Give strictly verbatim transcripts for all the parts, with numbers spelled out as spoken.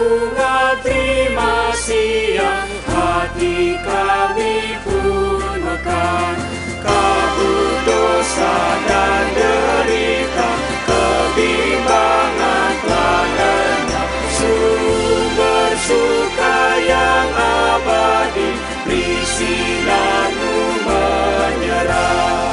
Bunga terima siang hati kami pun mekar. Kabut dosa dan derita, kebimbangan telah lenyap. Sumber suka yang abadi, beri sinarmu menyerah.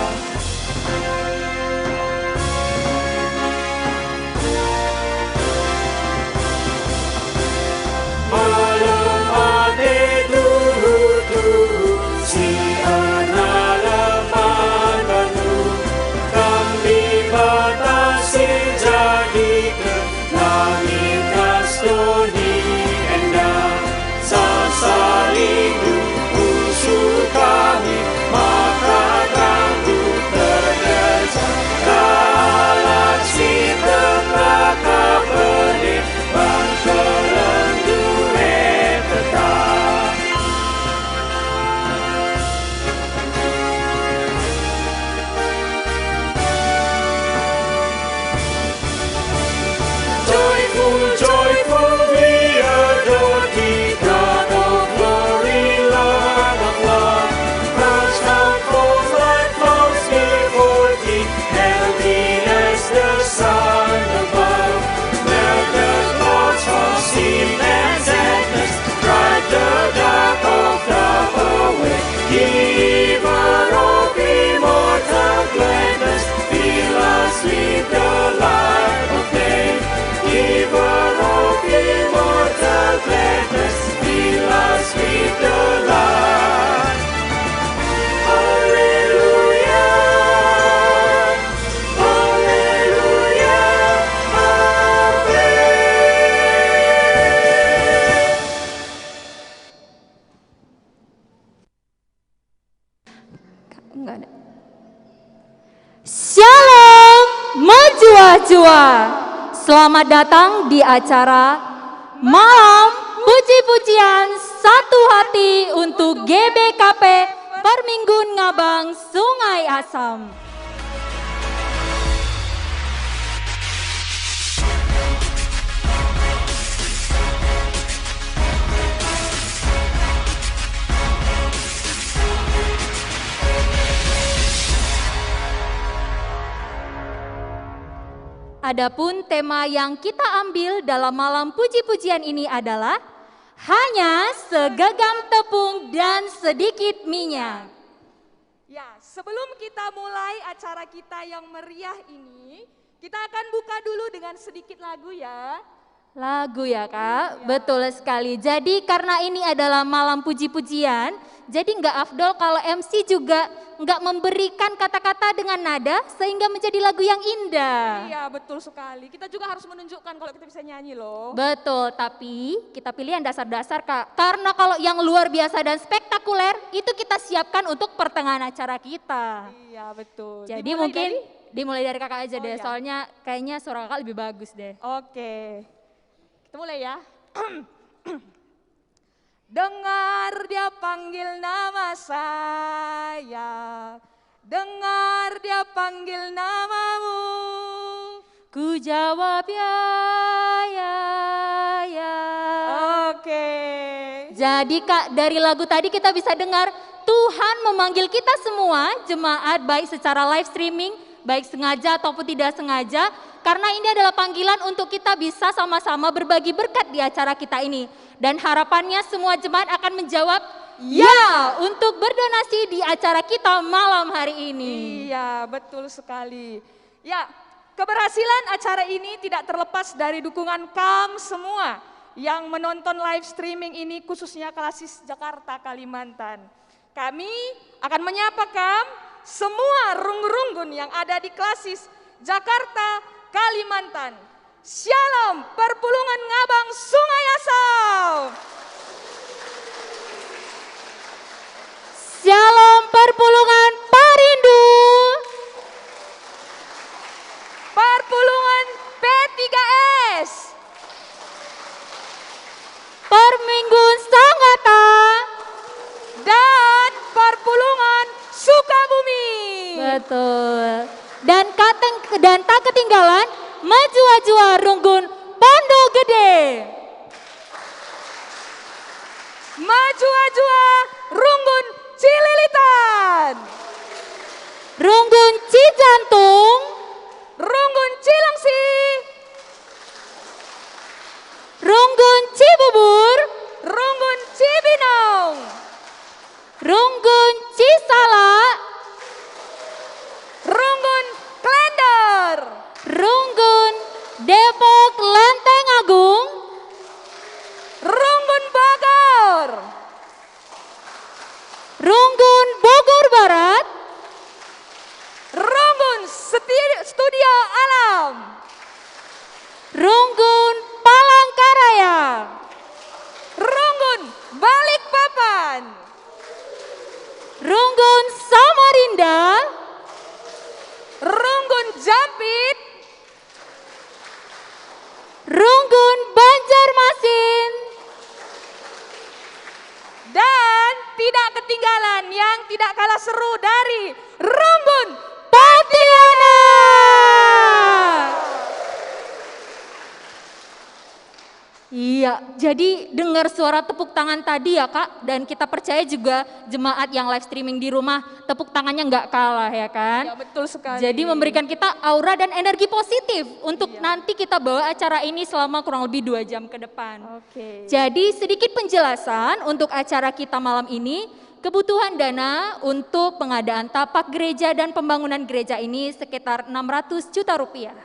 Melem ate tuhu-tuhu, si erna lemah batu, Kam Dibata si njadiken langit ras doni enda. Sasalindu pusuh kami, maka Kam tergeja. Kalak si terpakap bene, bangkelendu e tetap. Joyful, joyful, we adore thee, God of glory, Lord of love. Christ come forth like clouds before thee, healthy as the sun above. Let the clouds from sin and sadness drive the dark of love away. Giver of immortal gladness, fill us with the light of day. Giver of immortal gladness, fill us with the light. Haleluya, haleluya, amin. Enggak ada. Shalom, mejuah-juah. Selamat datang di acara Malam Puji-pujian Satu Hati untuk G B K P Perminggun Ngabang Sungai Asam. Adapun tema yang kita ambil dalam malam puji-pujian ini adalah hanya segenggam tepung dan sedikit minyak. Ya, sebelum kita mulai acara kita yang meriah ini, kita akan buka dulu dengan sedikit lagu ya. Lagu ya, Kak? Iya. Betul sekali. Jadi karena ini adalah malam puji-pujian, jadi nggak afdol kalau M C juga nggak memberikan kata-kata dengan nada sehingga menjadi lagu yang indah. Iya, betul sekali. Kita juga harus menunjukkan kalau kita bisa nyanyi loh. Betul, tapi kita pilih yang dasar-dasar, Kak. Karena kalau yang luar biasa dan spektakuler, itu kita siapkan untuk pertengahan acara kita. Iya, betul. Jadi dimulai mungkin dari? Dimulai dari Kakak aja. Oh, deh, iya. Soalnya kayaknya suara Kakak lebih bagus deh. Oke. Kita mulai ya. Dengar Dia panggil nama saya, dengar Dia panggil namamu. Ku jawab, "Ya, ya, ya." Oke. Jadi, Kak, dari lagu tadi kita bisa dengar Tuhan memanggil kita semua, jemaat, baik secara live streaming, baik sengaja ataupun tidak sengaja, karena ini adalah panggilan untuk kita bisa sama-sama berbagi berkat di acara kita ini. Dan harapannya semua jemaat akan menjawab, "Ya, untuk berdonasi di acara kita malam hari ini." Iya, betul sekali. Ya, keberhasilan acara ini tidak terlepas dari dukungan kam semua yang menonton live streaming ini, khususnya Klasis Jakarta, Kalimantan. Kami akan menyapa kam semua runggun-runggun yang ada di Klasis Jakarta, Kalimantan. Shalom, Perpulungan Ngabang Sungai Asam. Shalom, Perpulungan Parindu. Perpulungan P tiga S. Perminggun Sangata. Dan Perpulungan Sukabumi. Betul. Dan kateng, dan tak ketinggalan, mejuah-juah runggun Pondok Gede. Majuajua, Runggun Cililitan. Runggun Cijantung. Runggun Cilengsi. Runggun Cibubur. Runggun Cibinong. Runggun Cisala. Runggun Klender. Runggun Depok Lenteng Agung. Runggun Bogor. Runggun Bogor Barat. Runggun Seti-, Studio Alam. Runggun Palangkaraya. Runggun Balikpapan. Runggun Samarinda. Runggun Jampit. Runggun Banjarmasin. Dan tidak ketinggalan yang tidak kalah seru dari Runggun Pontianak. Iya, jadi dengar suara tepuk tangan tadi ya, Kak, dan kita percaya juga jemaat yang live streaming di rumah tepuk tangannya nggak kalah ya kan? Ya, betul sekali. Jadi memberikan kita aura dan energi positif untuk Iya. nanti kita bawa acara ini selama kurang lebih dua jam ke depan. Oke. Jadi sedikit penjelasan untuk acara kita malam ini, kebutuhan dana untuk pengadaan tapak gereja dan pembangunan gereja ini sekitar enam ratus juta rupiah.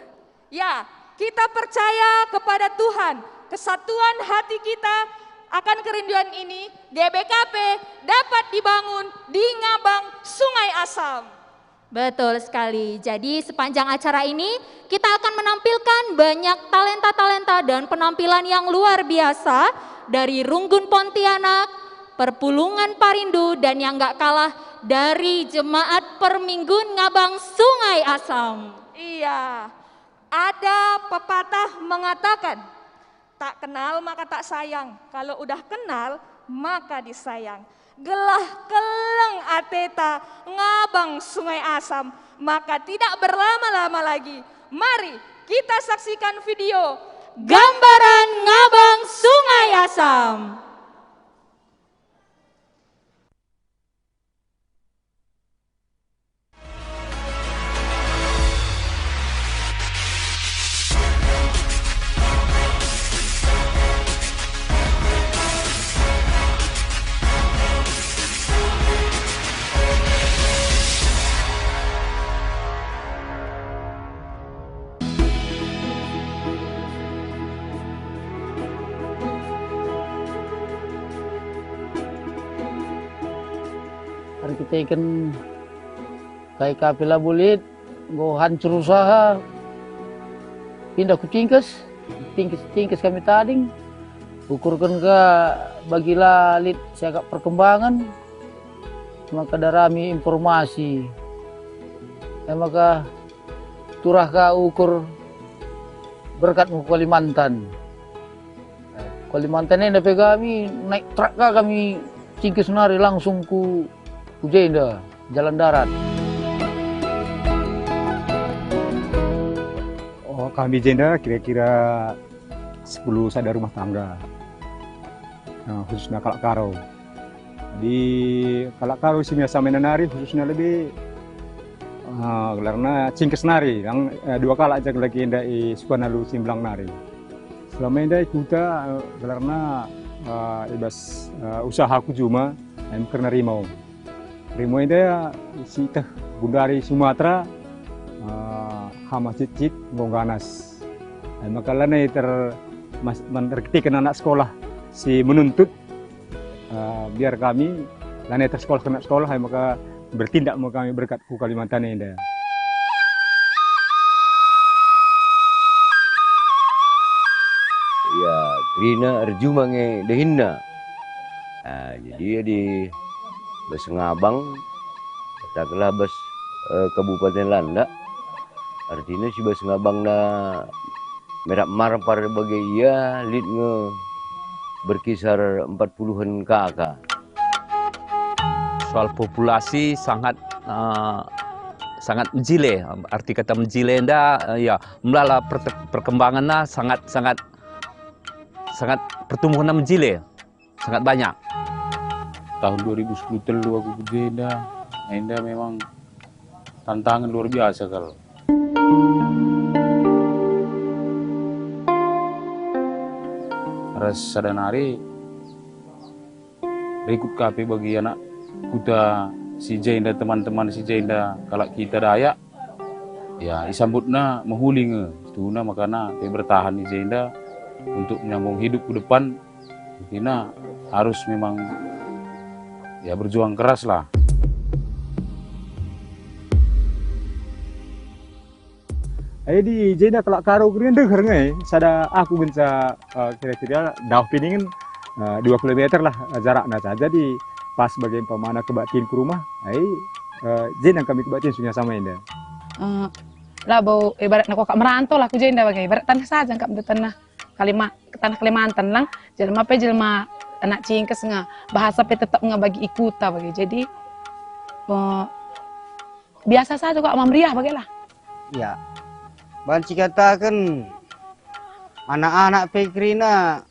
Ya, kita percaya kepada Tuhan, kesatuan hati kita akan kerinduan ini, G B K P dapat dibangun di Ngabang Sungai Asam. Betul sekali. Jadi sepanjang acara ini kita akan menampilkan banyak talenta-talenta dan penampilan yang luar biasa dari Runggun Pontianak, Perpulungan Parindu, dan yang gak kalah dari Jemaat Perminggun Ngabang Sungai Asam. Iya, ada pepatah mengatakan, "Tak kenal maka tak sayang, kalau udah kenal maka disayang." Gelah keleng ateta Ngabang Sungai Asam, maka tidak berlama-lama lagi. Mari kita saksikan video gambaran Ngabang Sungai Asam. Erkiteken kai ka pe labo lit, enggo hancur usaha, pindah ku Cingkes, Cingkes, Cingkes kami tading, ukurken ka bagi la lit siakap perkembangan, maka darami informasi. E maka turah ka ukur berkat ku Kalimantan. Kalimantan enda pe kami naik truk ka kami Cingkes nari langsung ku, ku jenda, jalan darat. Oh, kami jenda kira-kira sepuluh sada rumah tangga. Nah, khususnya kalak Karo. Di kalak Karo si biasa main nari khususnya lebih, ah, gelarna Cingkes nari, yang, eh, dua kalak aja lagi enda i Sukanulu Simbelang nari. Selama enda i kuta, eh, gelarna, eh, i bas, eh, usahaku juma, em, kerna rimau. Rimau enda si teh gundari Sumatera, eh, hama cit-cit, enggo ngganas. Em, maka lanai ter-, mas-, man-, erkiteken anak sekolah si menuntut, eh, biar kami lanai tersekolah kena sekolah, ai maka bertindak me kami berkat ku Kalimantan enda. Ya, kerina erjuma nge dehinna. Ah, jadi ya di bas Ngabang, katakenlah bas, eh, Kabupaten Landak, artina si bas Ngabang na merap marpar bage ia lit nge berkisar empat puluhan K K. Soal populasi sangat, eh, sangat mejile. Arti kata mejile enda, eh, ya, melala perte-, perkembangannya sangat, sangat, sangat pertumbuhannya mejile, sangat banyak. tahun dua ribu sepuluh telu aku ku jenda. Enda memang tantangan luar biasa kal. Ras sada nari rikut ka pe bagi anak kuta si jenda, teman-teman si jenda, kalak kita Dayak. Ya, isambutna mehuli nge. Situhuna makana pe bertahan i jenda untuk menyambung hidup ke depan. Artina harus memang, ya, berjuang keras lah. Jadi i jenda kalak Karo kerina ndeher nge, sada aku genca, eh, kira-kira dauh piningen, eh, dua kilometer lah, eh, jarakna saja. Jadi pas bage umpamana kebaktin ku rumah, ai, eh, jenda kami kebaktin Sungai Asam enda. Eh, labo ibaratna kuakap merantau lah ku jenda bage, ibarat tanah saja kap tanah Kalima-, tanah Kalimantan lang, jelma pe jelma anak Cingkes nge, bahasa pe tetap nge bagi i kuta bage. Jadi, eh, biasa saja kok, meriah bage lah. Ya. Banci kataken anak-anak pe kerina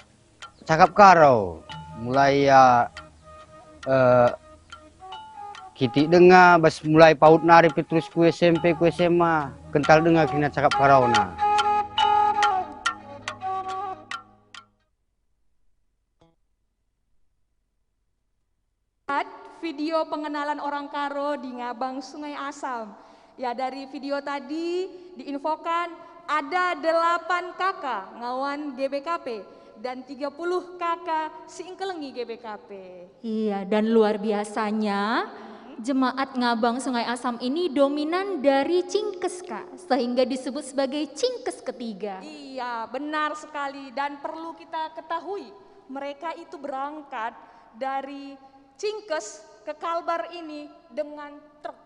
cakap Karo. Mulai ya, eh, kitik denga, bas mulai paut nari pe terus ku S M P, ku S M A, kental denga kerina cakap Karona. Lihat video pengenalan orang Karo di Ngabang Sungai Asam. Ya, dari video tadi diinfokan ada delapan K K ngawan G B K P dan tiga puluh K K si engkelengi G B K P. Iya, dan luar biasanya, jemaat Ngabang Sungai Asam ini dominan dari Cingkes, Kak, sehingga disebut sebagai Cingkes ketiga. Iya, benar sekali. Dan perlu kita ketahui, mereka itu berangkat dari Cingkes ke Kalbar ini dengan truk.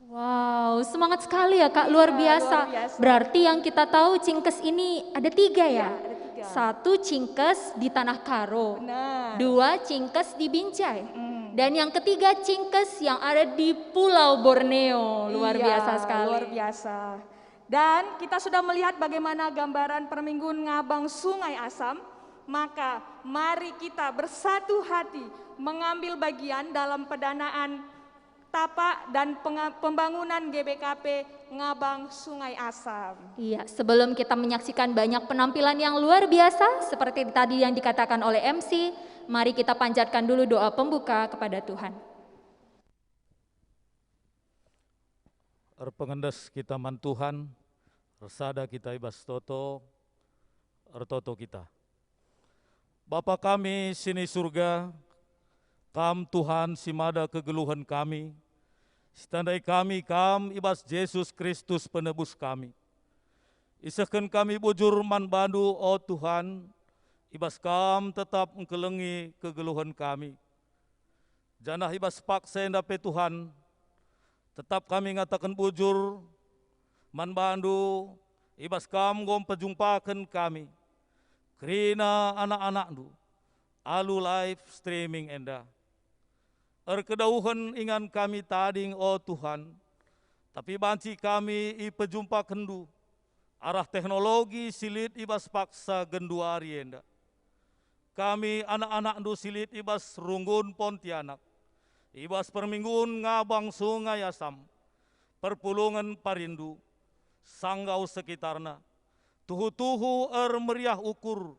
Wow, semangat sekali ya, Kak. Luar Iya, biasa. luar biasa. Berarti yang kita tahu Cingkes ini ada tiga ya? Iya, ada tiga. Satu Cingkes di Tanah Karo. Benar. Dua Cingkes di Binjai. Mm. Dan yang ketiga Cingkes yang ada di Pulau Borneo. Luar Iya, biasa sekali. luar biasa. Dan kita sudah melihat bagaimana gambaran perminggun Ngabang Sungai Asam. Maka mari kita bersatu hati mengambil bagian dalam pendanaan tapak dan penga-, pembangunan G B K P Ngabang Sungai Asam. Iya, sebelum kita menyaksikan banyak penampilan yang luar biasa seperti tadi yang dikatakan oleh M C, mari kita panjatkan dulu doa pembuka kepada Tuhan. Erpengendes kita man Tuhan, ersada kita i bas toto, ertoto kita. Bapa kami si ni Surga, Kam Tuhan si mada kegeluhen kami, sitandai kami Kam i bas Jesus Kristus Penebus kami. Isehken kami bujur man Bandu, o Tuhan, i bas Kam tetap engkelengi kegeluhen kami. Janah i bas paksa enda pe Tuhan, tetap kami ngataken bujur man Bandu, i bas Kam enggo mpejumpaken kami, kerina anak-anakNdu, alu live streaming enda. Erkedauhen ingan kami tading, o Tuhan, tapi banci kami ipejumpakenNdu arah teknologi si lit i bas paksa genduari enda. Kami anak-anakNdu si lit i bas Runggun Pontianak, i bas perminggun Ngabang Sungai Asam, perpulungen Parindu, Sanggau sekitarna, tuhu-tuhu ermeriah ukur,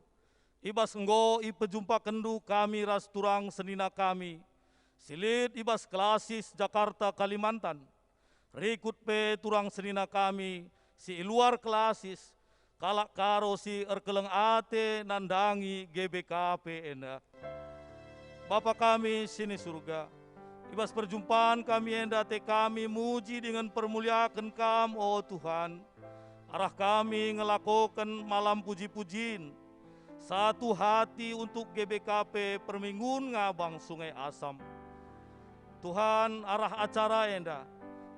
i bas enggo ipejumpakenNdu kami ras turang senina kami, si lit i bas Klasis Jakarta Kalimantan, rikut pe turang senina kami si i luar Klasis, kalak Karo si erkeleng ate nandangi G B K P enda. Bapa kami si ni Surga, i bas perjumpan kami enda ate kami muji dingen permuliaken Kam, o Tuhan, arah kami ngelakoken malam puji-pujin, satu hati untuk G B K P Perminggun Ngabang Sungai Asam. Tuhan, arah acara enda,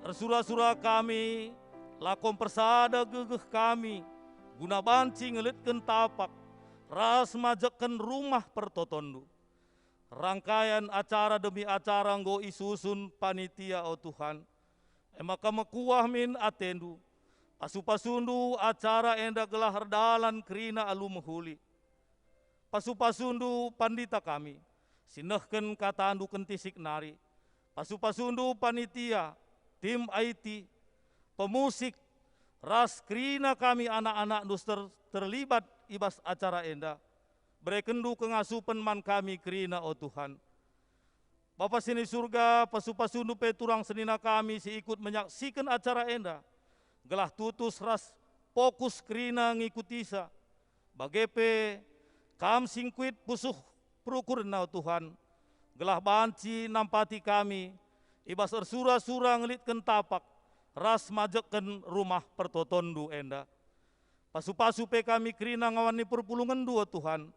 ersura-sura kami, lako mpersada gegeh kami, guna banci ngelitken tapak ras majekken rumah pertotonNdu. Rangkaian acara demi acara enggo isusun panitia, o Tuhan. E maka mekuah min ateNdu, pasu-pasuNdu acara enda gelah erdalan kerina alu mehuli. Pasu-pasuNdu pandita kami, si nehken katandu kentisik nari, pasu-pasundu panitia, tim I T, pemusik, ras kerina kami anak-anakndu ter-, terlibat i bas acara enda. Berekenndu kengasupen man kami kerina, o Tuhan. Bapa si ni Surga, pasu-pasundu pe turang senina kami si ikut menyaksiken acara enda, gelah tutus ras fokus kerina ngikutisa. Bage pe, Kam si ngkuit pusuh perukurna, o Tuhan, gelah banci nampati kami i bas ersura-sura ngelitken tapak ras majekken rumah pertotonNdu enda. Pasu-pasu pe kami kerina ngawan ni perpulungenNdu, o Tuhan,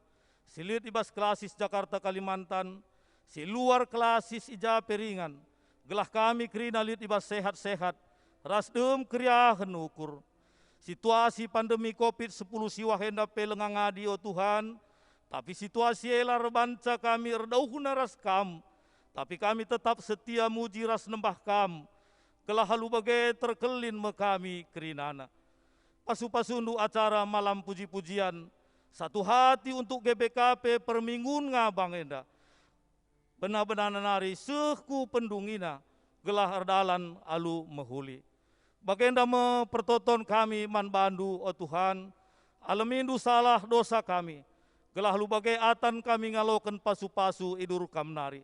si lit i bas klasis Jakarta Kalimantan, si luar klasis i ja pe ringan, gelah kami kerina lit i bas sehat-sehat, ras dem keriahen ukur. Situasi pandemi covid sepuluh siwah enda pe langa ngadi, o Tuhan, tapi situasi e la erbanca kami erdauhna ras Kam, tapi kami tetap setia muji ras nembah Kam, gelah alu bage terkelin me kami kerinana. Pasu-pasundu acara malam puji-pujian, satu hati untuk G B K P perminggun ngabang enda. Bena-benana nari seh ku pendungina, gelah erdalan alu mehuli. Bagenda me pertoton kami man baNdu, o Tuhan, alemindu salah dosa kami, gelah alu bage atan kami ngaloken pasu-pasu i duruh Kam nari.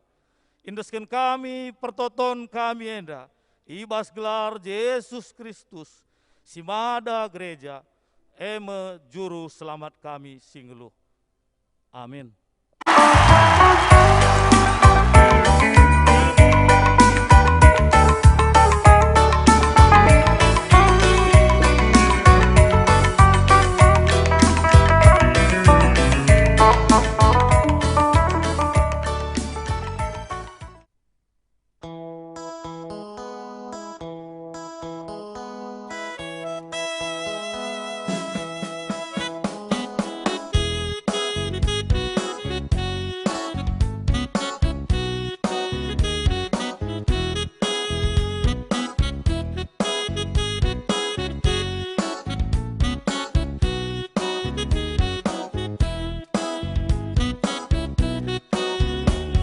Endesken kami pertoton kami enda i bas gelar Jesus Kristus, si mada gereja, e me Juru Selamat kami si nggeluh. Amin.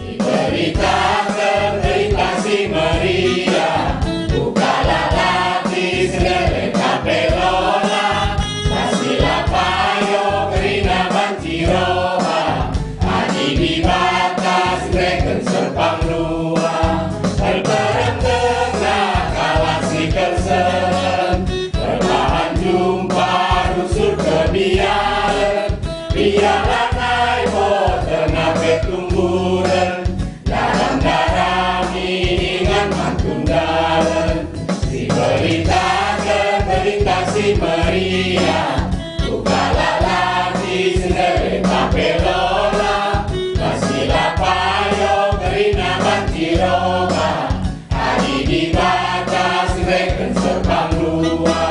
Iberitaken Berita Si Meriah, bukalah latih si ndereng tapelona, pasilah payo kerina banci roha, adi Dibata si mereken serpang dua, erperem tengah kalak si kelsen, erbahan jumpa rusur kebiaren, biar lanai boterna pe tumburen, daram-darami ingan man tundalen. Iberitaken Berita Si Meriah, bukalah latih si ndereng tapelona, pasilah payo kerina banci roha, adi Dibata si mereken serpang dua.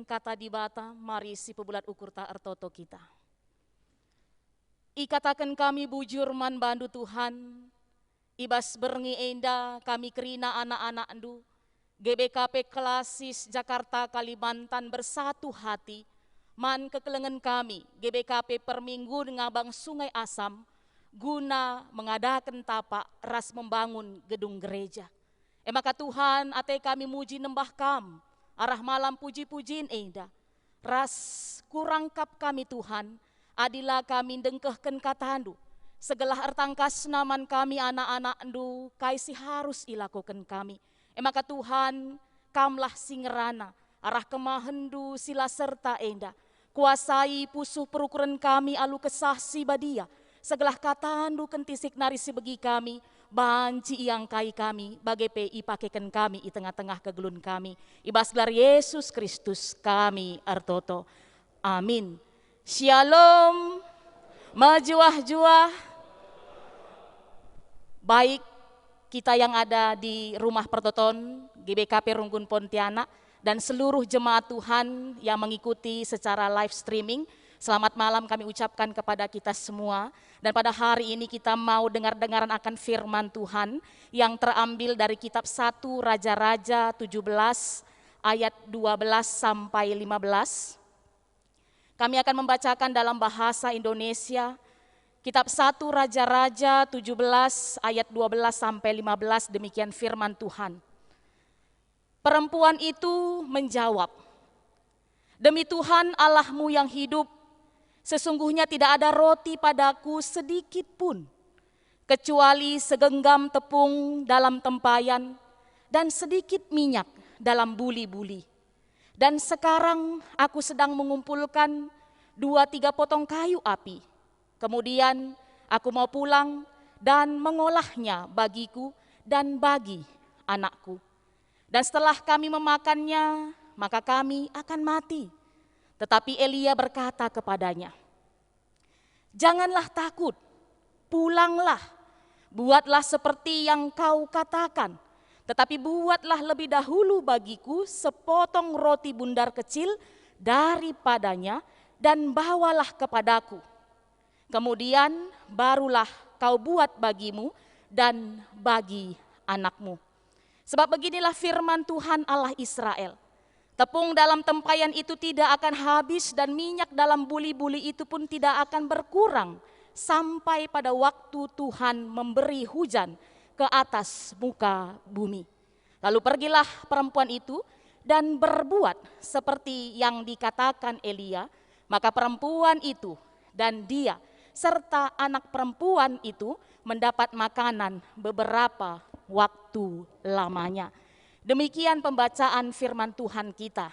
Kata Dibata, mari sipebulat ukurta ertoto kita. Ikataken kami bujur man bandu Tuhan, i bas berngi enda kami kerina anak-anakndu, G B K P Klasis Jakarta Kalimantan bersatu hati man kekelengen kami, G B K P Perminggun Ngabang Sungai Asam, guna mengadaken tapak ras membangun gedung gereja. E maka Tuhan, ate kami muji nembah Kam arah malam puji-pujin enda. Ras kurang kap kami, Tuhan, adi la kami ndengkehken kataNdu, segelah ertangkasna man kami anak-anakNdu kai si harus ilakoken kami. E maka Tuhan, Kamlah si ngerana arah kemahenNdu si la serta enda. Kuasai pusuh perukuren kami alu Kesah Si Badia, segelah kataNdu kentisik nari si begi kami, banci iangkai kami, bage pe ipakeken kami i tengah-tengah kegeluhen kami. I bas gelar Yesus Kristus kami ertoto. Amin. Shalom. Mejuah-juah. Baik, kita yang ada di Rumah Pertoton G B K P Runggun Pontianak, dan seluruh jemaat Tuhan yang mengikuti secara live streaming, selamat malam kami ucapkan kepada kita semua. Dan pada hari ini kita mau dengar-dengaran akan firman Tuhan yang terambil dari kitab satu Raja-Raja tujuh belas ayat dua belas sampai lima belas. Kami akan membacakan dalam bahasa Indonesia, kitab satu Raja-Raja tujuh belas ayat dua belas sampai lima belas, demikian firman Tuhan. Perempuan itu menjawab, "Demi Tuhan Allahmu yang hidup, sesungguhnya tidak ada roti padaku sedikit pun, kecuali segenggam tepung dalam tempayan dan sedikit minyak dalam buli-buli. Dan sekarang aku sedang mengumpulkan dua tiga potong kayu api. Kemudian aku mau pulang dan mengolahnya bagiku dan bagi anakku. Dan setelah kami memakannya, maka kami akan mati." Tetapi Elia berkata kepadanya, "Janganlah takut, pulanglah, buatlah seperti yang kau katakan, tetapi buatlah lebih dahulu bagiku sepotong roti bundar kecil daripadanya dan bawalah kepadaku. Kemudian barulah kau buat bagimu dan bagi anakmu. Sebab beginilah firman Tuhan Allah Israel, 'Tepung dalam tempayan itu tidak akan habis dan minyak dalam buli-buli itu pun tidak akan berkurang sampai pada waktu Tuhan memberi hujan ke atas muka bumi.' Lalu pergilah perempuan itu dan berbuat seperti yang dikatakan Elia, maka perempuan itu dan dia serta anak perempuan itu mendapat makanan beberapa waktu lamanya. Demikian pembacaan firman Tuhan kita.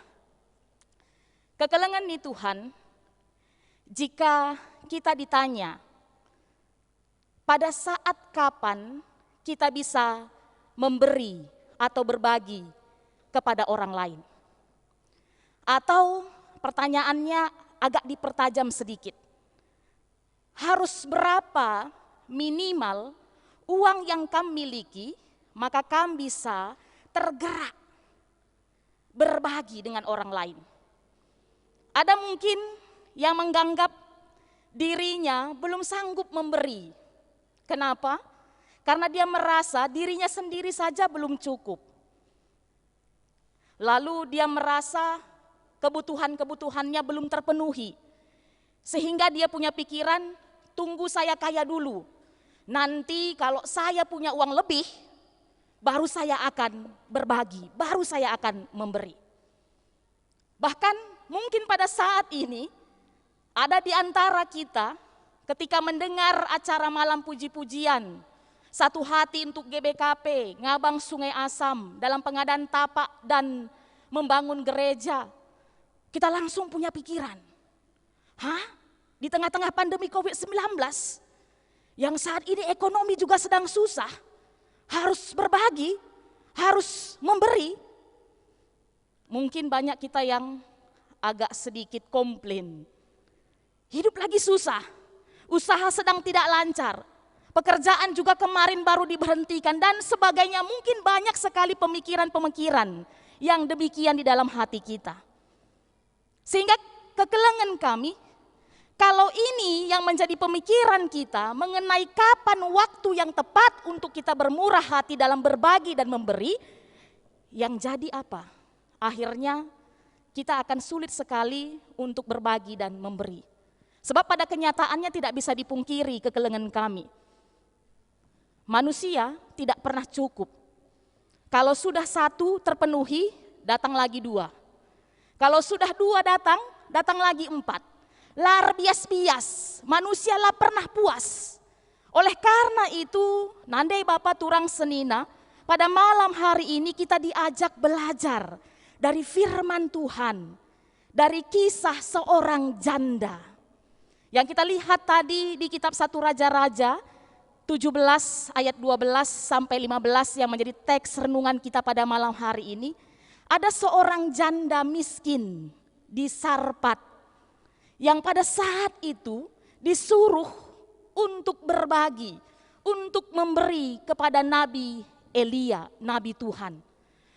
Kekelengen ni Tuhan, jika kita ditanya, pada saat kapan kita bisa memberi atau berbagi kepada orang lain? Atau pertanyaannya agak dipertajam sedikit. Harus berapa minimal uang yang kam miliki, maka kam bisa tergerak berbagi dengan orang lain? Ada mungkin yang menganggap dirinya belum sanggup memberi. Kenapa? Karena dia merasa dirinya sendiri saja belum cukup. Lalu dia merasa kebutuhan-kebutuhannya belum terpenuhi. Sehingga dia punya pikiran, "Tunggu saya kaya dulu. Nanti kalau saya punya uang lebih, baru saya akan berbagi, baru saya akan memberi." Bahkan mungkin pada saat ini, ada di antara kita, ketika mendengar acara malam puji-pujian, satu hati untuk G B K P, Ngabang Sungai Asam, dalam pengadaan tapak dan membangun gereja, kita langsung punya pikiran, "Hah? Di tengah-tengah pandemi covid sembilan belas, yang saat ini ekonomi juga sedang susah, harus berbagi, harus memberi?" Mungkin banyak kita yang agak sedikit komplain. Hidup lagi susah, usaha sedang tidak lancar, pekerjaan juga kemarin baru diberhentikan, dan sebagainya. Mungkin banyak sekali pemikiran-pemikiran yang demikian di dalam hati kita. Sehingga kekelengen kami, kalau ini yang menjadi pemikiran kita mengenai kapan waktu yang tepat untuk kita bermurah hati dalam berbagi dan memberi, yang jadi apa? Akhirnya kita akan sulit sekali untuk berbagi dan memberi. Sebab pada kenyataannya tidak bisa dipungkiri kekelengen kami. Manusia tidak pernah cukup. Kalau sudah satu terpenuhi, datang lagi dua. Kalau sudah dua datang, datang lagi empat. La erbias-bias, manusia la pernah puas. Oleh karena itu, nande bapa turang senina, pada malam hari ini kita diajak belajar dari firman Tuhan, dari kisah seorang janda. Yang kita lihat tadi di kitab satu Raja-Raja tujuh belas ayat dua belas sampai lima belas yang menjadi teks renungan kita pada malam hari ini, ada seorang janda miskin di Sarpat yang pada saat itu disuruh untuk berbagi, untuk memberi kepada Nabi Elia, nabi Tuhan.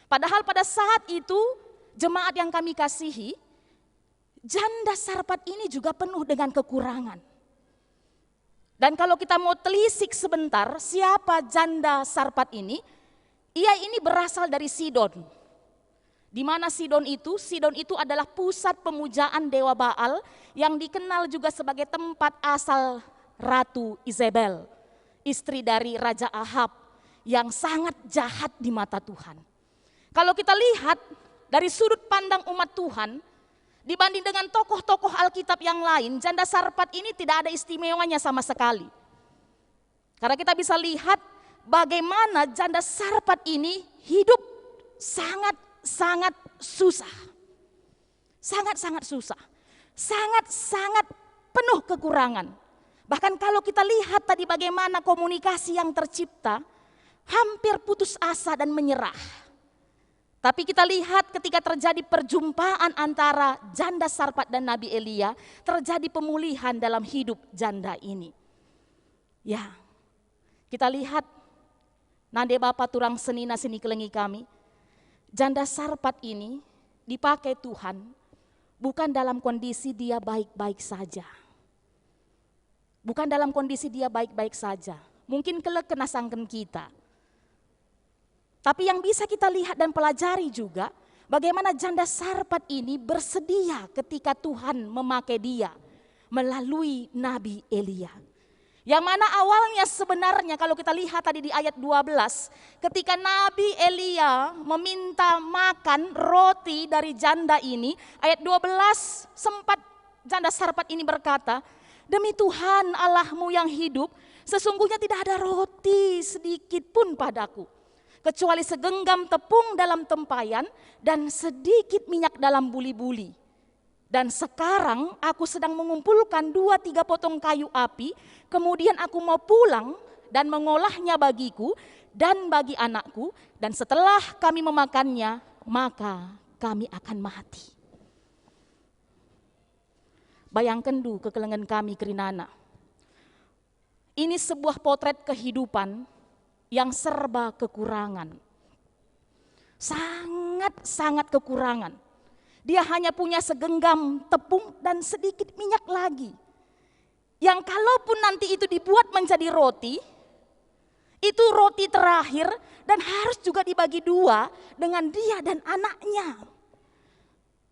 Padahal pada saat itu, jemaat yang kami kasihi, janda Sarpat ini juga penuh dengan kekurangan. Dan kalau kita mau telisik sebentar, siapa janda Sarpat ini? Ia ini berasal dari Sidon. Di mana Sidon itu? Sidon itu adalah pusat pemujaan dewa Baal yang dikenal juga sebagai tempat asal Ratu Izebel, istri dari Raja Ahab yang sangat jahat di mata Tuhan. Kalau kita lihat dari sudut pandang umat Tuhan, dibanding dengan tokoh-tokoh Alkitab yang lain, janda Sarpat ini tidak ada istimewanya sama sekali. Karena kita bisa lihat bagaimana janda Sarpat ini hidup sangat-sangat susah. Sangat-sangat susah. Sangat-sangat penuh kekurangan. Bahkan kalau kita lihat tadi bagaimana komunikasi yang tercipta, hampir putus asa dan menyerah. Tapi kita lihat ketika terjadi perjumpaan antara janda Sarpat dan Nabi Elia, terjadi pemulihan dalam hidup janda ini. Ya, kita lihat nande bapa turang senina si kelengi kami, janda Sarpat ini dipakai Tuhan bukan dalam kondisi dia baik-baik saja. Bukan dalam kondisi dia baik-baik saja. Mungkin kelek kena sangken kita. Tapi yang bisa kita lihat dan pelajari juga, bagaimana janda Sarpat ini bersedia ketika Tuhan memakai dia melalui Nabi Elia. Yang mana awalnya sebenarnya kalau kita lihat tadi di ayat dua belas, ketika Nabi Elia meminta makan roti dari janda ini, ayat dua belas sempat janda Sarpat ini berkata, "Demi Tuhan Allahmu yang hidup, sesungguhnya tidak ada roti sedikit pun padaku, kecuali segenggam tepung dalam tempayan dan sedikit minyak dalam buli-buli. Dan sekarang aku sedang mengumpulkan dua tiga potong kayu api, kemudian aku mau pulang dan mengolahnya bagiku dan bagi anakku, dan setelah kami memakannya, maka kami akan mati." Bayangkenndu kekelengen kami kerinana. Ini sebuah potret kehidupan yang serba kekurangan. Sangat-sangat kekurangan. Dia hanya punya segenggam tepung dan sedikit minyak lagi. Yang kalaupun nanti itu dibuat menjadi roti, itu roti terakhir dan harus juga dibagi dua dengan dia dan anaknya.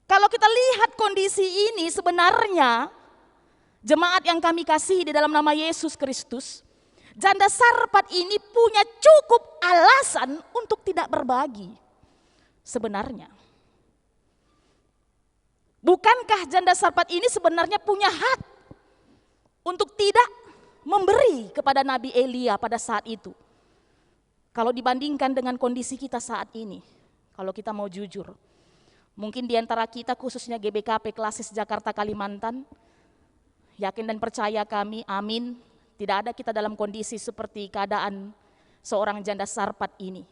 Kalau kita lihat kondisi ini, sebenarnya jemaat yang kami kasihi di dalam nama Yesus Kristus, janda Sarpat ini punya cukup alasan untuk tidak berbagi. Sebenarnya, bukankah janda Sarpat ini sebenarnya punya hak untuk tidak memberi kepada Nabi Elia pada saat itu? Kalau dibandingkan dengan kondisi kita saat ini, kalau kita mau jujur, mungkin di antara kita, khususnya G B K P Klasis Jakarta Kalimantan, yakin dan percaya kami, amin, tidak ada kita dalam kondisi seperti keadaan seorang janda Sarpat ini.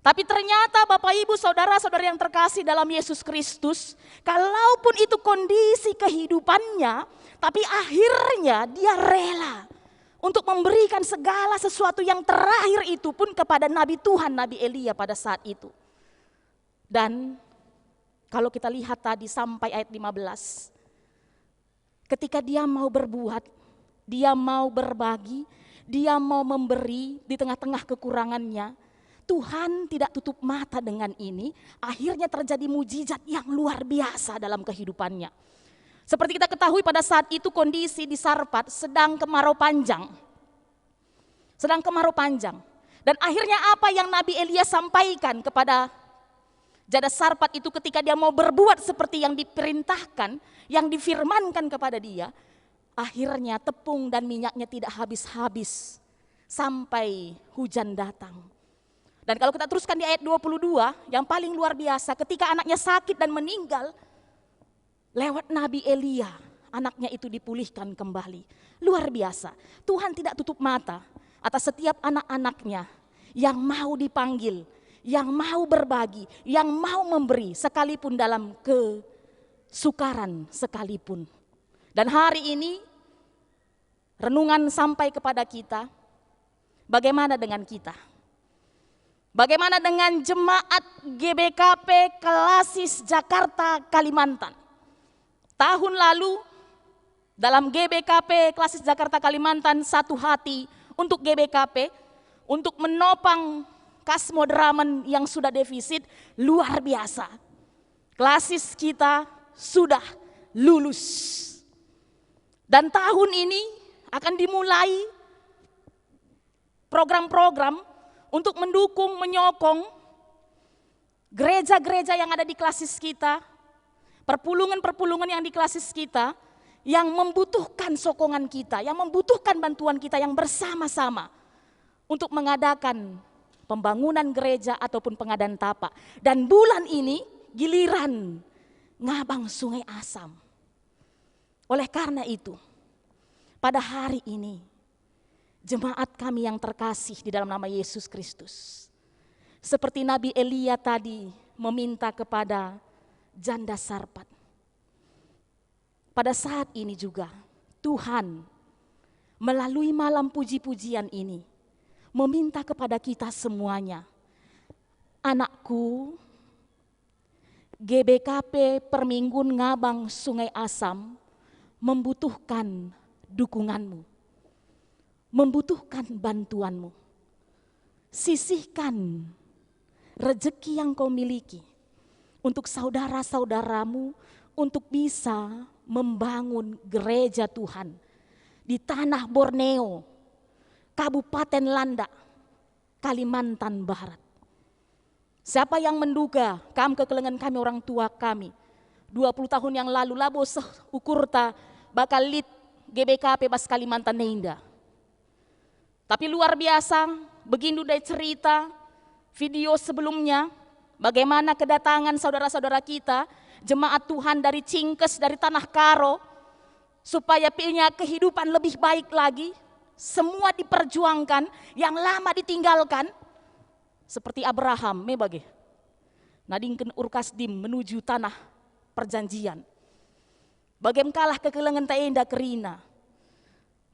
Tapi ternyata, Bapak, Ibu, saudara-saudara yang terkasih dalam Yesus Kristus, kalaupun itu kondisi kehidupannya, tapi akhirnya dia rela untuk memberikan segala sesuatu yang terakhir itu pun kepada Nabi Tuhan, Nabi Elia pada saat itu. Dan Kalau kita lihat tadi sampai ayat lima belas, ketika dia mau berbuat, dia mau berbagi, dia mau memberi di tengah-tengah kekurangannya, Tuhan tidak tutup mata dengan ini, akhirnya terjadi mujizat yang luar biasa dalam kehidupannya. Seperti kita ketahui, pada saat itu kondisi di Sarpat sedang kemarau panjang. Sedang kemarau panjang. Dan akhirnya apa yang Nabi Elia sampaikan kepada janda Sarpat itu ketika dia mau berbuat seperti yang diperintahkan, yang difirmankan kepada dia, akhirnya tepung dan minyaknya tidak habis-habis sampai hujan datang. Dan kalau kita teruskan di ayat dua puluh dua, yang paling luar biasa, ketika anaknya sakit dan meninggal, lewat Nabi Elia, anaknya itu dipulihkan kembali. Luar biasa. Tuhan tidak tutup mata atas setiap anak-anaknya yang mau dipanggil, yang mau berbagi, yang mau memberi, sekalipun dalam kesukaran sekalipun. Dan hari ini, renungan sampai kepada kita, bagaimana dengan kita? Bagaimana dengan jemaat G B K P Klasis Jakarta Kalimantan? Tahun lalu, dalam G B K P Klasis Jakarta Kalimantan satu hati untuk G B K P, untuk menopang Kasmodramen yang sudah defisit, luar biasa. Klasis kita sudah lulus. Dan tahun ini akan dimulai program-program untuk mendukung, menyokong gereja-gereja yang ada di klasis kita, perpulungan-perpulungan yang di klasis kita, yang membutuhkan sokongan kita, yang membutuhkan bantuan kita yang bersama-sama untuk mengadakan pembangunan gereja ataupun pengadaan tapak. Dan bulan ini giliran Ngabang Sungai Asam. Oleh karena itu, pada hari ini, jemaat kami yang terkasih di dalam nama Yesus Kristus, seperti Nabi Elia tadi meminta kepada janda Sarpat, pada saat ini juga Tuhan melalui malam puji-pujian ini meminta kepada kita semuanya, "Anakku, G B K P Perminggun Ngabang Sungai Asam membutuhkan dukunganmu, membutuhkan bantuanmu. Sisihkan rejeki yang kau miliki untuk saudara-saudaramu, untuk bisa membangun gereja Tuhan di tanah Borneo, Kabupaten Landak, Kalimantan Barat." Siapa yang menduga kam kekelengen kami orang tua kami, dua puluh tahun yang lalu labo seh ukurta bakal lit G B K P bas Kalimantan enda. Tapi luar biasa, begindu ndai cerita, video sebelumnya, bagaimana kedatangan saudara-saudara kita, jemaat Tuhan dari Cingkes, dari Tanah Karo, supaya punya kehidupan lebih baik lagi, semua diperjuangkan, yang lama ditinggalkan, seperti Abraham, me bage. Nadingken Ur Kasdim menuju tanah perjanjian. Bage me kal kekelengenta enda kerina.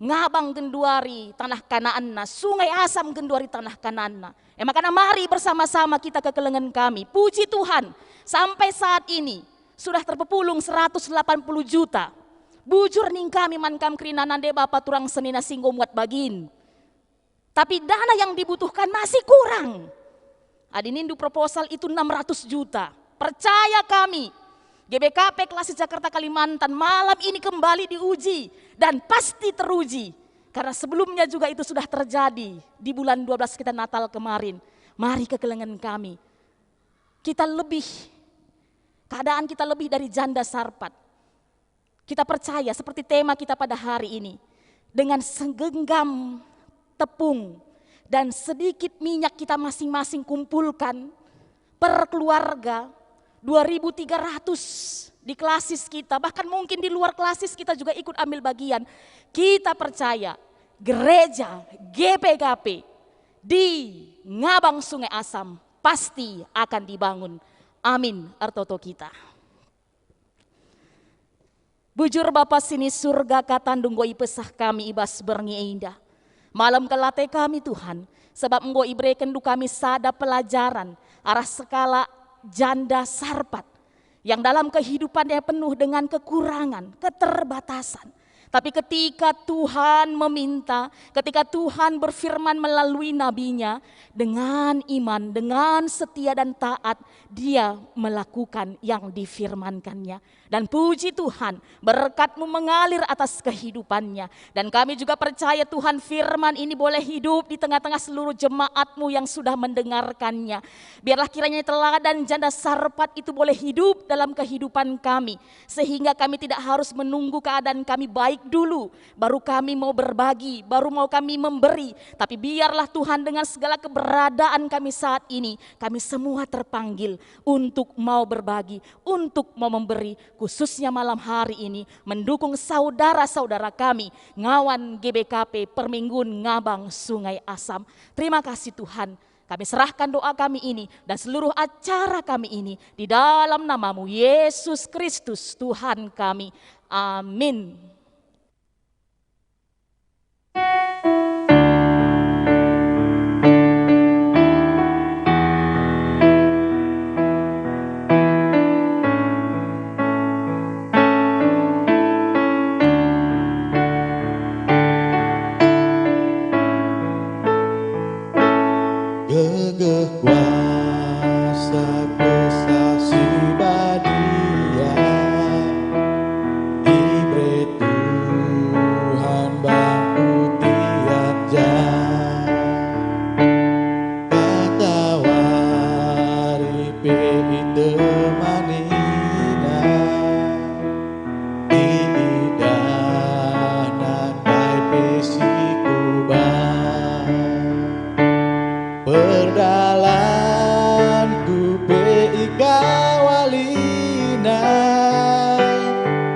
Ngabang genduari tanah Kanaanna, Sungai Asam genduari tanah Kanaanna. E maka mari bersama-sama kita kekelengen kami. Puji Tuhan, sampai saat ini sudah terpepulung seratus delapan puluh juta. Bujur ning kami man kam kerina nande bapa turang senina si enggo muat bagin. Tapi dana yang dibutuhkan masih kurang. Adi nindu proposal itu enam ratus juta. Percaya kami, G B K P Klasis Jakarta Kalimantan malam ini kembali diuji dan pasti teruji. Karena sebelumnya juga itu sudah terjadi di bulan dua belas kita Natal kemarin. Mari kekelengen kami. Kita lebih, keadaan kita lebih dari janda Sarpat. Kita percaya seperti tema kita pada hari ini, dengan segenggam tepung dan sedikit minyak kita masing-masing kumpulkan per keluarga, dua ribu tiga ratus di klasis kita, bahkan mungkin di luar klasis kita juga ikut ambil bagian. Kita percaya gereja G P K P di Ngabang Sungai Asam pasti akan dibangun. Amin. Ertoto kita. Bujur Bapa si ni Surga, kataNdu enggo ipesah kami i bas berngi enda. Malem kal ate kami, Tuhan, sabap enggo iberekenNdu kami sada pelajaran arah sekalak janda Sarpat. yang dalam kehidupannya penuh dengan kekurangan, keterbatasan. Tapi ketika Tuhan meminta, ketika Tuhan berfirman melalui nabinya, dengan iman, dengan setia dan taat, dia melakukan yang difirmankannya. Dan puji Tuhan, berkat-Mu mengalir atas kehidupannya. Dan kami juga percaya, Tuhan, firman ini boleh hidup di tengah-tengah seluruh jemaat-Mu yang sudah mendengarkannya. Biarlah kiranya teladan janda Sarpat itu boleh hidup dalam kehidupan kami, sehingga kami tidak harus menunggu keadaan kami baik dulu, baru kami mau berbagi, baru mau kami memberi. Tapi biarlah, Tuhan, dengan segala keberadaan kami saat ini, kami semua terpanggil untuk mau berbagi, untuk mau memberi, khususnya malam hari ini, mendukung saudara-saudara kami, ngawan G B K P Perminggun Ngabang Sungai Asam. Terima kasih, Tuhan. Kami serahkan doa kami ini dan seluruh acara kami ini di dalam nama-Mu, Yesus Kristus, Tuhan kami. Amin. Gegeh kuasa Kesah Si Badia, ibere Tuhan bangku tiap jam. Katawari pe itemanina, iidahna kai pe si kuga. Perdalanku pe ikawalina,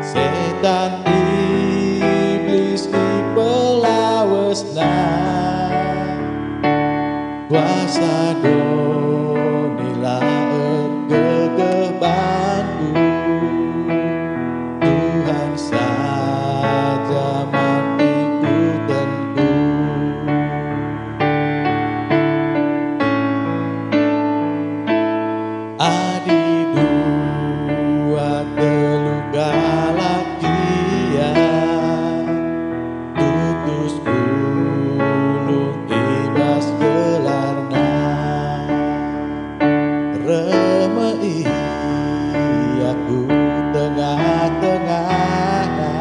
setan iblis ipelawesna. Kuasa doni la erkekeh bangku, Tuhan saja man ikutenku. Adi dua telu kalak gia tutus pulung i bas gelarna, reh me ia ku tengah-tengahna,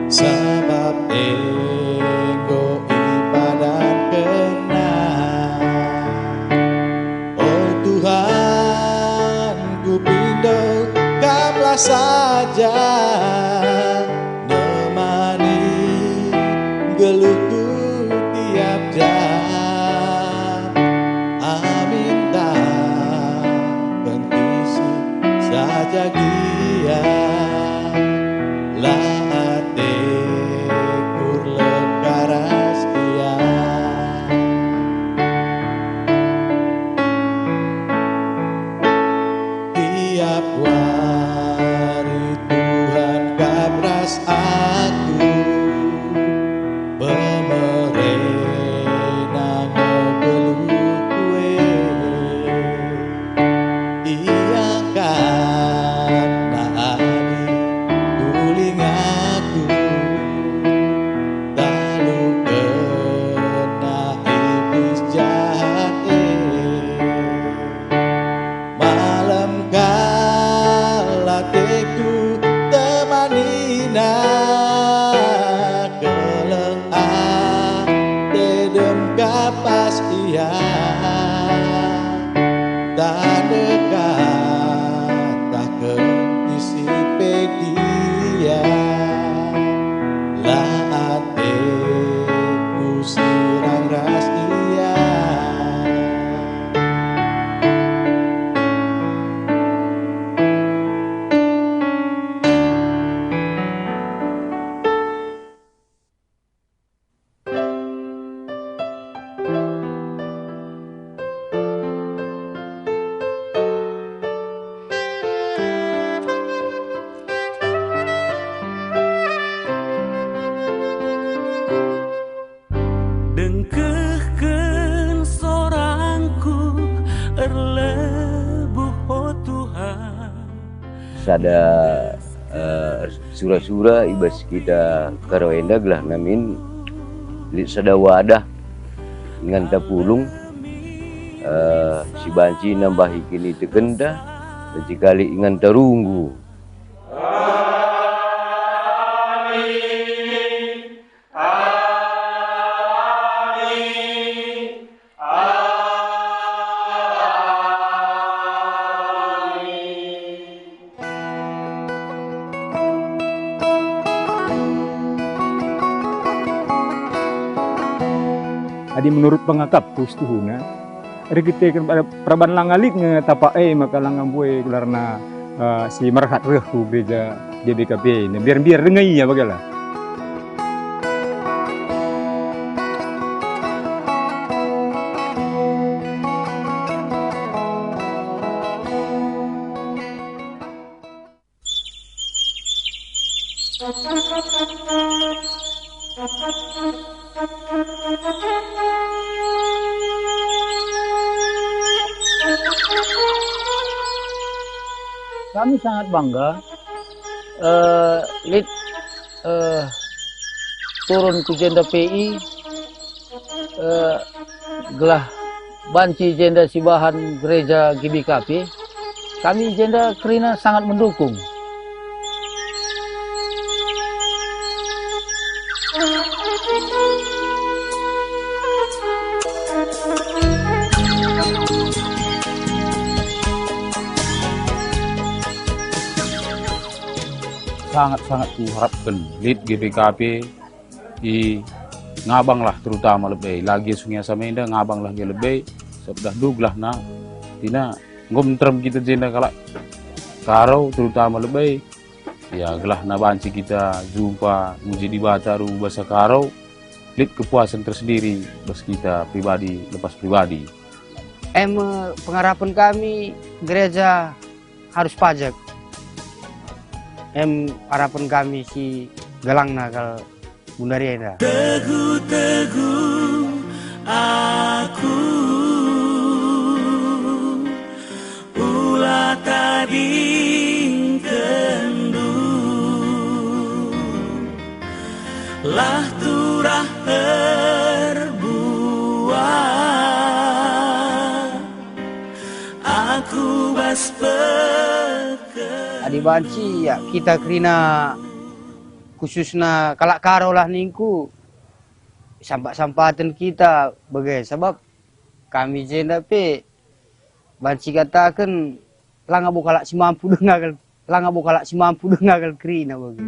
sabap enggo ipadankenna. O Tuhan, kupindo Kamlah saja nemani geluhku tiap jam. Aminta kentisi saja gia, la ateku erlebih ras ia. Tiap wari Tuhan kap ras aku, pemerena ngegeluhku e. Iakapna adi kulingaku, talukenna iblis jahat e. Malem kal ateku temanina, keleng ate dem ka pas ia. Tandeka tahken isi pe gia, la ateku sirang ras ia. Dengkehken sorangku erlebuh, o Tuhan. Sada, eh, sura-sura i bas kita Karo enda gelah namin lit sada wadah inganta pulung, eh, si banci nambahi kinitekenta, banci kali inganta runggu. Adi menurut pengakapku setuhuna, erkiteken pada perban langa lit nge tapak e maka langa mbue gelarna, eh, si merhat reh ku gereja G B K P. Nah, biar-biar denga ia bagala. Kami sangat bangga, eh, lit, eh, turun ku jenda P I, eh, gelah banci jenda sibahan gereja G B K P, kami jenda kerina sangat mendukung. Sangat-sangat kuharapken lit G B K P i ngabanglah terutama lebe, lagi sungai Samenda ngabanglah ge lebe, sabap dah duglah na, tina enggo menterem kita jenda kalak Karo terutama lebe, ya gelah na banci kita jumpa muji Dibata alu basa Karo, lit kepuasan tersendiri bas kita pribadi lepas pribadi. Em, pengarapen kami gereja harus pajek. Em, arapen kami si galangna kal gundari enda. Teguh-teguh aku, ula tadingkenndu, lah turah erbuah aku bas peke. Adi banci, ya, kita kerina, khususna kalak Karo lah ningku, sampat-sampaten kita bage, sabap kami jenda pe banci kataken langa bo kalak si mampu denga kal, langa bo kalak si mampu denga kal kerina bage.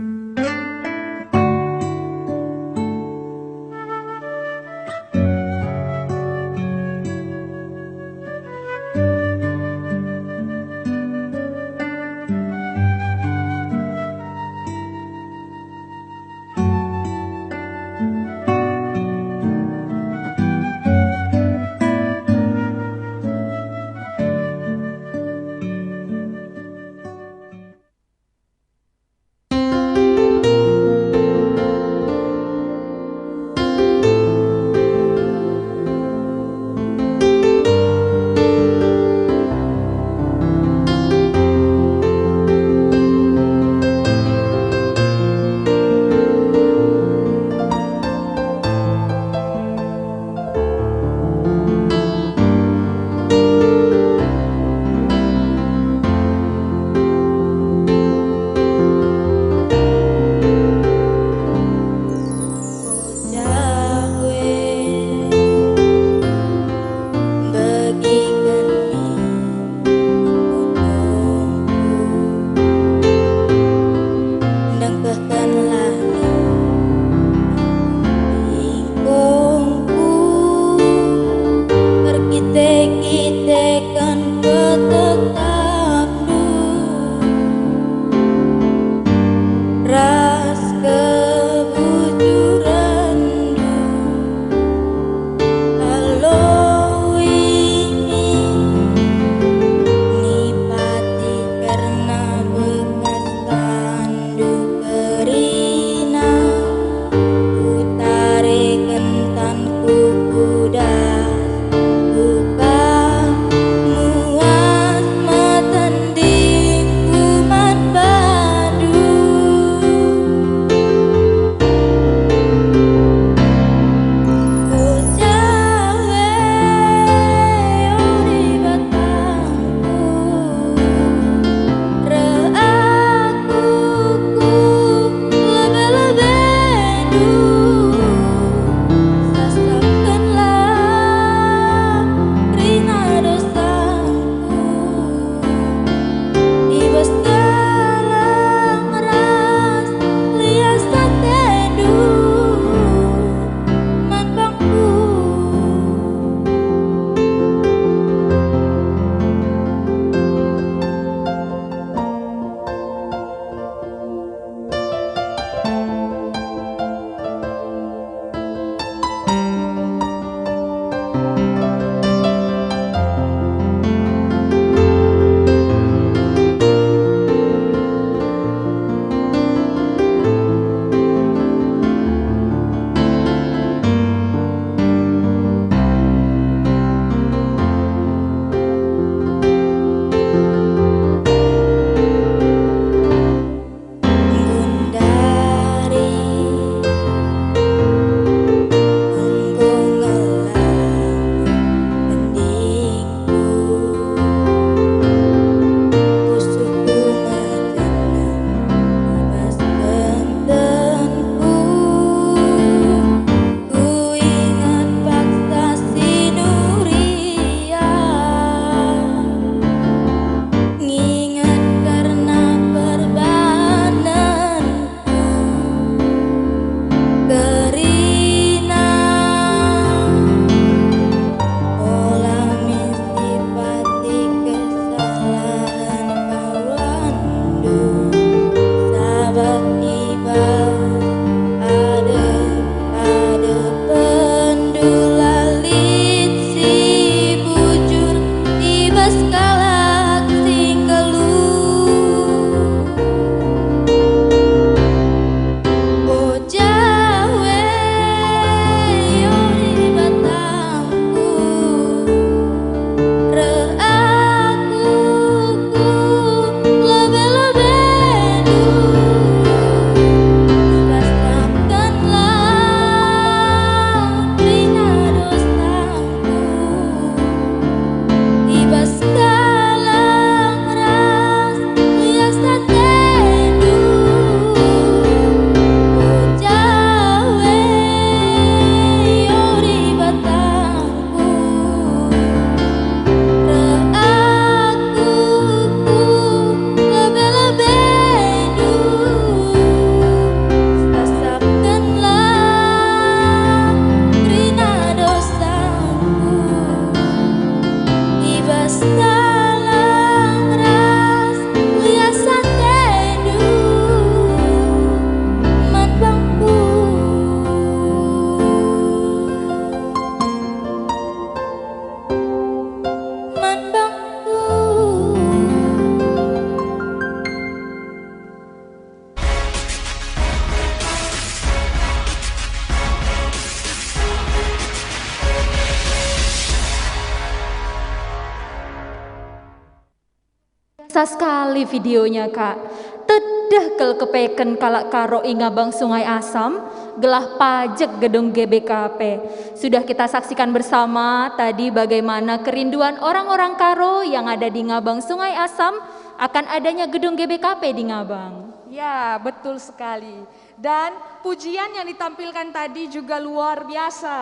Sekali videonya, Kak. Tedeh kal kepeken kalak Karo i Ngabang Sungai Asam, gelah pajek gedung G B K P. Sudah kita saksikan bersama tadi bagaimana kerinduan orang-orang Karo yang ada di Ngabang Sungai Asam akan adanya gedung G B K P di Ngabang. Ya, betul sekali. Dan pujian yang ditampilkan tadi juga luar biasa.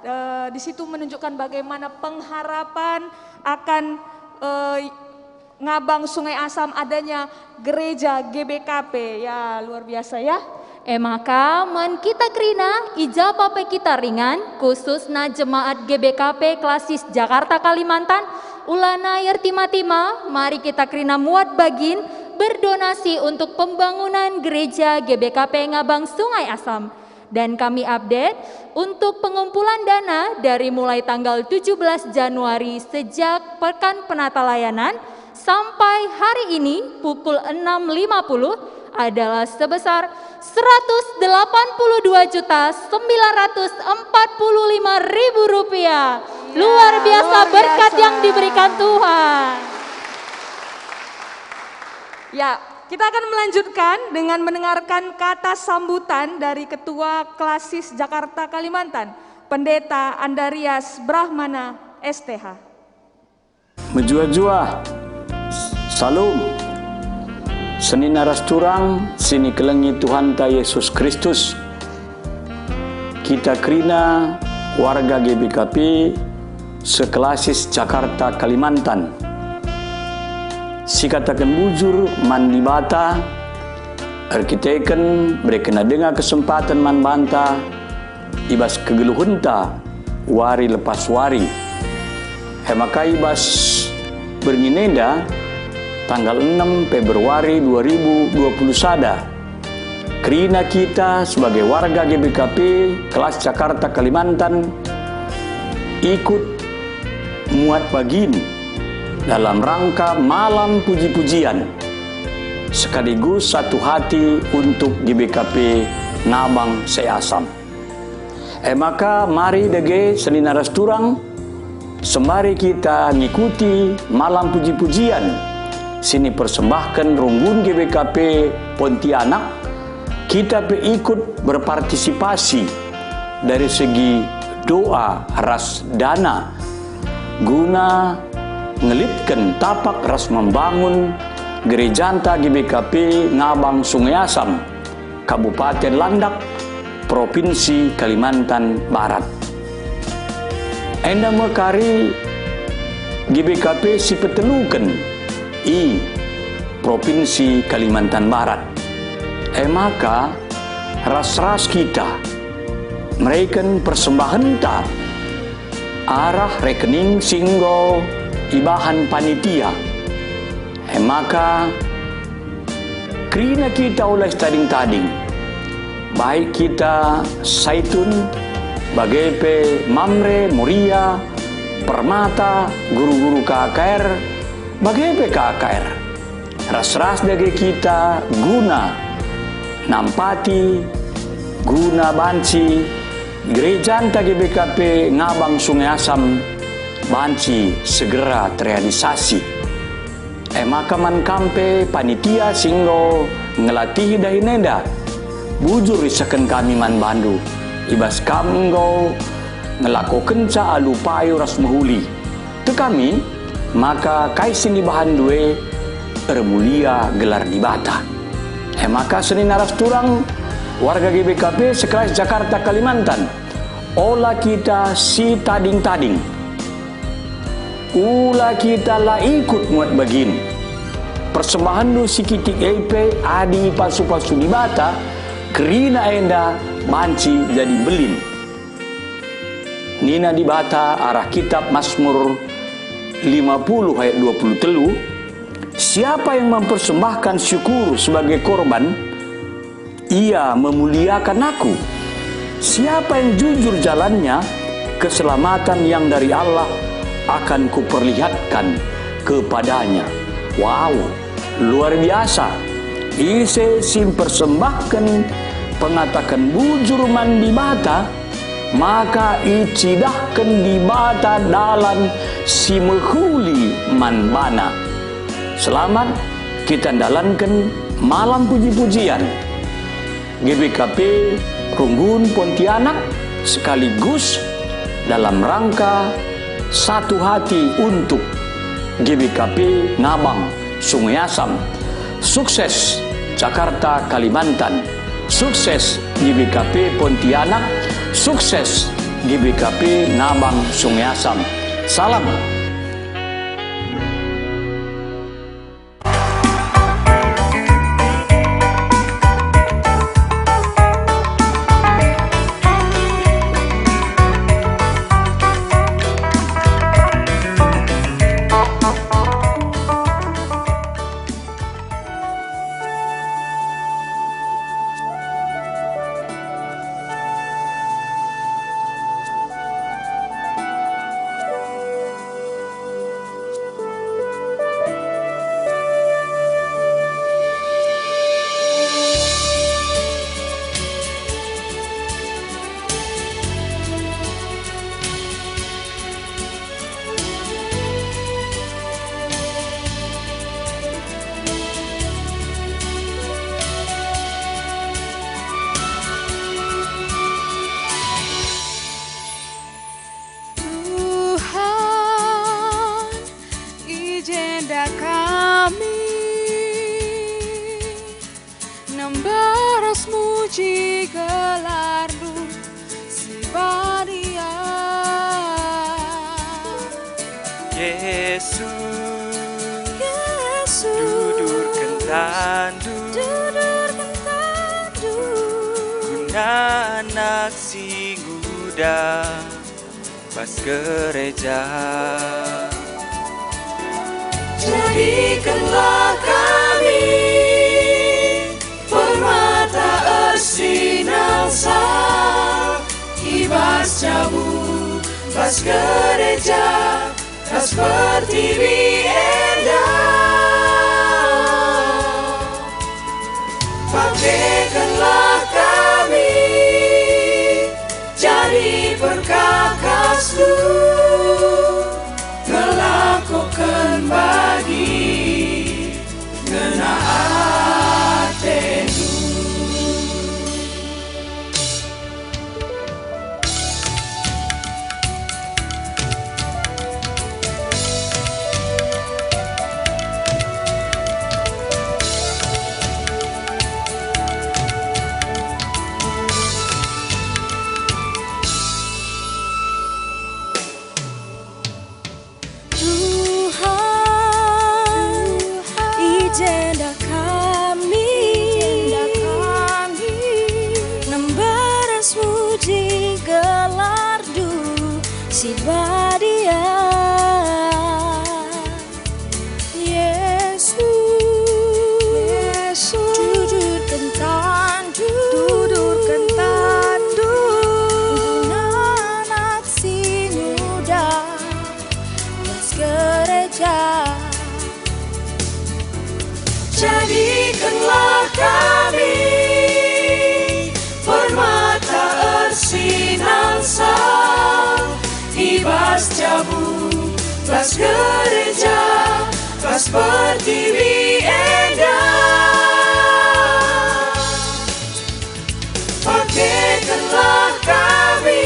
Eh, di situ menunjukkan bagaimana pengharapan akan, eh, Ngabang Sungai Asam adanya gereja G B K P. Ya, luar biasa ya. E maka, man kita kerina, i ja pe kita ringan, khususna jemaat G B K P Klasis Jakarta Kalimantan, ulana ertima-tima, mari kita kerina muat bagin, berdonasi untuk pembangunan gereja G B K P Ngabang Sungai Asam. Dan kami update, untuk pengumpulan dana dari mulai tanggal tujuh belas Januari sejak Pekan Penata Layanan sampai hari ini pukul enam lima puluh adalah sebesar seratus delapan puluh dua juta sembilan ratus empat puluh lima ribu rupiah. Iya, luar biasa luar berkat biasa yang diberikan Tuhan. Ya, kita akan melanjutkan dengan mendengarkan kata sambutan dari Ketua Klasis Jakarta Kalimantan, Pendeta Andarias Brahmana, S T H. Mejuah-juah. Salum. Senina ras turang si nikelengi Tuhanta Yesus Kristus. Kita kerina warga G B K P seklasis Jakarta Kalimantan. Sikataken bujur man Dibata, erkiteken berekenNa denga kesempaten man banta i bas kegeluhenta wari lepas wari. E maka i bas berngi enda, tanggal enem Februari dua ribu dua puluh sada, kerina kita sebagai warga G B K P Klasis Jakarta Kalimantan ikut muat bagin dalam rangka malam puji-pujian sekaligus satu hati untuk G B K P Ngabang Sungai Asam. E maka mari dage senina ras turang, sembari kita ngikuti malam puji-pujian si nipersembahken runggun G B K P Pontianak, kita pe ikut berpartisipasi dari segi doa ras dana guna ngelitken tapak ras membangun gerejanta G B K P Ngabang Sungai Asam, Kabupaten Landak, Provinsi Kalimantan Barat. Enda me kari G B K P si peteluken i Provinsi Kalimantan Barat. E maka, ras-ras kita mereken persembahenta arah rekening si enggo ibahan panitia. E maka, kerina kita ola sitading-tading, baik kita Saitun, bage pe Mamre, Moria, Permata, guru-guru K K R, bage pe K K R. Ras-ras dage kita guna nampati, guna banci gerejanta G B K P Ngabang Sungai Asam banci segera terrealisasi. E maka man kam pe panitia si enggo ngelatihi dahin enda, bujur isehken kami man bandu, i bas kam enggo ngelakokenca alu payo ras mehuli. Tek kami maka kai si ibahanndu e ermulia gelar Dibata. E maka senina ras turang warga G B K P seklasis Jakarta Kalimantan, ola kita sitading-tading. Ula kita la ikut muat bagin. Persembahenndu si kitik e pe adi ipasu-pasu Dibata, kerina enda banci jadi mbelin. Nina Dibata arah kitab Masmur lima puluh ayat dua puluh telu, "Siapa yang mempersembahkan syukur sebagai korban, ia memuliakan Aku. Siapa yang jujur jalannya, keselamatan yang dari Allah akan Kuperlihatkan kepadanya." Wow, luar biasa! Ise si mpersembahken pengataken bujur man Dibata, maka icidahken Dibata dalan si mehuli man bana. Selamat kita ndalanken malam puji-pujian G B K P Rungguen Pontianak sekaligus dalam rangka satu hati untuk G B K P Ngabang Sungai Asam. Sukses Jakarta, Kalimantan. Sukses G B K P Pontianak. Sukses G B K P Ngabang Sungai Asam. Salam. Tuhan, i jenda kami nembar ras muji gelarNdu si badia. Yesus, Yesus, dudurken tanNdu, dudurken tanNdu, guna anak si nguda bas gereja. Jadikenlah kami permata ersinalsal i bas jabu, bas gereja, bas pertiwi enda. Pakekenlah kami jadi perkakasNdu, ngelakoken bagi ngena ateNdu. Tuhan, i jenda kami, i jenda kami, nembar ras muji gelarNdu si badia. Yesus, Yesus, dudurken tanNdu, dudurken tanNdu, guna anak si nguda bas gereja. Jadikenlah kami permata ersinalsal i bas jabu, bas gereja, bas pertiwi enda. Pakekenlah kami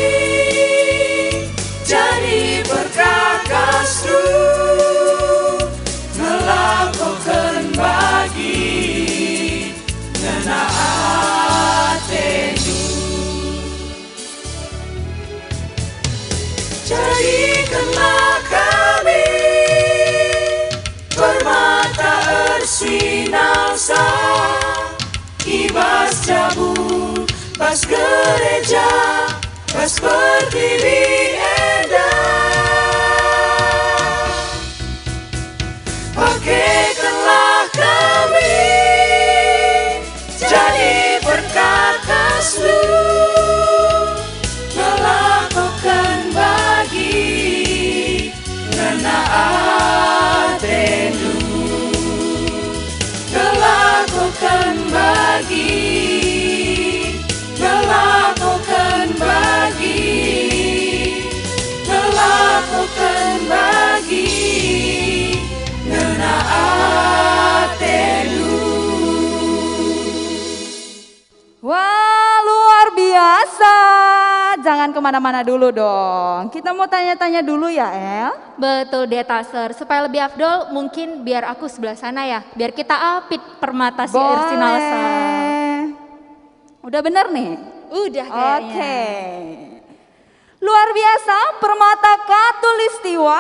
jadi perkakasNdu, ngelakoken bagi ngena ateNdu. Jadikenlah kami permata ersinalsal i bas jabu, bas gereja, bas pertiwi enda. Pakekenlah kami jadi perkakasNdu, ngelakoken bagi ngena ateNdu, ngelakoken bagi, ngelakoken bagi Jangan kemana-mana dulu dong. Kita mau tanya-tanya dulu ya, El. Betul, Deta Ser. Supaya lebih afdol, mungkin biar aku sebelah sana ya. Biar kita apit permata si Ersinalsa. Boleh. Udah bener nih? Udah kayaknya. Oke. Luar biasa, permata Khatulistiwa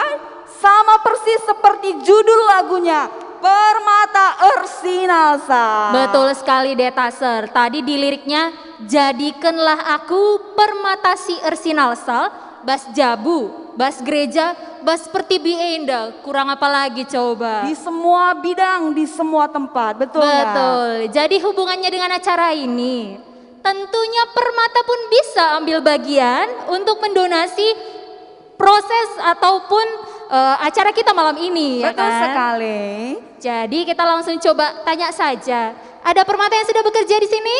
sama persis seperti judul lagunya, Permata Ersinalsa. Betul sekali, Deta Ser. Tadi di liriknya, "Jadikanlah aku permata si ersinalsal, bas jabu, bas gereja, bas pertibi enda, kurang apa lagi coba?" Di semua bidang, di semua tempat, betul nggak? Betul. Jadi hubungannya dengan acara ini, tentunya Permata pun bisa ambil bagian untuk mendonasi proses ataupun, eh, acara kita malam ini, ya kan? Betul sekali. Jadi kita langsung coba tanya saja. Ada Permata yang sudah bekerja di sini?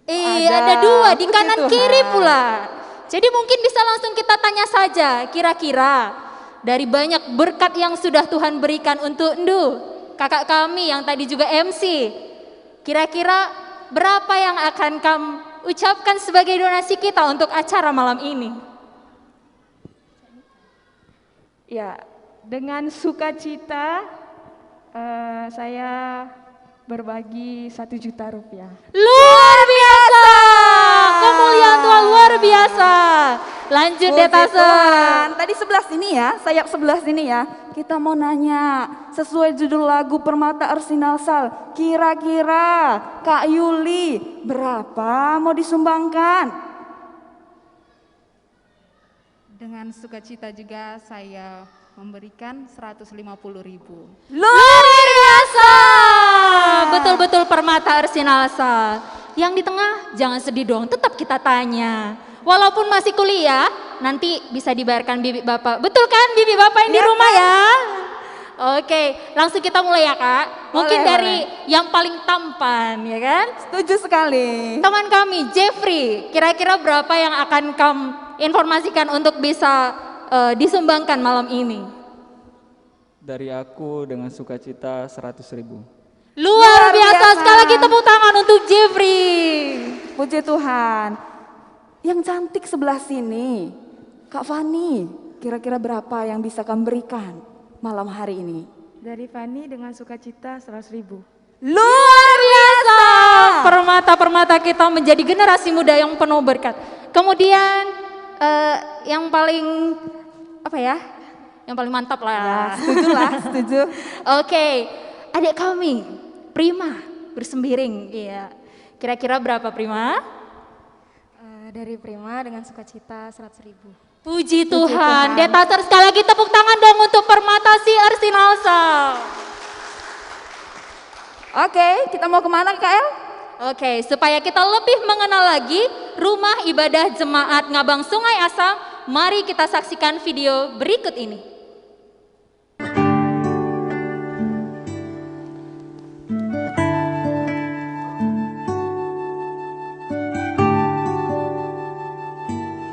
Eh, ada. Ada dua, di kanan kiri pula. Puji Tuhan. Jadi mungkin bisa langsung kita tanya saja, kira-kira dari banyak berkat yang sudah Tuhan berikan untuk Ndu, kakak kami yang tadi juga M C, kira-kira berapa yang akan kam ucapkan sebagai donasi kita untuk acara malam ini? Ya, dengan sukacita, eh, saya berbagi satu juta rupiah. Luar biasa! Kemuliaan Tuhan luar biasa. Lanjut, Deta Ser. Puji Tuhan. Tadi sebelah sini ya, sayap sebelah sini ya. Kita mau nanya, sesuai judul lagu Permata Ersinalsal, kira-kira Kak Yuli berapa mau disumbangkan? Dengan sukacita juga saya memberikan seratus lima puluh ribu. Luar biasa! Betul-betul Permata Ersinalsa. Yang di tengah, jangan sedih dong, tetap kita tanya. Walaupun masih kuliah, nanti bisa dibayarkan bibi bapak. Betul kan, bibi bapak yang di rumah ya? Oke, langsung kita mulai ya, Kak. Mungkin dari yang paling tampan, ya kan? Setuju sekali. Teman kami, Jeffrey, kira-kira berapa yang akan kam informasikan untuk bisa, eh, disumbangkan malam ini? Dari aku dengan sukacita seratus ribu. Luar biasa. Luar biasa. Sekali lagi tepuk tangan untuk Jeffrey. Puji Tuhan. Yang cantik sebelah sini, Kak Fani, kira-kira berapa yang bisa kamu berikan malam hari ini? Dari Fani dengan sukacita seratus ribu. Luar biasa. Permata-permata kita menjadi generasi muda yang penuh berkat. Kemudian, eh, yang paling, apa ya? Yang paling mantap lah. Ya, setuju lah, setuju. Oke, adik kami, Prima, bersembiring, iya. Kira-kira berapa, Prima? Eh, dari Prima dengan sukacita seratus ribu. Puji Tuhan. Puji Tuhan. Deta Ser, sekali lagi tepuk tangan dong untuk Permata si Ersinalsa. Oke, kita mau kemana, K L? Oke, supaya kita lebih mengenal lagi Rumah Ibadah Jemaat Ngabang Sungai Asam, mari kita saksikan video berikut ini.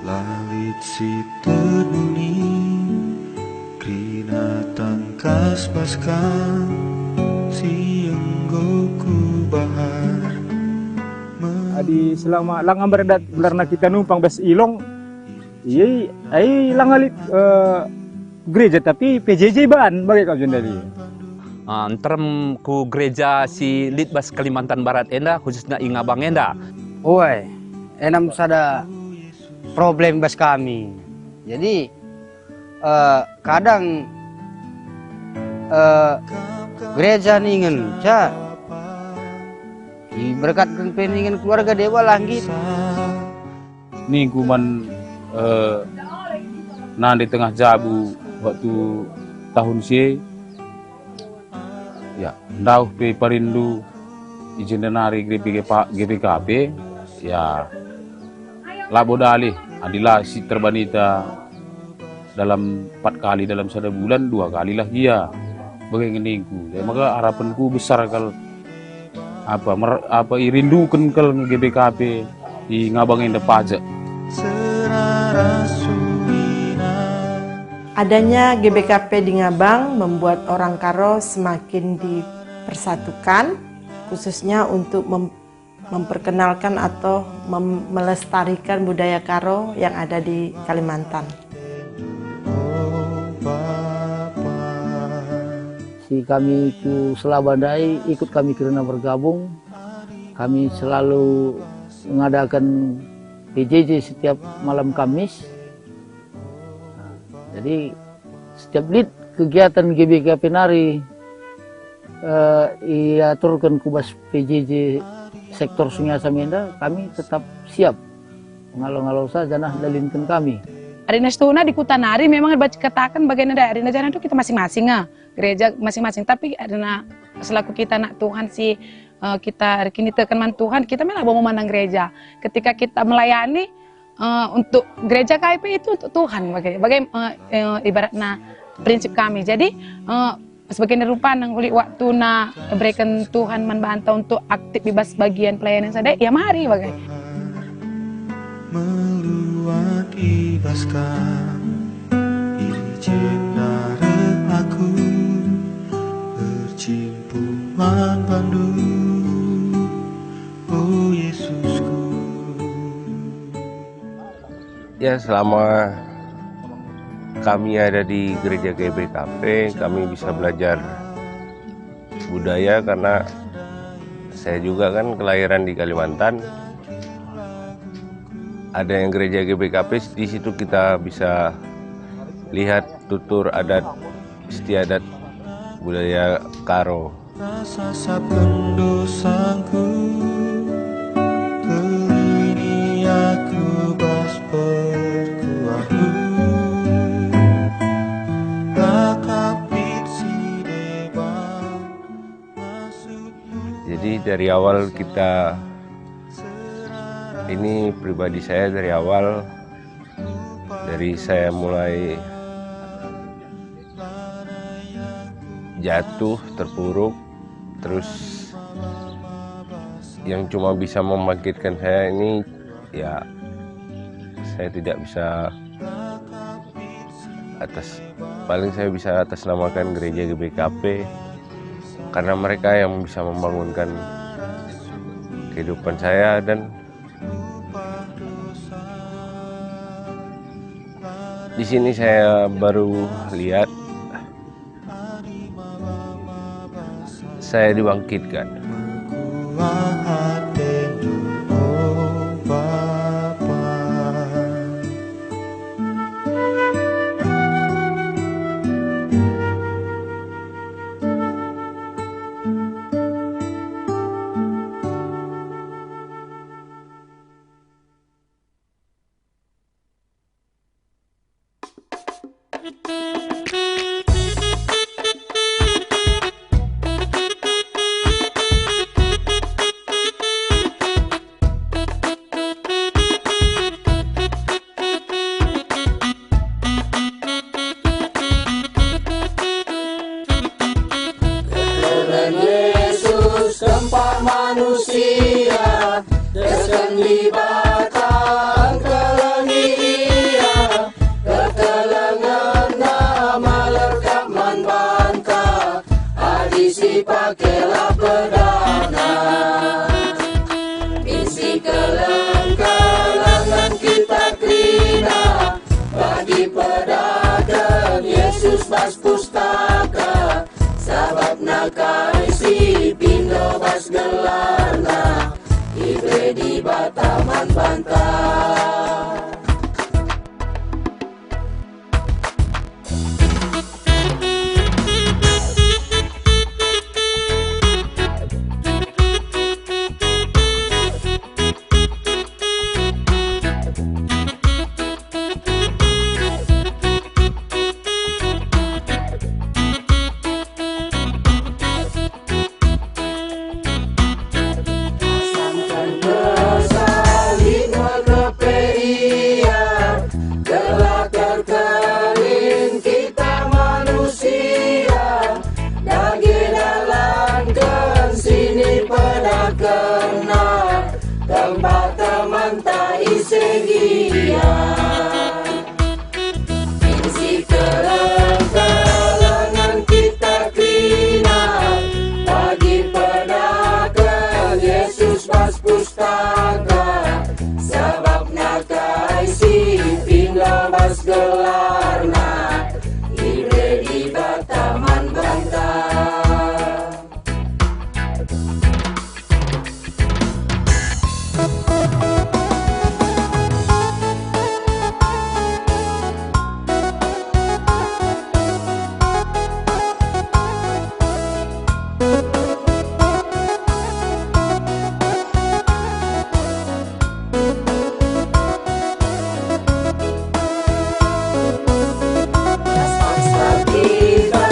Langit si terduni, kerina tangkas Paskah si enggo kubahar. Adi selama lang ambar dat gelarna kita numpang bas ilong, iya, ai lang alit, eh, gereja, tapi P J J ban bage kau jendali. Ah, nterem ku gereja si lit bas Kalimantan Barat enda, khususna i Ngabang enda. Uai, enam sada problem bas kami. Jadi, eh, kadang, eh, gereja ningen, ca, iberkatken pe ningen keluarga deba lah nggit. Ningku man, eh, nande tengah jabu waktu tahun si e, ya, ndauh pe parindu i jenda nari G B K P, G B K P, ya, labo dalih, adi la si terbanita dalam empat kali dalam sada bulan, dua kalilah gia. Bage ngeningku. Jadi maka harapanku besar kal, apa, mer-, apa, irinduken kal G B K P i Ngabang enda pajak. Adanya G B K P di Ngabang membuat orang Karo semakin dipersatukan, khususnya untuk mem-, memperkenalkan atau mem-, melestarikan budaya Karo yang ada di Kalimantan. Si kami ku Selaba ndai ikut kami kerina bergabung. Kami selalu mengadakan P J J setiap malam Kamis. Nah, jadi setiap lit kegiatan G B K P nari, eh, iaturken ku bas P J J sektor Sungai Asam enda, kami tetap siap ngalo-ngalosa janah dalinken kami. Arina situhuna di kuta nari memang baca kataken bagaimana dai arina janah tu kita masing-masing, ah. Gereja masing-masing. Tapi arina selaku kita anak Tuhan si, eh, kita erkiniteken man Tuhan, kita me labo memandang gereja. Ketika kita melayani, eh, untuk gereja K I P itu untuk Tuhan, bagai, bagai, eh, eh, ibaratna prinsip kami. Jadi, eh, sebagai rupa nang uli waktuna ibereken Tuhan man banta untuk aktif i bas bagian pelayanan sada, ya mari, bagai. Meluat i bas Kam, i jenda reh aku, erjimpuh man bandu, o Yesusku. Ya, selama kami ada di gereja G B K P, kami bisa belajar budaya karena saya juga kan kelahiran di Kalimantan. Ada yang gereja G B K P, di situ kita bisa lihat tutur adat istiadat budaya Karo. Sasapken dosangku, terini aku bas perkuahmu, lakap lit si deban maksudmu. Jadi dari awal kita, ini pribadi saya dari awal, dari saya mulai jatuh, terpuruk, terus yang cuma bisa membangkitkan saya ini, ya, saya tidak bisa atas, paling saya bisa atas namakan gereja G B K P, karena mereka yang bisa membangunkan kehidupan saya, dan di sini saya baru lihat saya dibangkitkan. Kekelengen Yesus kempak manusia, desken Dibata engkelengi ia. KekelengenNa malekat man banta, adi sipake la pedana. Min si keleng-kelengen kita kerina, bagi pedaken Yesus bas pustaka, sabap nakai si pindo bas gelarNa, iberedi Dibata man banta. Gelarna, iberre Dibata man banta. Asa kita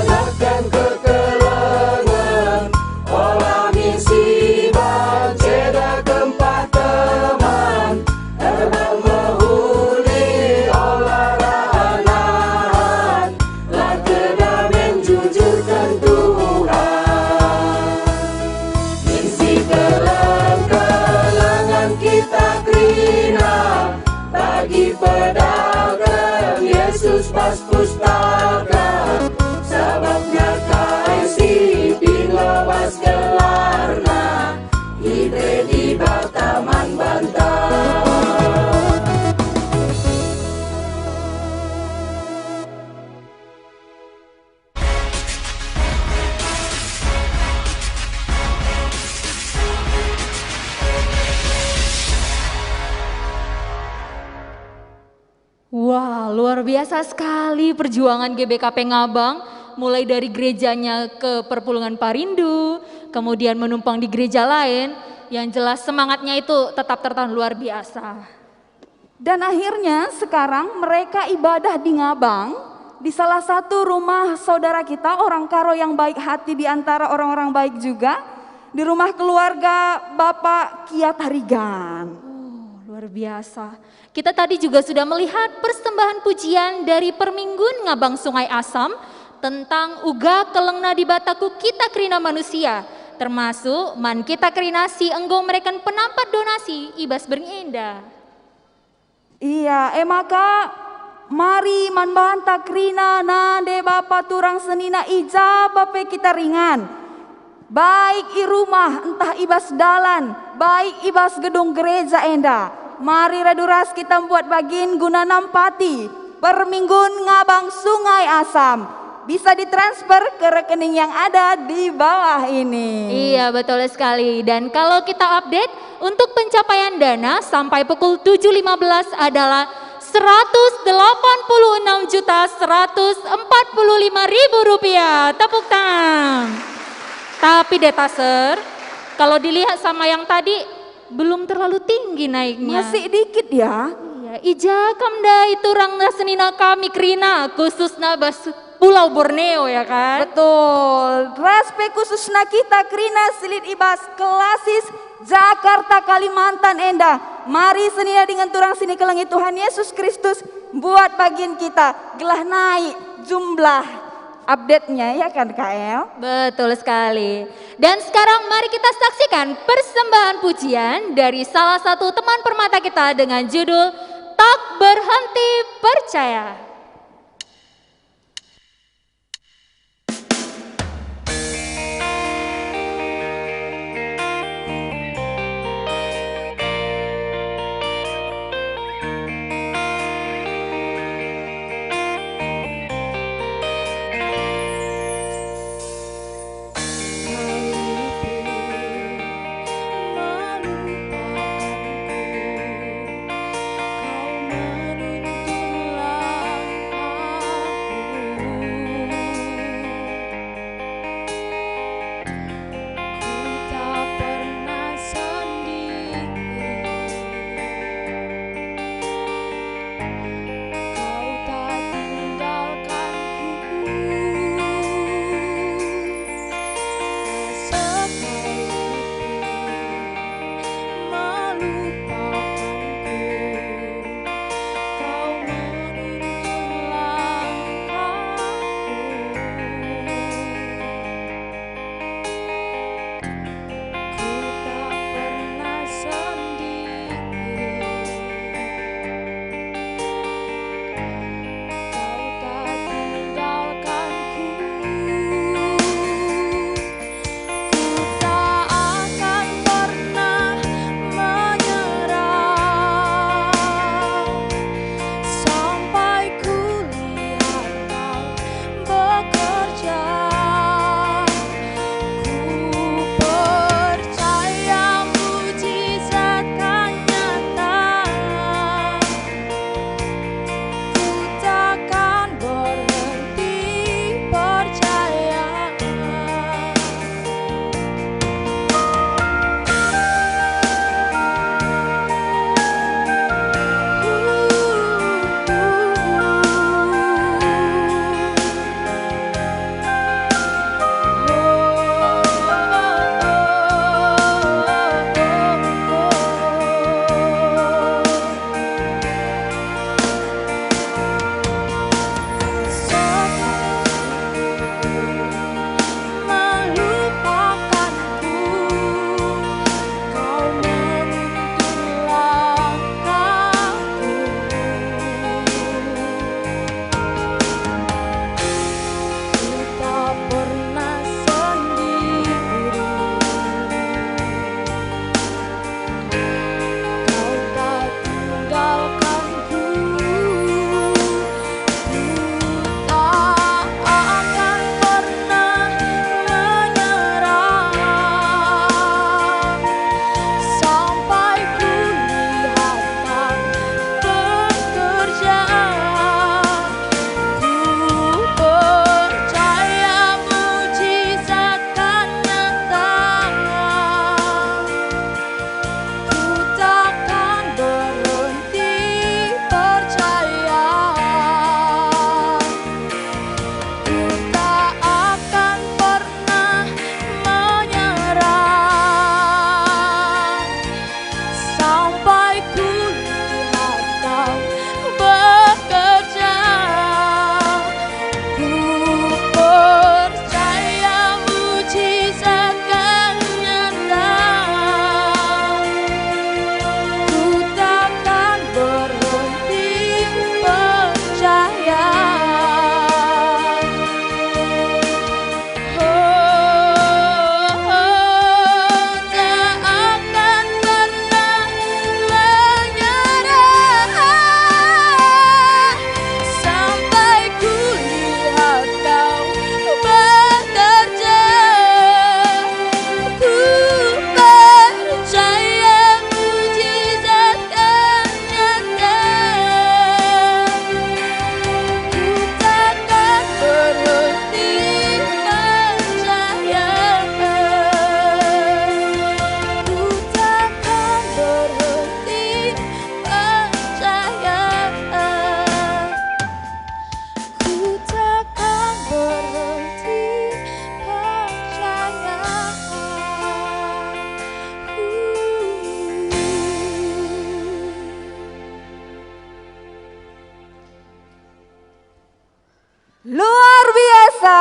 datang kekelengen, ola misiban ceda kempak teman, erbang mehuli ola rahan-rahan, la kena menjujurken Tuhan. Min si keleng-kelengen kita kerina, bagi pedagang Yesus bas pustaka, sabap nakai si pin lobas gelarna, iberre Dibata man banta. Wah, luar biasa sekali perjuangan G B K P Ngabang, mulai dari gerejanya ke Perpulungan Parindu, kemudian menumpang di gereja lain. Yang jelas, semangatnya itu tetap tertanam, luar biasa. Dan akhirnya sekarang mereka ibadah di Ngabang, di salah satu rumah saudara kita, orang Karo yang baik hati di antara orang-orang baik juga, di rumah keluarga Bapak Kiat Harigan. Oh, luar biasa. Kita tadi juga sudah melihat persembahan pujian dari Perminggun Ngabang Sungai Asam tentang uga kelengna Dibata ku kita kerina manusia, termasuk man kita kerina si enggo mereken penampat donasi i bas berngi enda. Ia, e maka, mari man banta kerina nande bapa turang senina i ja pe kita ringan. Baik i rumah ntah i bas dalan, baik i bas gedung gereja enda. Mari radu ras kita mbuat bagin guna nampati Perminggun Ngabang Sungai Asam. Bisa ditransfer ke rekening yang ada di bawah ini. Iya, betul sekali. Dan kalau kita update, untuk pencapaian dana sampai pukul tujuh lima belas adalah seratus delapan puluh enam juta seratus empat puluh lima ribu rupiah. Tepuk tangan. Tapi deh, Taser, kalau dilihat sama yang tadi, belum terlalu tinggi naiknya. Masih dikit ya. Iya, i ja kam ndai turang ras senina kami kerina, khususna bas Pulau Borneo, ya kan? Betul. Ras pe khususna kita kerina si lit i bas Klasis Jakarta, Kalimantan enda. Mari senina dingen turang si nikelengi Tuhan Yesus Kristus, buat bagin kita gelah naik jumlah update-nya, ya kan, K L? Betul sekali. Dan sekarang mari kita saksikan persembahan pujian dari salah satu teman permata kita dengan judul Tak Berhenti Percaya. Luar biasa,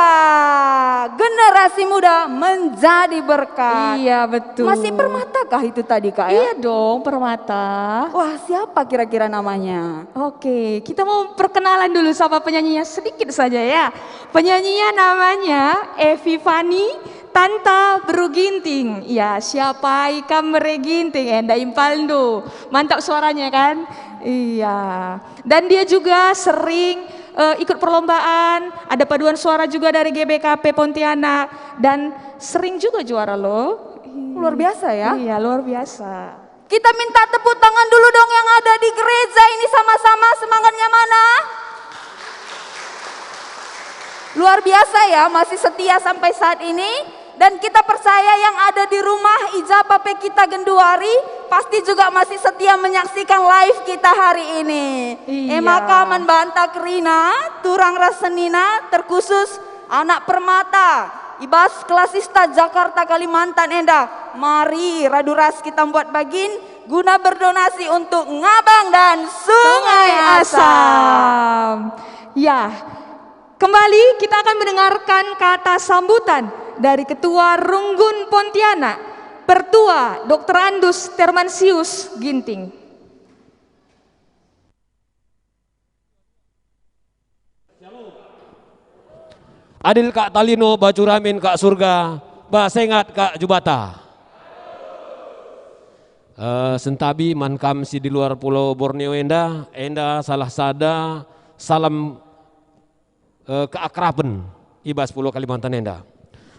generasi muda menjadi berkat. Iya, betul. Masih Permatakah itu tadi, Kak, ya? Iya dong, Permata. Wah, siapa kira-kira namanya? Oke, kita mau perkenalan dulu sama penyanyinya sedikit saja ya. Penyanyinya namanya Evi Fani, Tanta Beru Ginting. Ya, siapa ikam mere Ginting? Enda impalndu. Mantap suaranya kan? Iya. Dan dia juga sering eh, ikut perlombaan, ada paduan suara juga dari G B K P Pontianak, dan sering juga juara loh. Luar biasa ya. Iya, luar biasa. Kita minta tepuk tangan dulu dong yang ada di gereja ini sama-sama, semangatnya mana? Luar biasa ya, masih setia sampai saat ini. Dan kita percaya yang ada di rumah, i ja pe kita genduari, pasti juga masih setia menyaksikan live kita hari ini. Iya. E maka man banta kerina, turang ras senina, terkhusus anak Permata, i bas Klasista Jakarta Kalimantan enda, mari radu ras kita mbuat bagin guna berdonasi untuk Ngabang dan Sungai Asam. Ya, kembali kita akan mendengarkan kata sambutan dari Ketua Runggun Pontianak, Pertua doktor Andus Termansius Ginting. Adil kak talino bacuramin kak surga, basengat kak jubata. Eh, sentabi man kam si di luar Pulau Borneo enda, enda salah sada salam eh, keakraben i bas Pulau Kalimantan enda.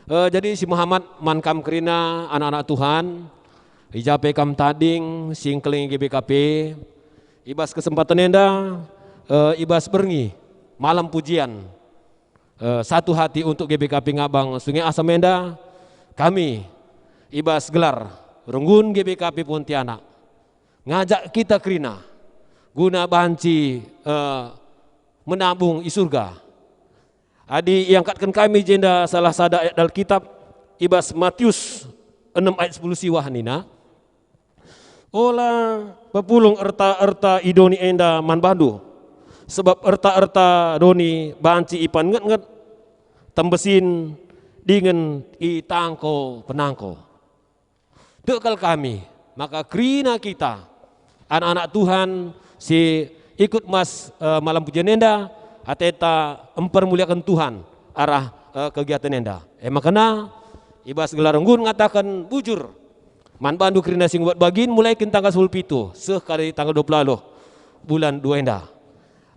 Eh, jadi si Muhammad man kam kerina anak-anak Tuhan, i ja pe kam tading si ngkelengi G B K P, i bas kesempatan enda, eh, i bas berngi malam pujian, eh, satu hati untuk G B K P Ngabang Sungai Asam enda, kami i bas gelar Runggun G B K P Pontianak ngajak kita kerina guna banci, eh, menabung i surga. Adi iangkatken kami jenda salah sada ayat Alkitab i bas Matius enem ayat sepuluh siwah nina, "Ola pepulung erta-erta i doni enda man bandu, sebab erta-erta doni banci ipanget-nget, tembesin dingen i tangko-penangko." Tek kal kami, maka kerina kita, anak-anak Tuhan si ikut mas, eh, malam pujian enda, ateta mpermuliaken Tuhan arah, eh, kegiatan enda. E makana, i bas gelar nggun ngataken bujur, man bandu kerina si ngubat bagin mulai kin tanggal sepuluh pitu, seh kari tanggal dua puluh aluh bulan dua enda.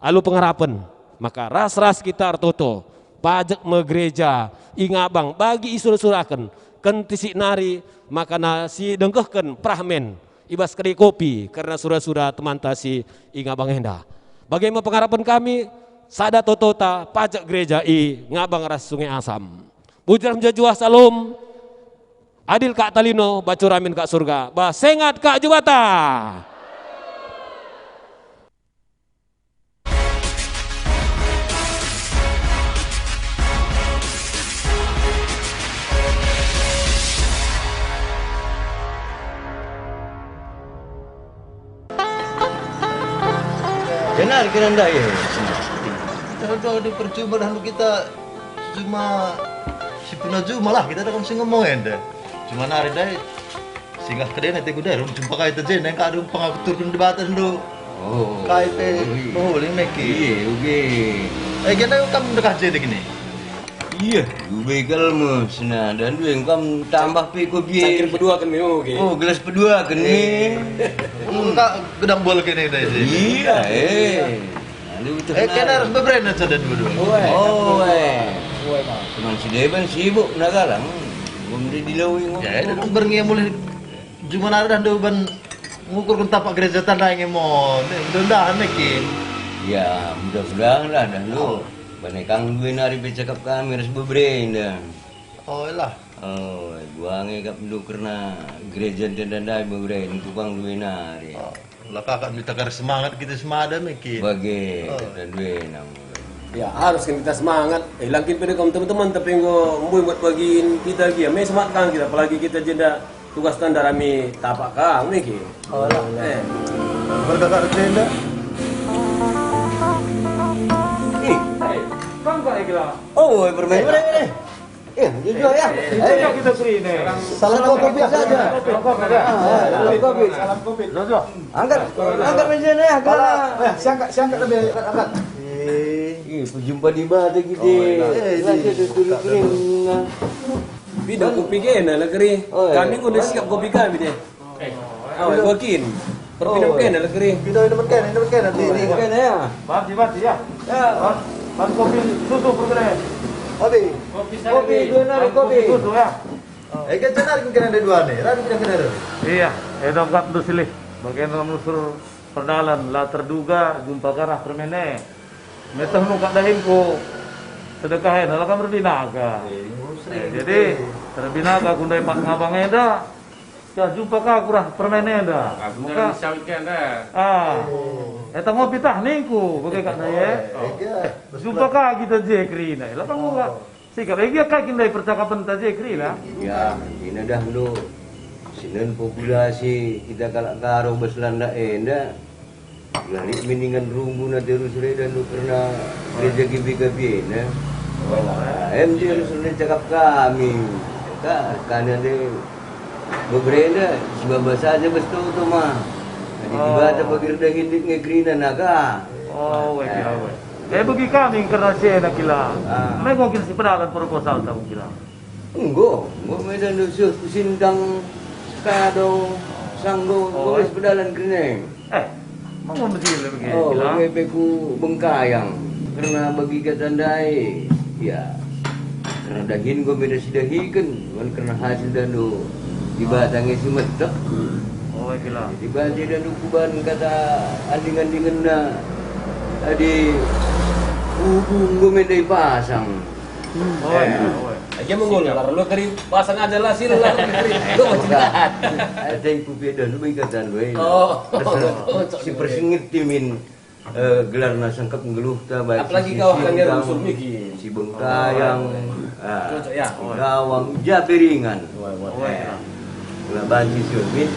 Alu pengarapen, maka ras-ras kita ertoto, pajek me gereja i Ngabang bagi isura-suraken, kentisik nari, maka na si dengkehken perahmen i bas kedai kopi kerna sura-sura temanta si i Ngabang enda. Bage me pengarapen kami, sada totota pajek gereja i Ngabang ras Sungai Asam. Bujur menjajuah, salom, adil kak talino, bacuramin kak surga, basengat kak jubata. Jangan kena ndak ya. Kita udah, udah percuma dah kita cuma si puna juma lah kita dah kan si ngomong enda. Cuma nari dai. Singgah kedai nanti ku dai, rum jumpa kai tejen, nengka rum pengatur dun debat ndo. Oh. Kai pe, ui. Oh, ling meki. Iya, oke. Eh, kena kam dekah je dek ini. Iya, ube kal mesna dan dua kam tambah pe ko biaya. Cangkir pedua kan, oke. Oh, gelas pedua kan. Iya. Oh, tak gedang bol kene dai je. Iya, eh. Lalu itu Eh, kena harus beberapa aja dan dua-dua. Oe. Oh, eh. Oe, Bang. Cuman si Deban sibuk nagalang. Belum di dilawi ngomong. Ya, itu berngi mulai Jumana dah ndu ban ngukurken tapak gereja tandai nge mon. Ndu ndahan niki. Ya, mudah-mudahan lah dah ndu. Bane kang dua nari pe cakap kami ras beberenda. Oh, lah. Oh, buange kap ndu kerna gereja tandai beberenda, ndu kang dua nari. Oh, lah kakak minta kar semangat kita semada niki. Bage, Oh. kata dua nang. Ya, harus kan kita semangat. Eh, langkin pede kamu teman-teman, tapi enggo mbue buat bagian kita gia. Me semangat kan kita, apalagi kita jenda tugas tanda rami tapak kang niki. Oh, lah. Eh. Berkata jenda. Ih, eh. Oh, permen. Iya, jujur ya. Itu yang kita beri nih. Salam covid saja. Salam covid ya. Ah, salam covid. Salam covid. Jujur. Angkat, angkat meja nih, angkat. Eh, siangkat, siangkat lebih angkat, angkat. Eh, iya, berjumpa di batu kita. Oh, iya. Eh, iya. Lagi ada dulu kering. Bida kopi kena negeri. Oh, iya. Kami guna sikap kopi kami deh. Awe, gua kin. Perpindah kena negeri. Kita minum kena, minum kena. Di, di. Kena ya. Mati, mati ya. Ya. Ban, ban kopi susu perkena. Kopi. Kopi, dua nari kopi. Kopi susu ya. Eh, kan jenar kena ada dua nih. Rabi kena kena. Iya, eh, dong, Kak, terus silih. Bagian dalam lusur perdalan, la terduga, jumpa garah permene. Meteh muka dahinku sedekah ena, la kam rebinaga. Eh, jadi, rebinaga kundai pak ngabang enda, ya, jumpa ka kurah permen enda. Muka, ah, eta ngopi tah ningku, bage kak dai, eh. Jumpa ka kita je kerina, la kam muka. Sikap, eh, gia kai kin ndai percakapen ta je kerina? Ya, ina dah lu. Sinen populasi kita kalak Karo bas landa enda. Lari mendingan rumbu na terus reda lu kerna gereja G B K P enda. Ah, em je terus reda cakap kami. Ka, kana de beberenda, sebab saja bas toto mah. Jadi tiba-tiba bagi reda hindik nge kerina naga. Oh, weh, kira, weh. Eh, bagi kami kerna si ena kila. Ah. Mai gua kira si pedalan proposal ta kira. Enggo, enggo medan dosuh kusintang kado sanggo, oh, enggo eh. Pedalan kerina. Eh, mau mesti lebih oh, kila. Bagi pe ku Bengkayang. Kerna bagi kata ndai, ya. Kerna dahin gua meda sidahiken, bukan kerna hasil dano Dibata nge si metek. Oh, kila. Dibata dano kuban kata anding-andingenna. Adi kubu enggo menda ipasang. Hmm. Oh, eh. Iya, oh, iya. Aja mengulur, lu keri pasang aja lah, sila lah, keri. Lu mau curhat. Ada ibu beda, lu ikatan, lu, eh. Oh. Si persengit timin, eh, gelarna sengkep nggeluhta, baik apalagi si kau akan Sintang, ngerusur miki. Si Bengkayang, oh, iya. Ah, cocok, ya. Si Gawang, ja Piringan. Wah, wah, wah. Eh. Kena banci si Umin,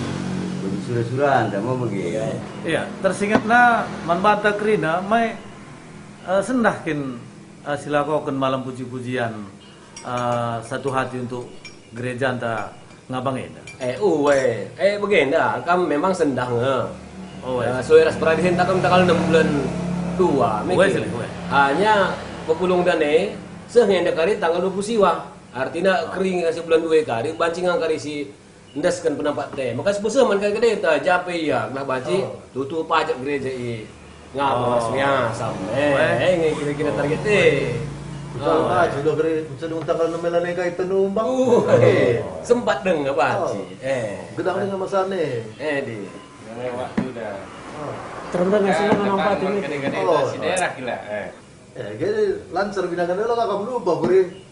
bagi sura-suranta, mau bagi. Iya, tersingetna man banta kerina, mai, eh, sendah kin eh, silakoken malam puji-pujian, eh, satu hati untuk gerejanta ngabang enda. Eh, uwe. Eh, bagenda, kam memang sendah nge. Oh, eh. Eh, sue ras peradehenta kam tanggal enem bulan dua, uwe, mungkin. Uwe. Hanya pepulung dane, seh nge enda kari tanggal dua puluh siwa. Artina kering kasih bulan dua kari, bancingan kari si Endesken penampak te. Maka sebesar man kai kedeta, jape ia, gelah banci, oh, tutu pajak gereja i. Ngapa oh. Mas Miasam? Eh, eh, nge kira-kira target te. Misal oh. Banci, udah gere, sedung tanggal enam melan kai penumbang. Uh, eh. Sempat dengar banci. Oh. Eh. Gedang dengan masane. Eh, di. Lewat tu dah. Oh. Terendam ya, ngasih nampak ini. Kene-kene oh. Si daerah kila. Eh. Eh, jadi lancar binakan lo kakak lupa, Buri.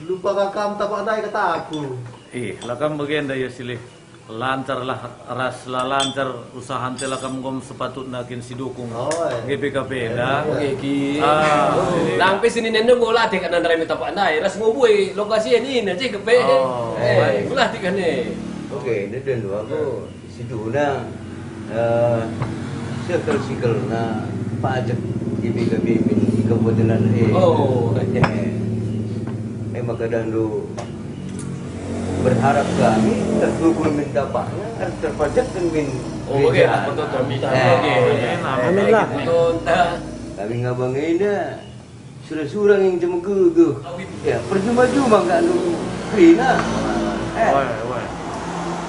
Lupa kakam tapak ndai kataku. Ih, la kam bagenda ya silih. Lancarlah ras la lancar usahanta la kam gom sepatutna kin si dukung oh, eh. G B K P enda. Oke, ki. Ah, oh. Nang pe sini nendo bola te kan antara tapak ndai ras ngubui lokasi ini na cek kepe. Oh. Eh, gula tiga nih. Oke, ini dulu aku. Situhuna, eh, circle-circle-na pajak di B K B min di Kabupaten Aceh. Oh, iya. Eh, eh, maka dandu berharap kami tertukur min tapakna, terpajak min oh, oke, gereja. Betul, betul. Eh, oke. Amin lah. Betul, tak. Kami ngabang enda. Sura-sura nge ngenca megegeh. Ya, perjuma-juma nggak nunggu kerina. Eh. Wah, wah.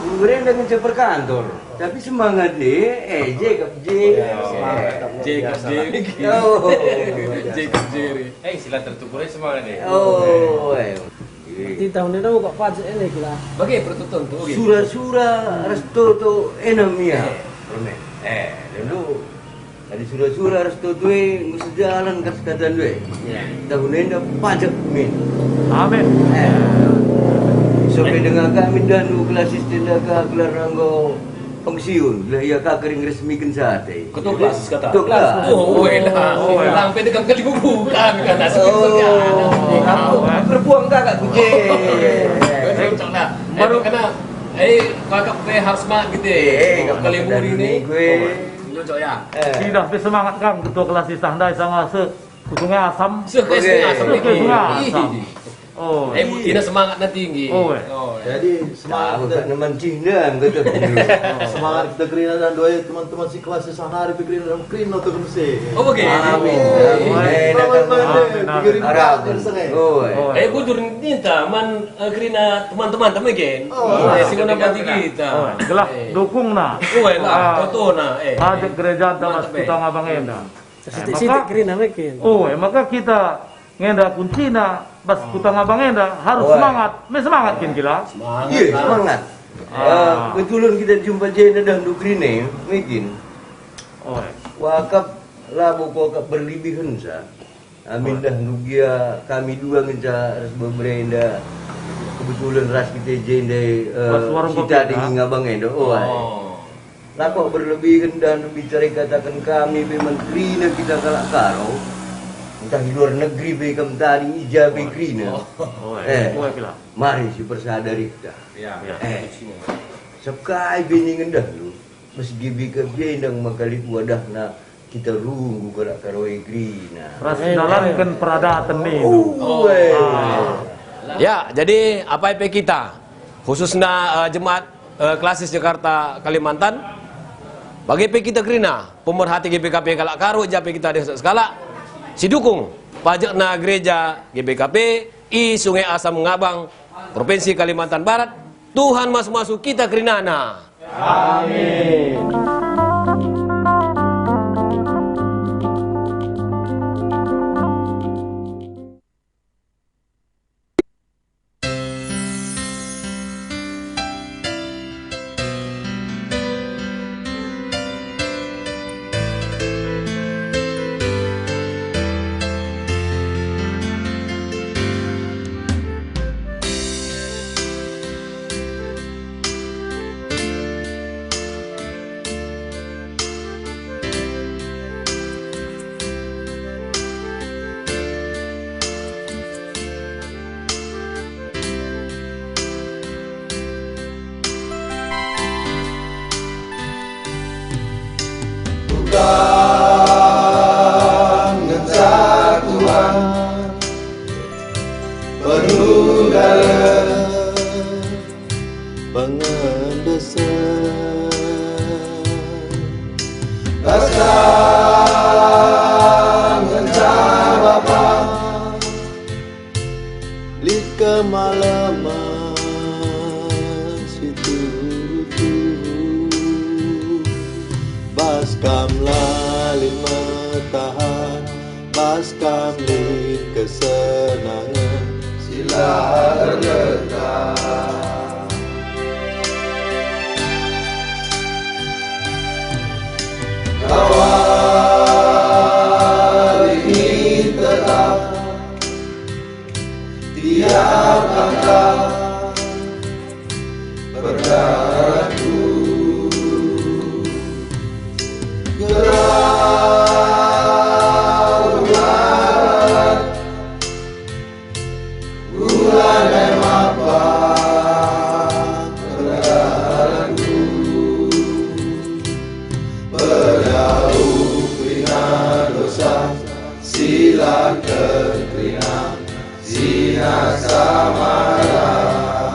Nunggu renda ngenca perkantor. Tapi semangat deh, eh, Jacob J. Oh, iya, semangat, eh. Jacob J. Oh. Jacob J. Eh, sila tertukur aja semangat deh. Oh, eh. Berarti tahun ini kok pajak ini kira. Bagi pertutup tuh, gitu. Sura-sura, restu tuh, enam ya. Eh. Permen. Eh, dulu. Adi sura-sura ras toto e enggo sejalan kas kata ndai. Ya. Tahun enda pajak min. Amin. Eh. Sampai dengan kami dandu gelar sistem daga gelar enggo pensiun, gelah ia ka kering resmiken sate. Ketua kelas kata. Ketua kelas. Oh, enak. Oh, enak. Sampai dengan kali bukan kata. Oh, aku, aku berbuang kakak kunci. Cocok lah. Baru kena, eh, kakak pe harus mak gitu. Eh, kali bukan ini. Gue. Cocok ya. Eh. Sidah pe semangat kam ketua kelas istah ndai sama se. Ku Sungai Asam. Seh, ke Oke. Sungai Asam Seh, ke lagi. Sungai Asam. Ih. Oh. Eh, buktina semangatna tinggi. Oh, eh. Oh, eh. Jadi, semangat Tahu kita tak neman Cina, kata. Semangat kita kerina dan doa teman-teman si kelas si sahnari pe kerina dan kerina tu kemsi. Oh, oke. Amin. Amin. Amin. Amin. Amin. Amin. Amin. Amin. Oh, eh. Oh, eh. Eh, bujur ninta man, eh, kerina teman-teman, teman, gen? Oh. Eh, si guna bagi kita. Oh, eh. Gelah, eh. Dukungna. Oh, eh, lah, Ah. Totona, eh. Ajak gereja Mantap, Damas eh. Kota Ngabang enda. Sitik-sitik maka, kerina meken. Oh, eh, maka kita ngenda kuncina bas Kota Ngabang enda harus Oh, eh. semangat. Me semangat kin kila? Semangat Iya, lah. semangat. Ah. Eh, kebetulan kita jumpa jenda dah ndu kerina, meken. Oh, eh. Wakap labo kuakap berlebihen sa. Amin Oh. dah ndugia kami dua ngenca ras beberenda. Kebetulan ras kita jenda, eh, Pas warung kopi, kita di kan? Ngabang enda. Oh, eh. Oh. Lako berlebihen dan bicara kataken kami pe man kerina kita kalak Karo. Ntah i luar negeri pe kam tading i ja pe kerina. Oh. Oh, Eh, eh, kila. mari si persadari kita. Ya. Ya. Eh, sekai pe ningen dah lu. Mes G B K P ndang maka lit wadahna kita runggu kalak Karo e kerina. Ras Eh, dalanken eh. peradaten nindu. Oh, eh. Ah. Ya, jadi apai pe kita, khususna, eh, jemaat eh, klasis Jakarta, Kalimantan. Bage pe kita kerina, pemerhati G B K P kalak Karo, ja pe kita desa sekalak, si dukung pajakna gereja G B K P i Sungai Asam Ngabang, Provinsi Kalimantan Barat. Tuhan masu-masu kita kerinana. Amin. Bukan ngenca Tuhan penuh dalam pengendesen. Raskam ngenca Bapa, lit kemalemen si tuhu-tuhu. Bas Kam la lit metahan, bas Kam lit kesenangen si la erlengkah. Kawali tetap tiap langkah perjalananku. Gelarmu lalap, bulan mapa perjalananku. Pejauh kerina dosa, silaken kerina si nasa marah.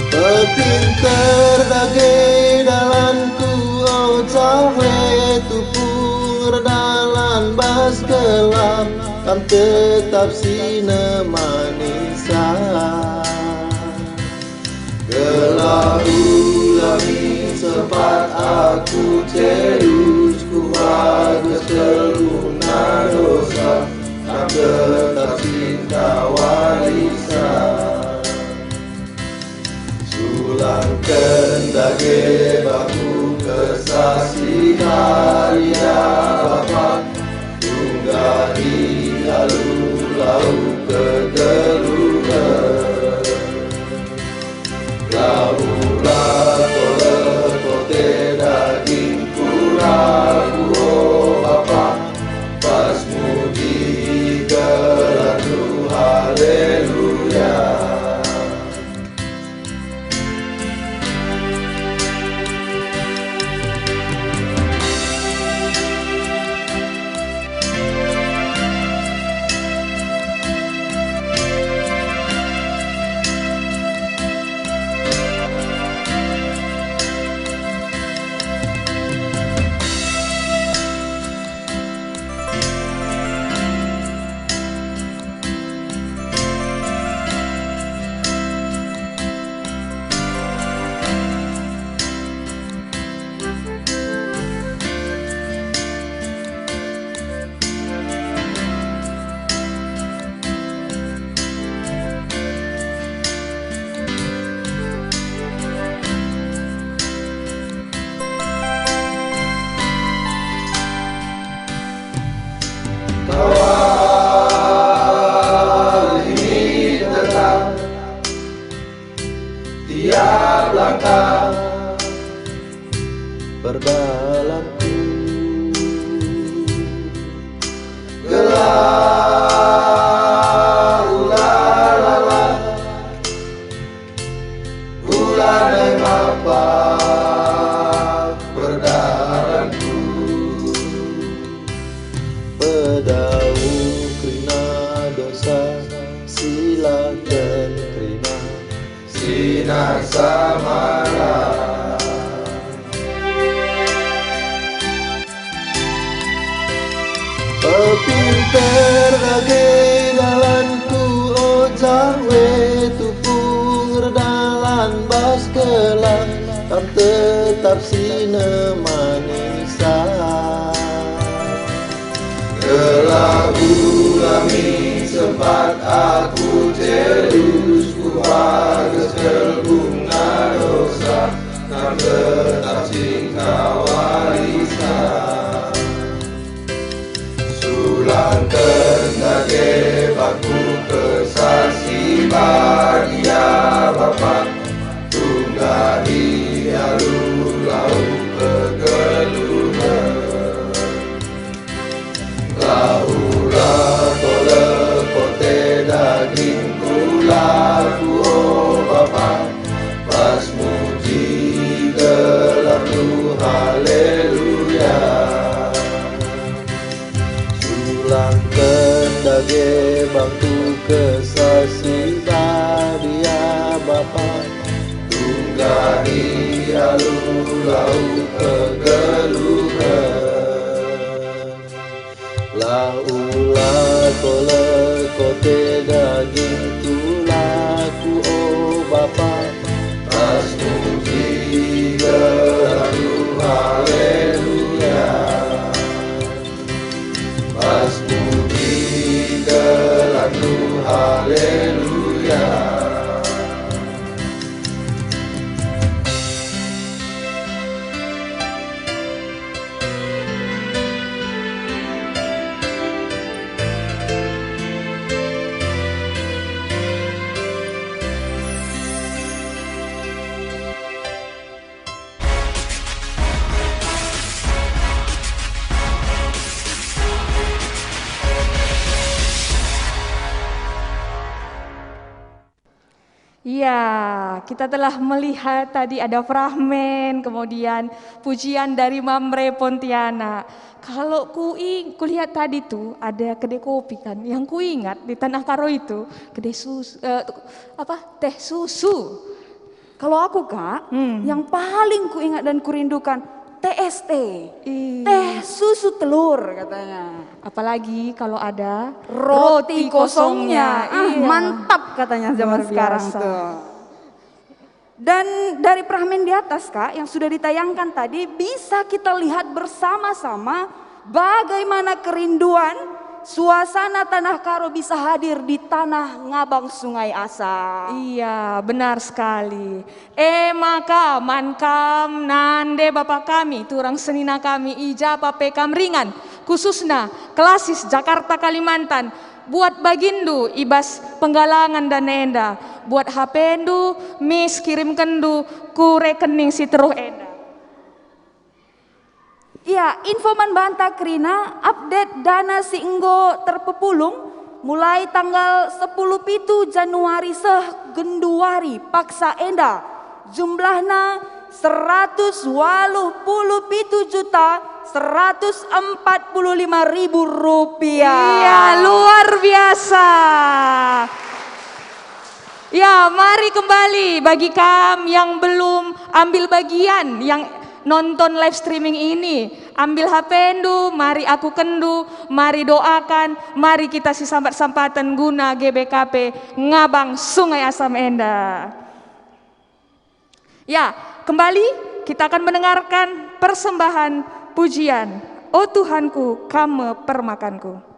Pepinter dage dalanku, o jahe tupung erdalan bas gelap, Kam tetap si nemani sa. Gelah ula min sempat aku terus ku bagus telungna dosa, Kam tetap cinta walisa. Sulangken dage bangku kesah si karia Bapa, tunggadi alu lau kegeluhen. Labulah tole kote dagingku ragu, o Bapa, pas muji gelarNdu, haleluya. dalanku. Gelah ula lalap, ula nai mapak perdaranku. Pedauh kerina dosa, silaken kerina sinah samara. Pepinter dage dalanku, o Jahwe, tupung erdalan bas gelah, Kam tetap si nemanisa. Gelah ula min sempat aku terus ku bages gelgungna dosa, Kam tetap si ngkawalisa. Sulangken dage bangku Kesah Si Badia, Bapa, tunggahi alu lau kegeluhen. Lau la ko leko te dagingku, laku, o Bapa, pas muji gelarNdu, haleluya. Sulangken dage bangku Kesah Si Badia, Bapa, tunggahi alu lau kegeluhen. La ula ko leko te dagingku, laku, o Bapa, pas muji gelarNdu, haleluya. Pas muji gelarNdu, haleluya. Iya, kita telah melihat tadi ada prahmen, kemudian pujian dari Mamre Pontianak. Kalau kuing-, kulihat tadi tuh ada kedai kopi kan, yang kuingat di Tanah Karo itu kedai susu, eh, apa, teh susu. Kalau aku, Kak, Hmm. yang paling kuingat dan kurindukan T S T. Iya. Teh susu telur katanya. Apalagi kalau ada Roti roti kosongnya. kosongnya. Ah, Iya. mantap katanya zaman Luar sekarang biasa. tuh. Dan dari prahmen di atas, Kak, yang sudah ditayangkan tadi, bisa kita lihat bersama-sama bagaimana kerinduan suasana Tanah Karo bisa hadir di tanah ngabang Sungai Asam. Iya, benar sekali. E maka man kam nande bapa kami, turang senina kami, i ja pa pe kam ringan, khususna Klasis Jakarta Kalimantan, buat baginndu i bas penggalangan dana enda, buat H P-ndu, mis kirimkenndu ku rekening si teruh enda. Ia, info man banta kerina, update dana si enggo terpepulung mulai tanggal sepuluh pitu Januari seh genduari paksa enda, jumlahna seratus waluh puluh pitu juta seratus empat puluh lima ribu rupiah. Iya, luar biasa. Ya, mari kembali bagi kam yang belum ambil bagian, yang nonton live streaming ini, ambil H P-ndu, mari akukenndu, mari doakan, mari kita sisampat-sampaten guna G B K P Ngabang Sungai Asam enda. Ya, kembali kita akan mendengarkan persembahan pujian, "O Tuhanku, Kam me permakanku."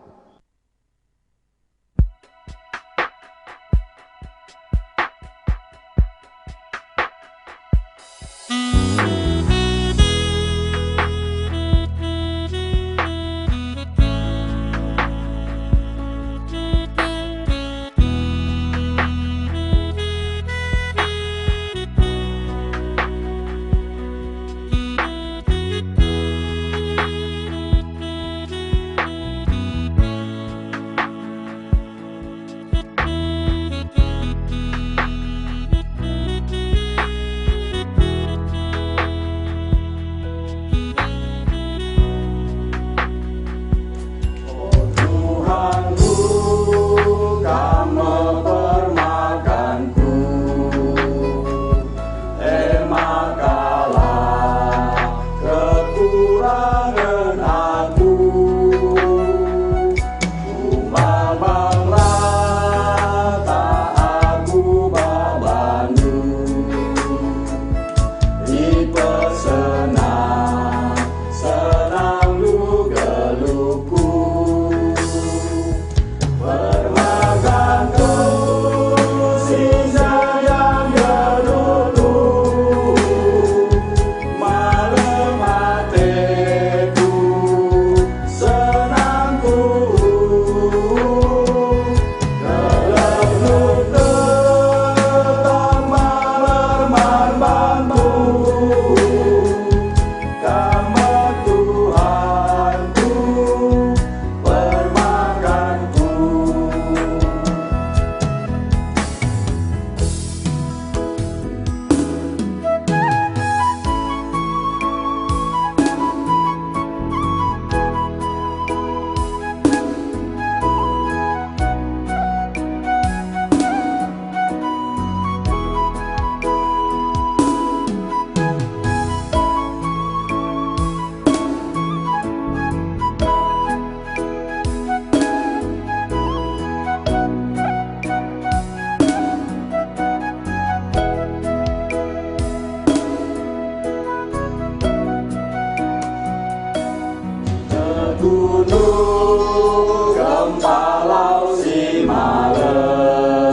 Gunung Kempalau si malem,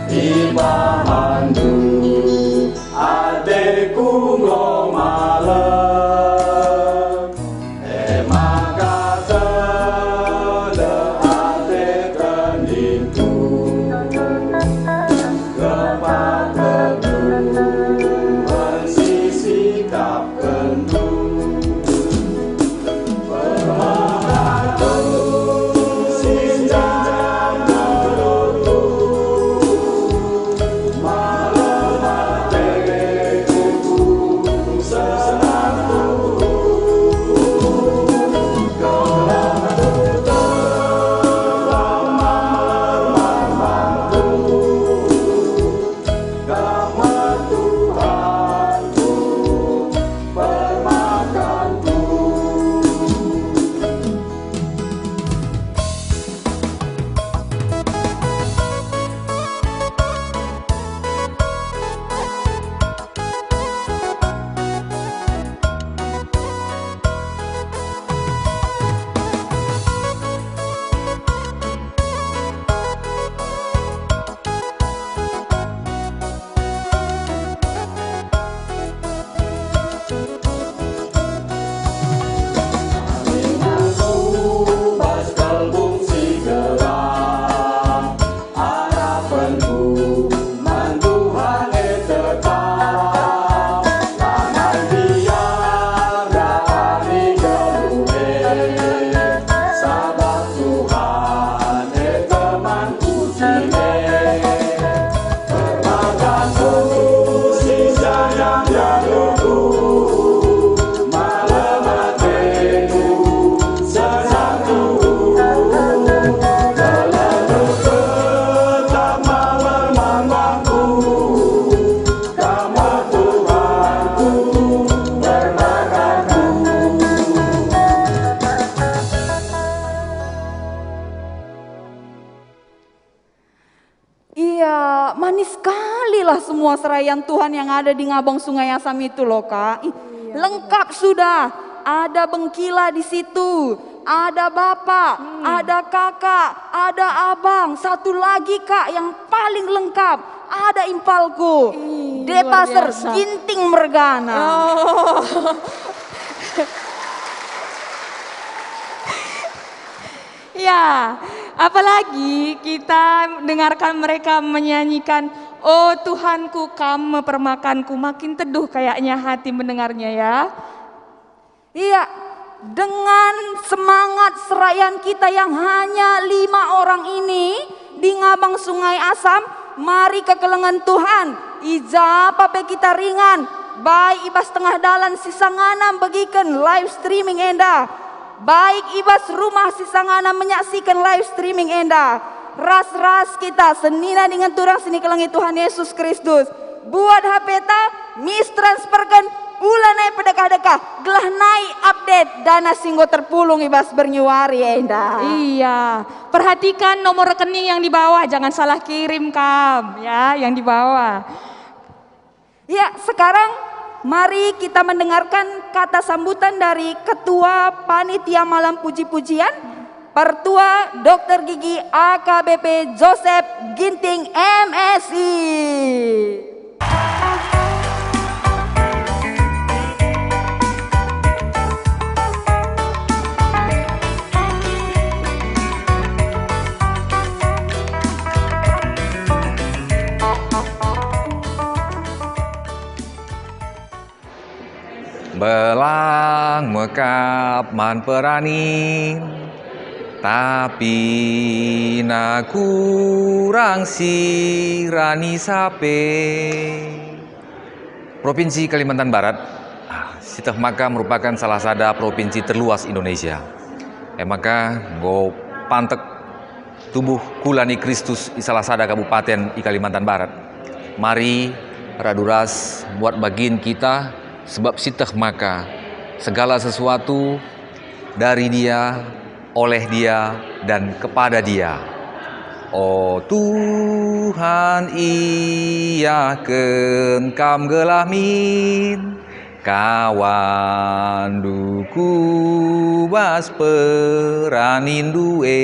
ibahandu ateku enggo malem. E maka tedeh ate keningku, kepake Tuhan si sikap Iya, manis sekali lah semua serayan Tuhan yang ada di Ngabang Sungai Asam itu loh, Kak. Ih, iya, lengkap sudah. Ada bengkila di situ, ada bapak, hmm, ada kakak, ada abang. Satu lagi, Kak, yang paling lengkap. Ada impalku. Ih, Depaser, luar biasa. Ginting mergana. Oh. Ya, apalagi kita dengarkan mereka menyanyikan, "Oh Tuhanku, Kam me permakanku." Makin teduh kayaknya hati mendengarnya, ya. Iya, dengan semangat serayan kita yang hanya lima orang ini di Ngabang Sungai Asam, mari kekelengen Tuhan, i ja pe kita ringan, baik i bas tengah dalan si sangana mbegiken live streaming enda, baik i bas rumah si sangana menyaksiken live streaming enda, ras-ras kita senina dingen turang si nikelengi Tuhan Yesus Kristus. Buat H P-ta, mis transferken, ula nai pedekah-dekah, gelah nai update dana si enggo terpulung i bas berngi wari enda. Iya, perhatikan nomor rekening yang di bawah, jangan salah kirim kam, ya, yang di bawah. Ya, sekarang mari kita mendengarkan kata sambutan dari Ketua Panitia Malam Puji-pujian, Pertua Doktor Gigi A K B P Joseph Ginting M Si. Belang mekap man peranin, tapi na kurang si rani sape. Provinsi Kalimantan Barat, ah, sieteh maka merupakan salah sada provinsi terluas Indonesia. E maka enggo pantek tubuh kula ni Kristus i salah sada kabupaten i Kalimantan Barat. Mari radu ras buat bagin kita, sebab sieteh maka segala sesuatu dari Dia, oleh Dia, dan kepada Dia. O Tuhan, iahken Kam gelah min, kawan duku. bas peranindu e.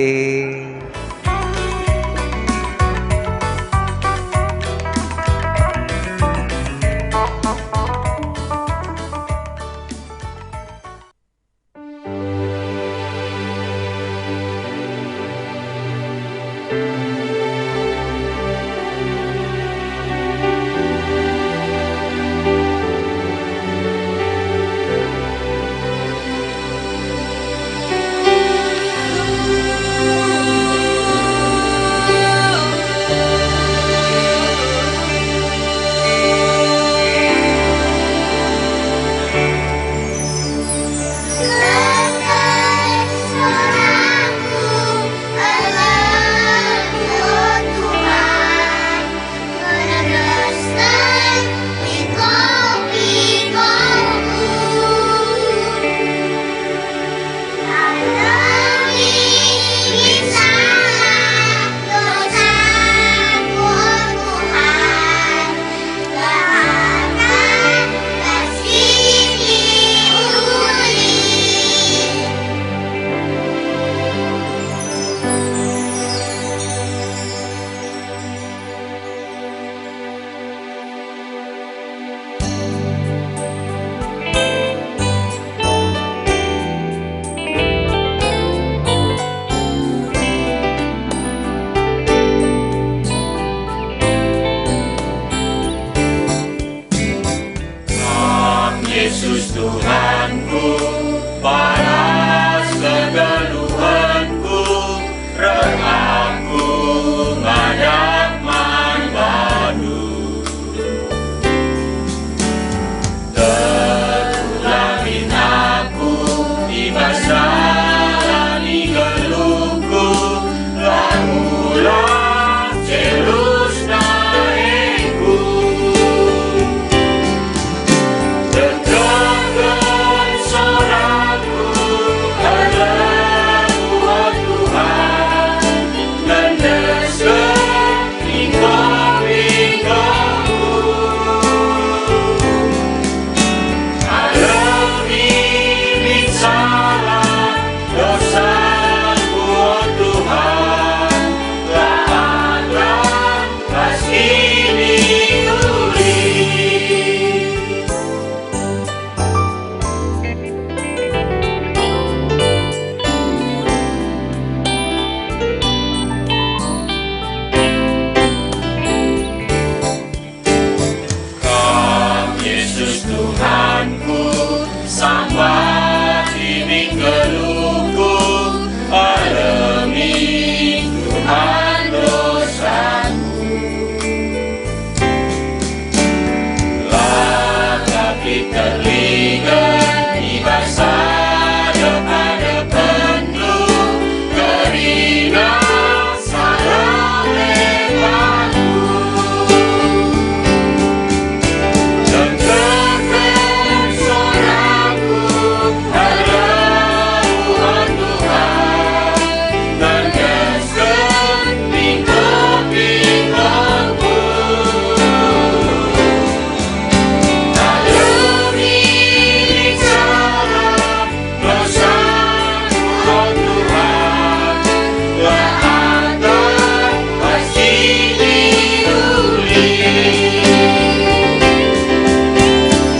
Kam Jesus Tuhanku, balas kegeluhenku, reh aku ngadap man bandu. Tekulah min aku i bas jalani geluhku, la ulah jelusna engku. Dengarken soraku, erlagu, o Tuhan, ngendesken Pinggo-pinggomu. Alemi min salah dosaku, o Tuhan, taatlah bas ini uli. Kam Jesus Tuhanku, sambat tining geluhku, alemi Tuhan dosaku. La ka lit terlingen i bas adep-adepenndu, kerina salah lemandu. Dengarken soraku, erlagu, o Tuhan, ngendesken pinggo-pinggoku. Alemi min salah dosaku, o Tuhan, la atap bas ini uli.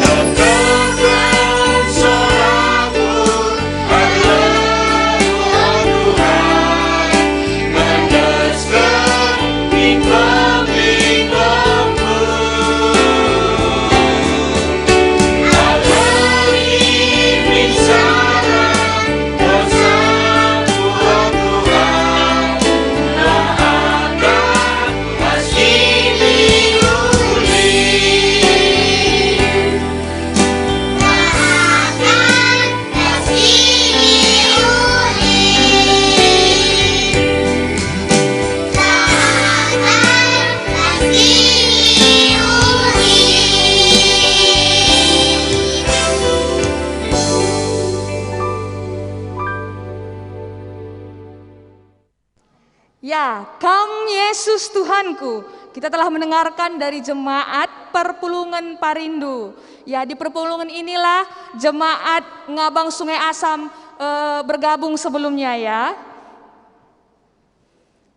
Dengarken soraku, erlagu, o Tuhan, ngendesken pinggo-pinggomu. Alemi min salah dosaku, o Tuhan, la atap bas ini uli. Ya, Kam Yesus Tuhanku. Kita telah mendengarkan dari jemaat perpulungen Parindu. Ya, di perpulungen inilah jemaat Ngabang Sungai Asam eh, bergabung sebelumnya ya.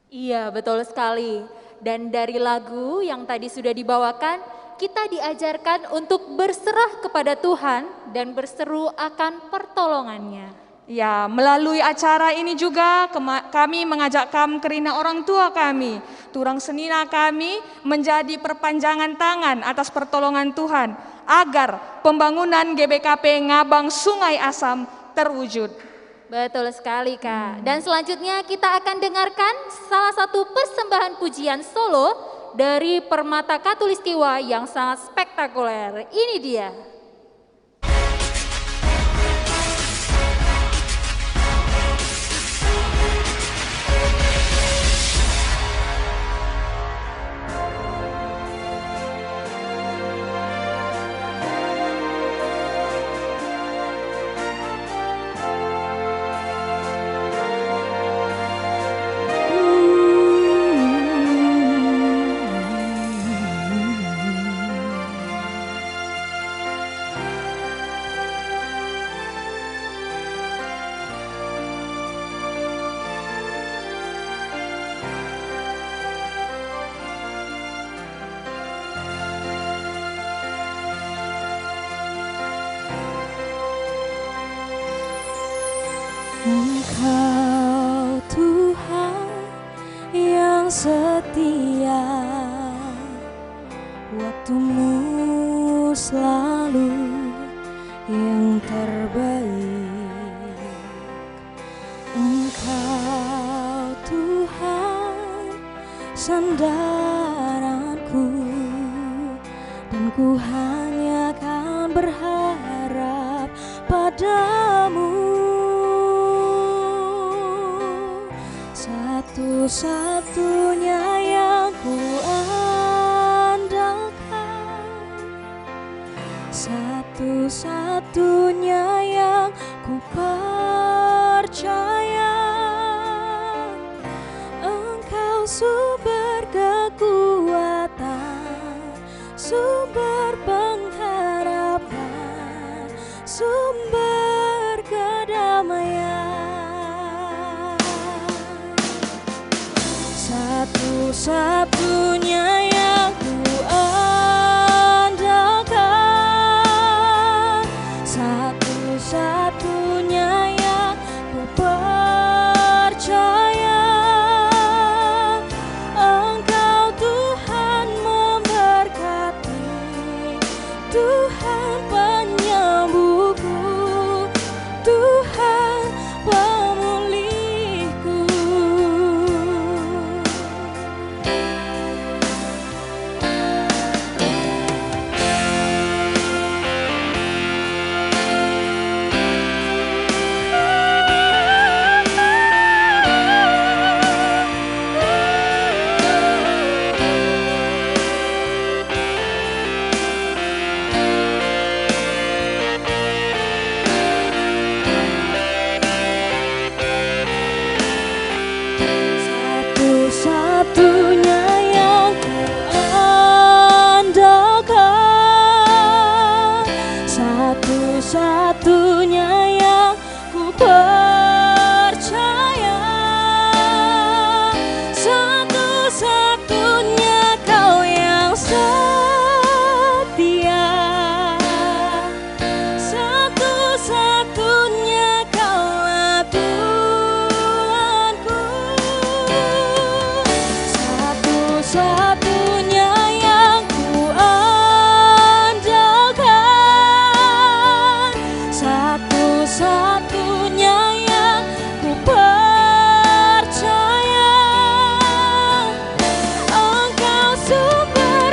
Iya, betul sekali. Dan dari lagu yang tadi sudah dibawakan, kita diajarkan untuk berserah kepada Tuhan dan berseru akan pertolongan-Nya. Ya, melalui acara ini juga kema-, kami mengajak kam kerina orang tua kami, turang senina kami menjadi perpanjangan tangan atas pertolongan Tuhan agar pembangunan G B K P Ngabang Sungai Asam terwujud. Betul sekali, Kak. Dan selanjutnya kita akan dengarkan salah satu persembahan pujian solo dari Permata Khatulistiwa yang sangat spektakuler. Ini dia. Engkau Tuhan yang setia, waktumu selalu yang terbaik. Engkau Tuhan sandaranku, dan ku hanya kan berharap padamu. Satu-satunya yang ku andalkan, satu-satunya yang ku percaya, Engkau sumber kekuatan, sumber pengharapan, sumber kedamaian. Satu-satunya yang ku andalkan, satu-satunya yang ku percaya, Engkau Tuhan memberkati, Tuhan penyembuhku, Tuhan pemulihku. Satu-satunya yang ku andalkan, satu-satunya yang ku percaya, satu-satunya Kau yang setia, satu-satunya Kaulah Tuhanku, satu-satunya yang ku andalkan, satu-satunya yang ku percaya. Engkau sumber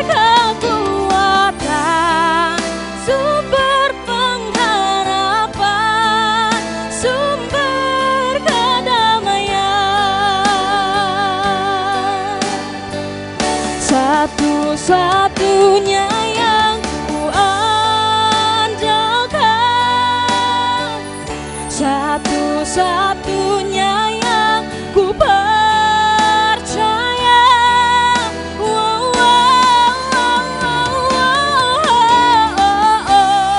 kekuatan, sumber pengharapan, sumber kedamaian. Satu-satunya yang ku andalkan, satu-satunya yang ku percaya. Wow, wow, wow, wow, wow, wow.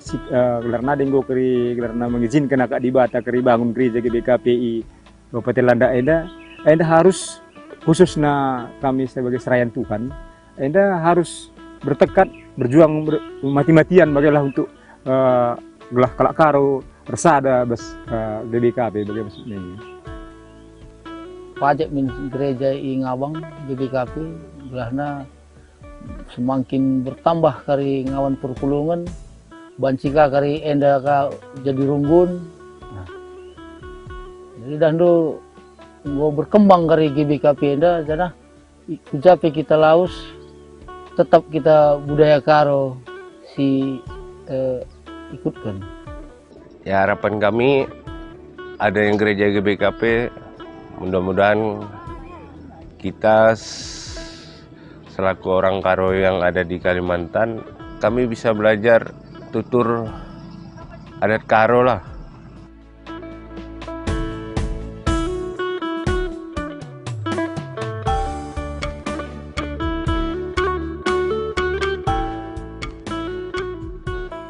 si-, eh, gelarna denggo keri, gelarna mengizinkan akak Dibata keri bangun gereja G B K P i Kabupaten Landak enda, enda harus khususna kami sebagai serayan Tuhan, enda harus bertekad, berjuang ber-, mati-matian bagalah untuk, eh, gelah kalak Karo ersada bas, eh, G B K P bagi maksudnya. Pajak min gereja i Ngabang G B K P gelahna semakin bertambah kari ngawan perpulungen, banci ka kari enda ka jadi runggun. Nah, jadi dahndu enggo berkembang kari G B K P enda, janah i-, ku ja pe kita lawes, tetap kita budaya Karo si, eh, ikutken. Ya, harapan kami ada yang gereja G B K P, mudah-mudahan kita s-, selaku orang Karo yang ada di Kalimantan, kami bisa belajar tutur adat Karo lah.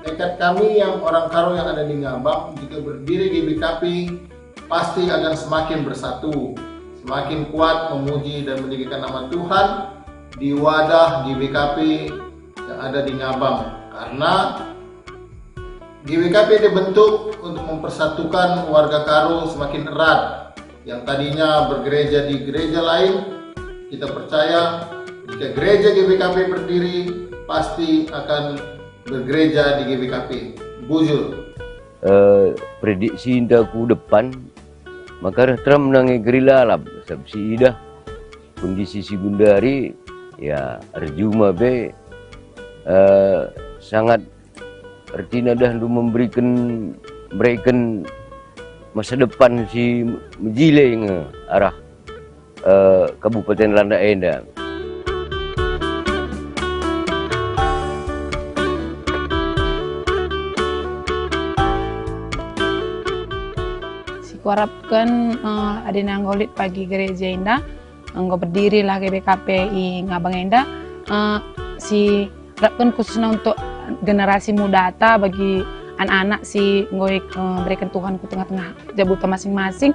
Tekad kami yang orang Karo yang ada di Ngabang, jika berdiri G B K P, pasti akan semakin bersatu, semakin kuat memuji dan meninggikan nama Tuhan di wadah G B K P yang ada di Ngabang. Karena G B K P dibentuk untuk mempersatukan warga Karo semakin erat. Yang tadinya bergereja di gereja lain, kita percaya jika gereja G B K P berdiri, pasti akan bergereja di G B K P. Bujur. Eh, prediksi enda ku depan, maka reh terem nange geri lalap, sabap si idah kondisi si gundari, ya, erjuma pe, eh, sangat ertina dahndu memberiken, mereken masa depan si mejile nge arah, eh, Kabupaten Landak enda. Si kuarapken, eh, adina enggo lit pagi gereja enda, enggo berdirilah G B K P i Ngabang enda, eh, si kuarapken khususna untuk generasi mudata, bagi anak-anak si enggo, eh, ibereken Tuhan ku tengah-tengah jabuta masing-masing.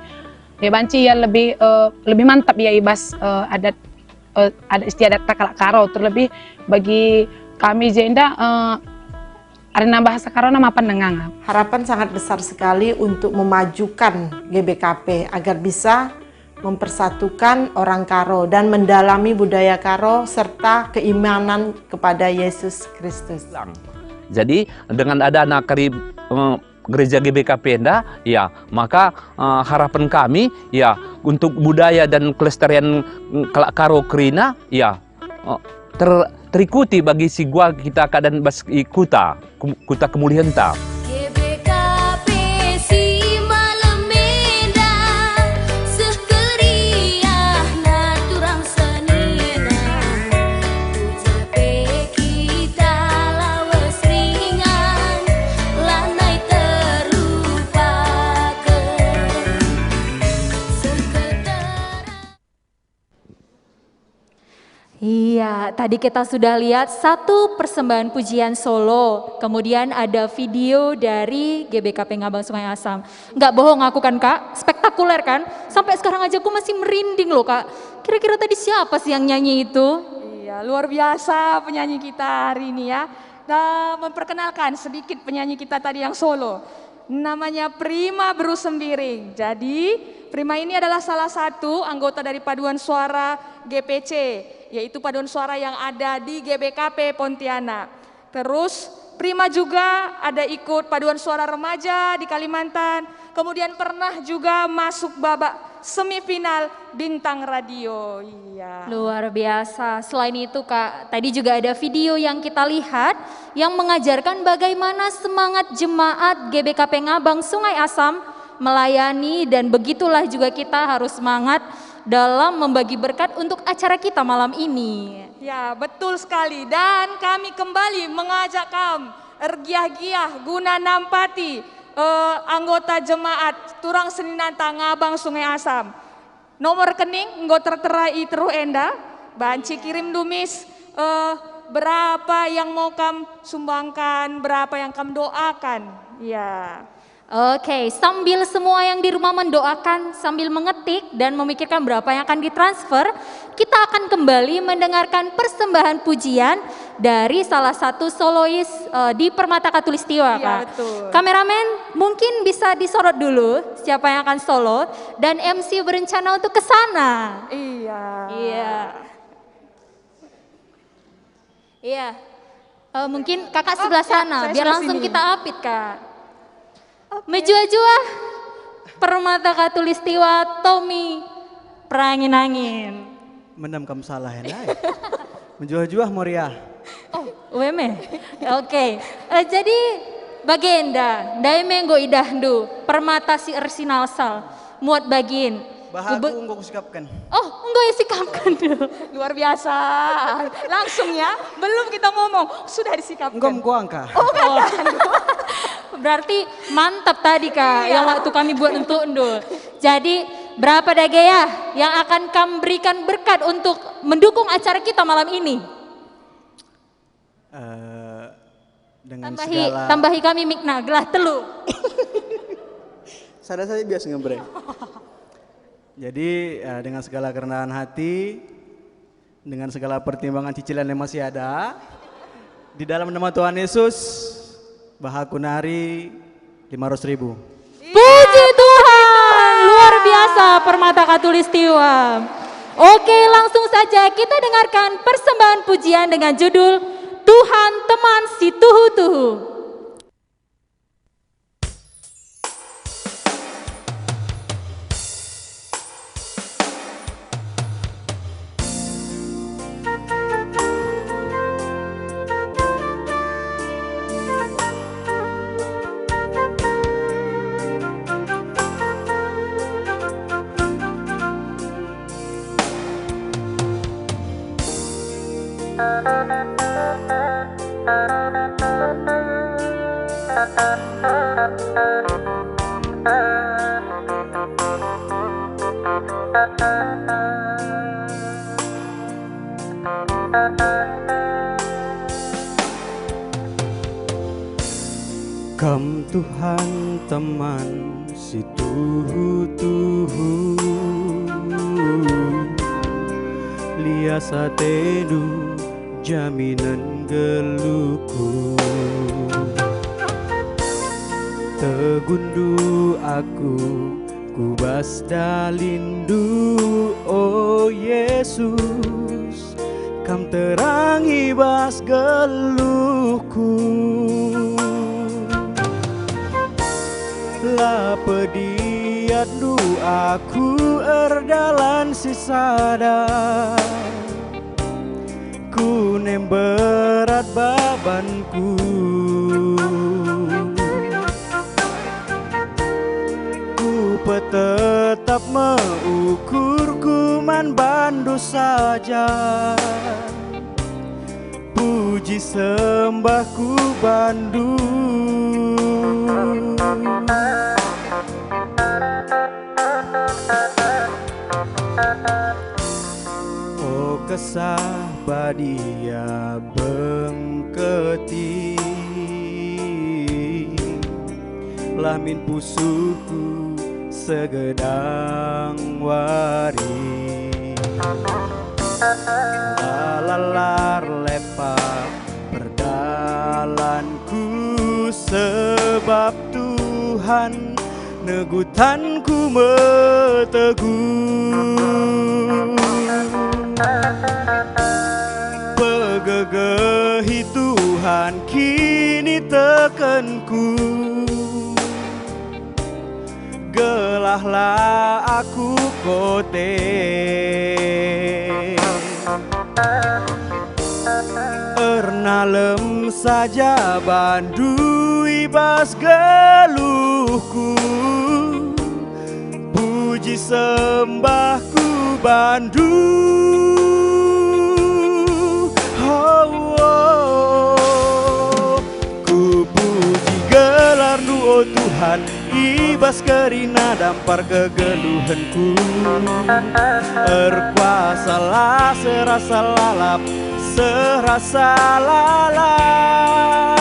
Ya, banci ia lebih, eh, lebih mantap ia i bas, eh, adat, eh, adat istiadat kalak Karo, terlebih bagi kami je enda, eh, arina bahasa Karona mapan nenganga. Harapan sangat besar sekali untuk memajukan G B K P agar bisa mempersatukan orang Karo dan mendalami budaya Karo serta keimanan kepada Yesus Kristus. Jadi, dengan adana kari, eh, gereja G B K P enda, ya, maka, eh, harapan kami, ya, untuk budaya dan kelestarian, mm, kalak Karo kerina, ya, eh, ter-, terikuti bagi si gua kita keadaan bas i kuta, kum-, kuta kemulianta. G B K P si malem enda, seh keriahna turang senina. Ku ja pe kita lawes ringan, lanai terlupaken. Seh keterang. Iya, tadi kita sudah lihat satu persembahan pujian solo, kemudian ada video dari G B K P Ngabang Sungai Asam. Nggak bohong aku kan, Kak? Spektakuler kan? Sampai sekarang aja aku masih merinding loh, Kak. Kira-kira tadi siapa sih yang nyanyi itu? Iya, luar biasa penyanyi kita hari ini ya. Nah, memperkenalkan sedikit penyanyi kita tadi yang solo. Namanya Prima Beru Sembiring. Jadi, Prima ini adalah salah satu anggota dari paduan suara G P C, yaitu paduan suara yang ada di G B K P Pontianak. Terus, Prima juga ada ikut paduan suara remaja di Kalimantan, kemudian pernah juga masuk babak semifinal Bintang Radio. Iya. Luar biasa. Selain itu, Kak, tadi juga ada video yang kita lihat yang mengajarkan bagaimana semangat jemaat G B K P Ngabang Sungai Asam melayani, dan begitulah juga kita harus semangat dalam membagi berkat untuk acara kita malam ini. Ya, betul sekali. Dan kami kembali mengajak kam ergiah-giah guna nampati, eh, anggota jemaat turang seninanta Ngabang Sungai Asam. Nomor rekening enggo tertera i teruh enda, banci kirim dumis, eh, Berapa yang mau kam sumbangkan, berapa yang kam doakan? Ya. Oke, sambil semua yang di rumah mendoakan, sambil mengetik dan memikirkan berapa yang akan ditransfer, kita akan kembali mendengarkan persembahan pujian dari salah satu solois, eh, di Permata Khatulistiwa, Iya, Kak. Betul. Kameramen, mungkin bisa disorot dulu siapa yang akan solo, dan M C berencana untuk ke sana. Iya. Iya. Iya. Eh, mungkin Kakak Oh, sebelah ya, sana, saya biar sebelah langsung sini. kita apit, Kak. Oke. Mejuah-juah, Permata Khatulistiwa, Tommy Perangin-angin. Mendam kam salah, ya, ndai. Mejuah-juah, Moria. Oh, U M E. Oke. Eh, jadi, bagenda, ndai me enggo idahndu, permata si ersinalsal, muat bagin. Bahaku Gube- enggo kusikapken. Oh, enggo isikapken dulu. Luar biasa. Langsung ya, belum kita ngomong, sudah disikapken. Enggo kuangka. Oh, kan. Berarti mantap tadi, Kak, Iya. yang waktu kami buat untukndu. Jadi, berapa dage ya yang akan kam berikan berkat untuk mendukung acara kita malam ini? Eh, dengan Tambahi, segala tambahi kami mikna, gelah telu. Sada saja biasa ngebre. Jadi, eh, dengan segala kerendahan hati, dengan segala pertimbangan cicilan yang masih ada, di dalam nama Tuhan Yesus, bahaku nari lima ratus ribu. Puji Tuhan, luar biasa Permata Khatulistiwa. Oke, langsung saja kita dengarkan persembahan pujian dengan judul Tuhan Teman si Tuhu-tuhu. Kam Tuhan teman si tuhu-tuhu, lias atendu jaminen geluhku. Teguhndu aku ku bas dalinndu, o Yesus, kam terang i bas geluhku. La pediatndu aku erdalan sisada, kunem berat babanku. Kupetetap me ukurku man bandu saja, puji sembahku bandu. O Kesah Badia bengketi, la min pusuhku segedang wari. La lalar lepak perdalanku, sebab Tuhan neguhtanku meteguh. Pegegehi Tuhan kinitekenku, gelah la aku kote. Ernalem saja bandu i bas geluhku, puji sembahku bandu. Oh, oh. Kupuji gelarNdu, o Tuhan, i bas kerina dampar kegeluhenku. Erkuasalah serasa lalap, Terasa lalap.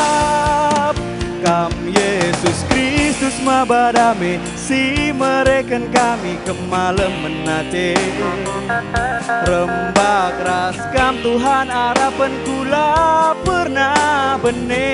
Kam Yesus Kristus maba dame si mereken kami kemalemen ate. Rembak ras Kam Tuhan arapenku la pernah bene.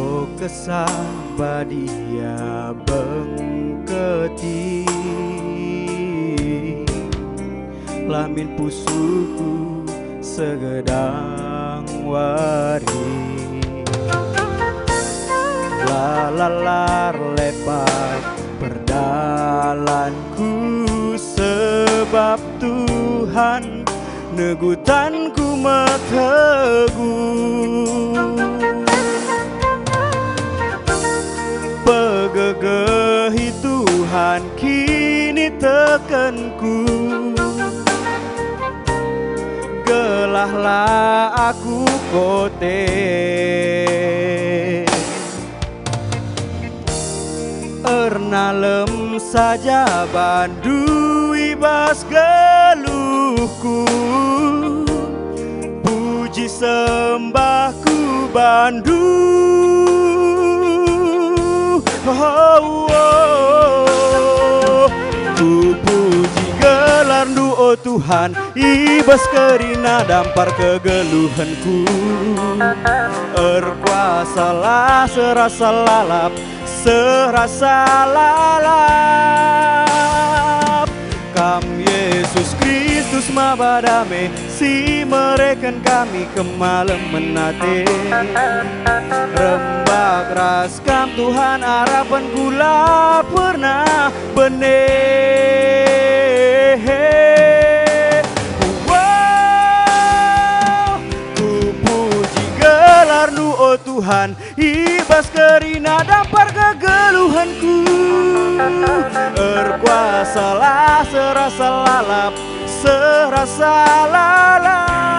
O Kesah Badia bengketi, la min pusuhku segedang wari. La lalar lepak perdalanku, sebab Tuhan negutanku metegu. Pegegehi Tuhan kinitekenku, gelah la aku kote. Ernalem saja bandu i bas geluhku, puji sembahku bandu. Oh, oh. Kupuji gelarNdu, o Tuhan, i bas kerina dampar kegeluhenku. Erkuasalah serasa lalap, serasa lalap. Kam Yesus Kristus maba dame si mereken kami kemalemen ate. Rembak ras Kam Tuhan arapenku la pernah bene. Wow, kupuji gelarNdu, o Tuhan, i bas kerina dampar kegeluhenku. Erkuasalah serasa lalap, serasa lalap.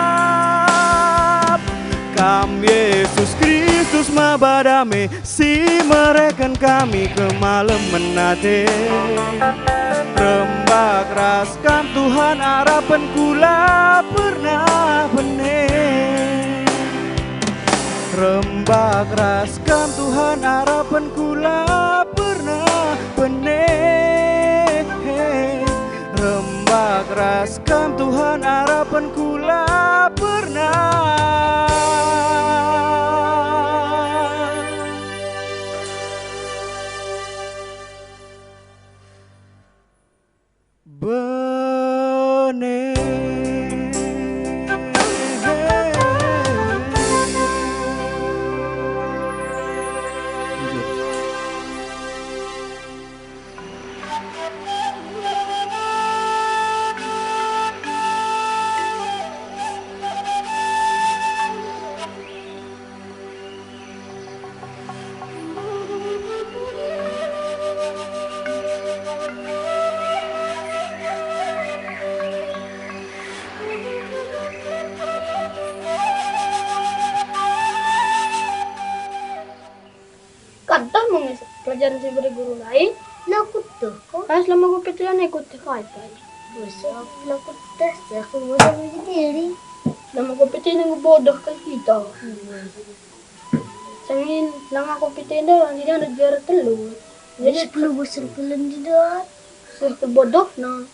Kam Yesus Kristus maba dame si mereken kami kemalemen ate. Rembak ras Kam Tuhan arapenku la pernah bene. Rembak ras Kam Tuhan arapenku la pernah bene. Rembak ras Kam Tuhan arapenku la pernah bene. Kan tah menges pelajaran si bere guru nai? La kueteh ko. Pas lama kupitih nai kueteh kai kai. Besok la kueteh, aku bodoh bagi diri. Lama kupitih nunggu bodoh kan kita. Sangin langa kupitih nda, jadi ada juara telu. Jadi sepuluh bosen pelen tidak. Seh kebodoh nah.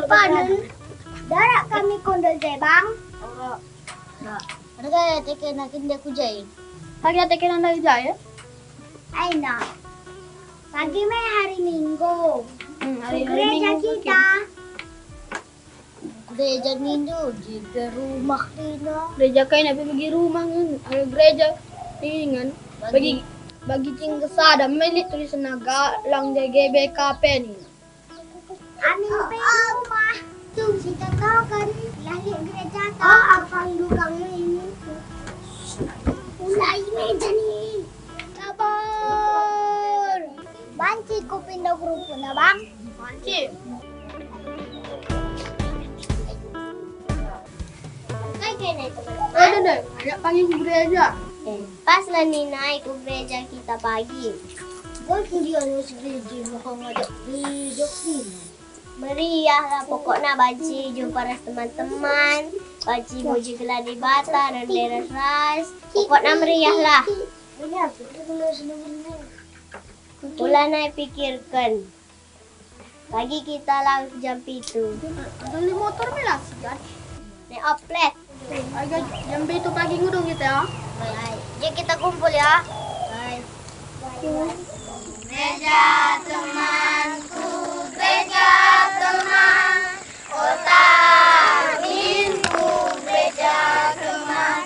Panen. Udah je, Bang? Ora. Ora. Ada gak ya tekena kin dia ku jai? Pagi tekena ndai jai, ya? Aina. Pagi me hari Minggu. Hmm, hari Ku gereja Minggu kita. Gereja nindu, di rumah Rina. Gereja kain apa bagi rumah kan? Ada gereja ini kan. Bagi, bagi cing kesada melit tulis naga lang J G B K P ni. Amin pe rumah. Tung si tatoken, lahir gereja ta. Oh, apa dukang ini? Mulai meja ni. Kabar. Banci ku pindah grup na, Bang. Banci. Kai kena itu, Bang? Ada deh, ajak pagi ku gereja. Eh, pas lah ni nai ku gereja kita pagi. Gol ku dia nus gereja, maka ngajak gereja sini. Meriahlah, pokokna banci jumpa ras teman-teman, banci muji gelar Dibata, rende ras-ras, pokokna meriahlah. Ulanai pikirken. Pagi kita lawes jam pitu. Beli motor me lah sian. Ne oplet. Ayo, jam pitu pagi ngudung kita ya. Baik, jadi kita kumpul ya. Baik. Gereja temanku, gereja teman, otaminku gereja teman,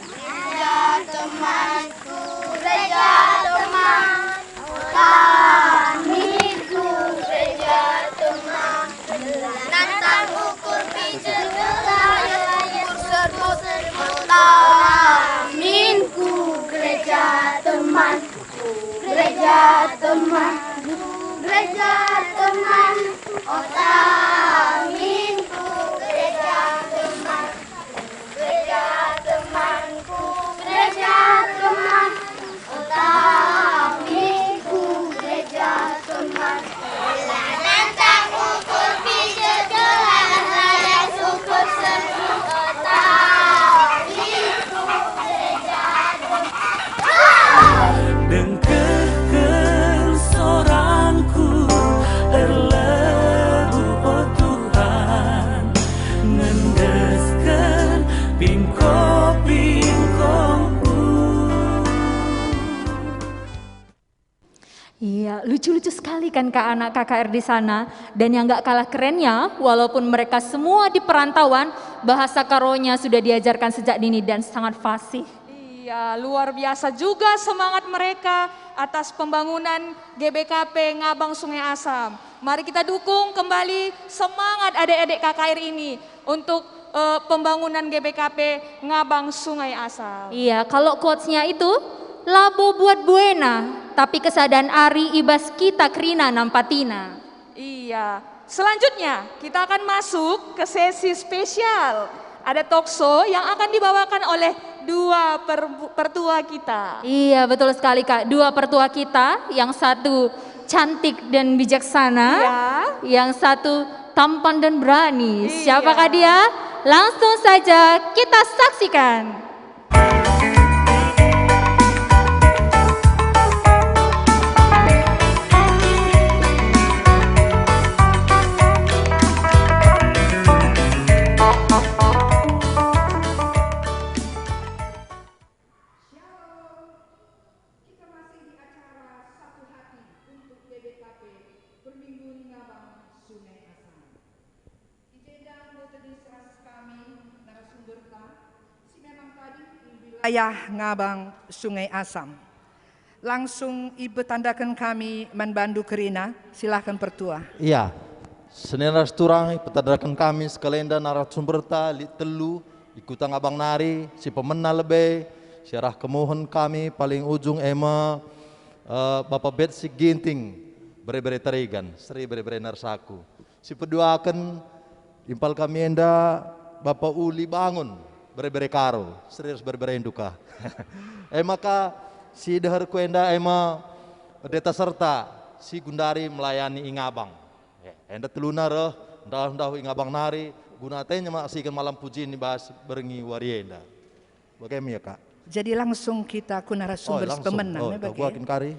gereja temanku, gereja teman, otaminku gereja teman. Nantang ukur pijet, ukur serput, otaminku gereja teman, gereja teman, gereja teman, otaminku gereja teman. Gereja temanku, gereja teman, otaminku gereja teman. Nantang ukur pijet, gelah raya ukur serput, otaminku gereja teman. Dengkehken sorangku, erlebuh, o Tuhan, ngendesken pingko-pingkongku. Iya, lucu-lucu sekali kan, Kak, anak K K R di sana. Dan yang gak kalah kerennya, walaupun mereka semua di perantauan, bahasa Karonya sudah diajarkan sejak dini dan sangat fasih. Iya, luar biasa juga semangat mereka atas pembangunan G B K P Ngabang Sungai Asam. Mari kita dukung kembali semangat adik-adik K K R ini untuk, eh, pembangunan G B K P Ngabang Sungai Asam. Iya, kalau quotes-nya itu, "Labo buat buena, tapi kesadaan ari i bas kita kerina nampatina." Iya. Selanjutnya, kita akan masuk ke sesi spesial. Ada talk show yang akan dibawakan oleh dua per-, pertua kita. Iya, betul sekali, Kak. Dua pertua kita, yang satu cantik dan bijaksana, iya, yang satu tampan dan berani. Iya. Siapakah dia? Langsung saja kita saksikan. Shalom. Kita masih di acara Satu Hati untuk G B K P Perminggun Ngabang Sungai Asam. I jenda enggo tedis ras kami narasumberta si memang tading i wilayah Ngabang Sungai Asam. Langsung ipetandaken kami man bandu kerina, silahken pertua. Iya, senina ras turang ipetandaken kami sekalenda narasumberta lit telu i Kuta Ngabang nari, si pemena lebe, si arah kemuhen kami paling ujung e me, eh, Bapa Betsi Ginting, bere-bere Tarigan, seri bere-bere Narsaku. Si peduaken impal kami enda Bapa Uli Bangun, bere-bere Karo, seri ras bere-bere Nduka. E maka si deherku enda e me Pendeta Serta si gundari melayani i Ngabang. E, enda teluna reh, ndauh-ndauh i Ngabang nari, guna ate nyemaksiken malam pujin i bas berngi wari enda. Bage me, Kak. Jadi langsung kita ku narasumber. Oh, langsung. Pemenang, oh, ya, Bage? Gua kin kari.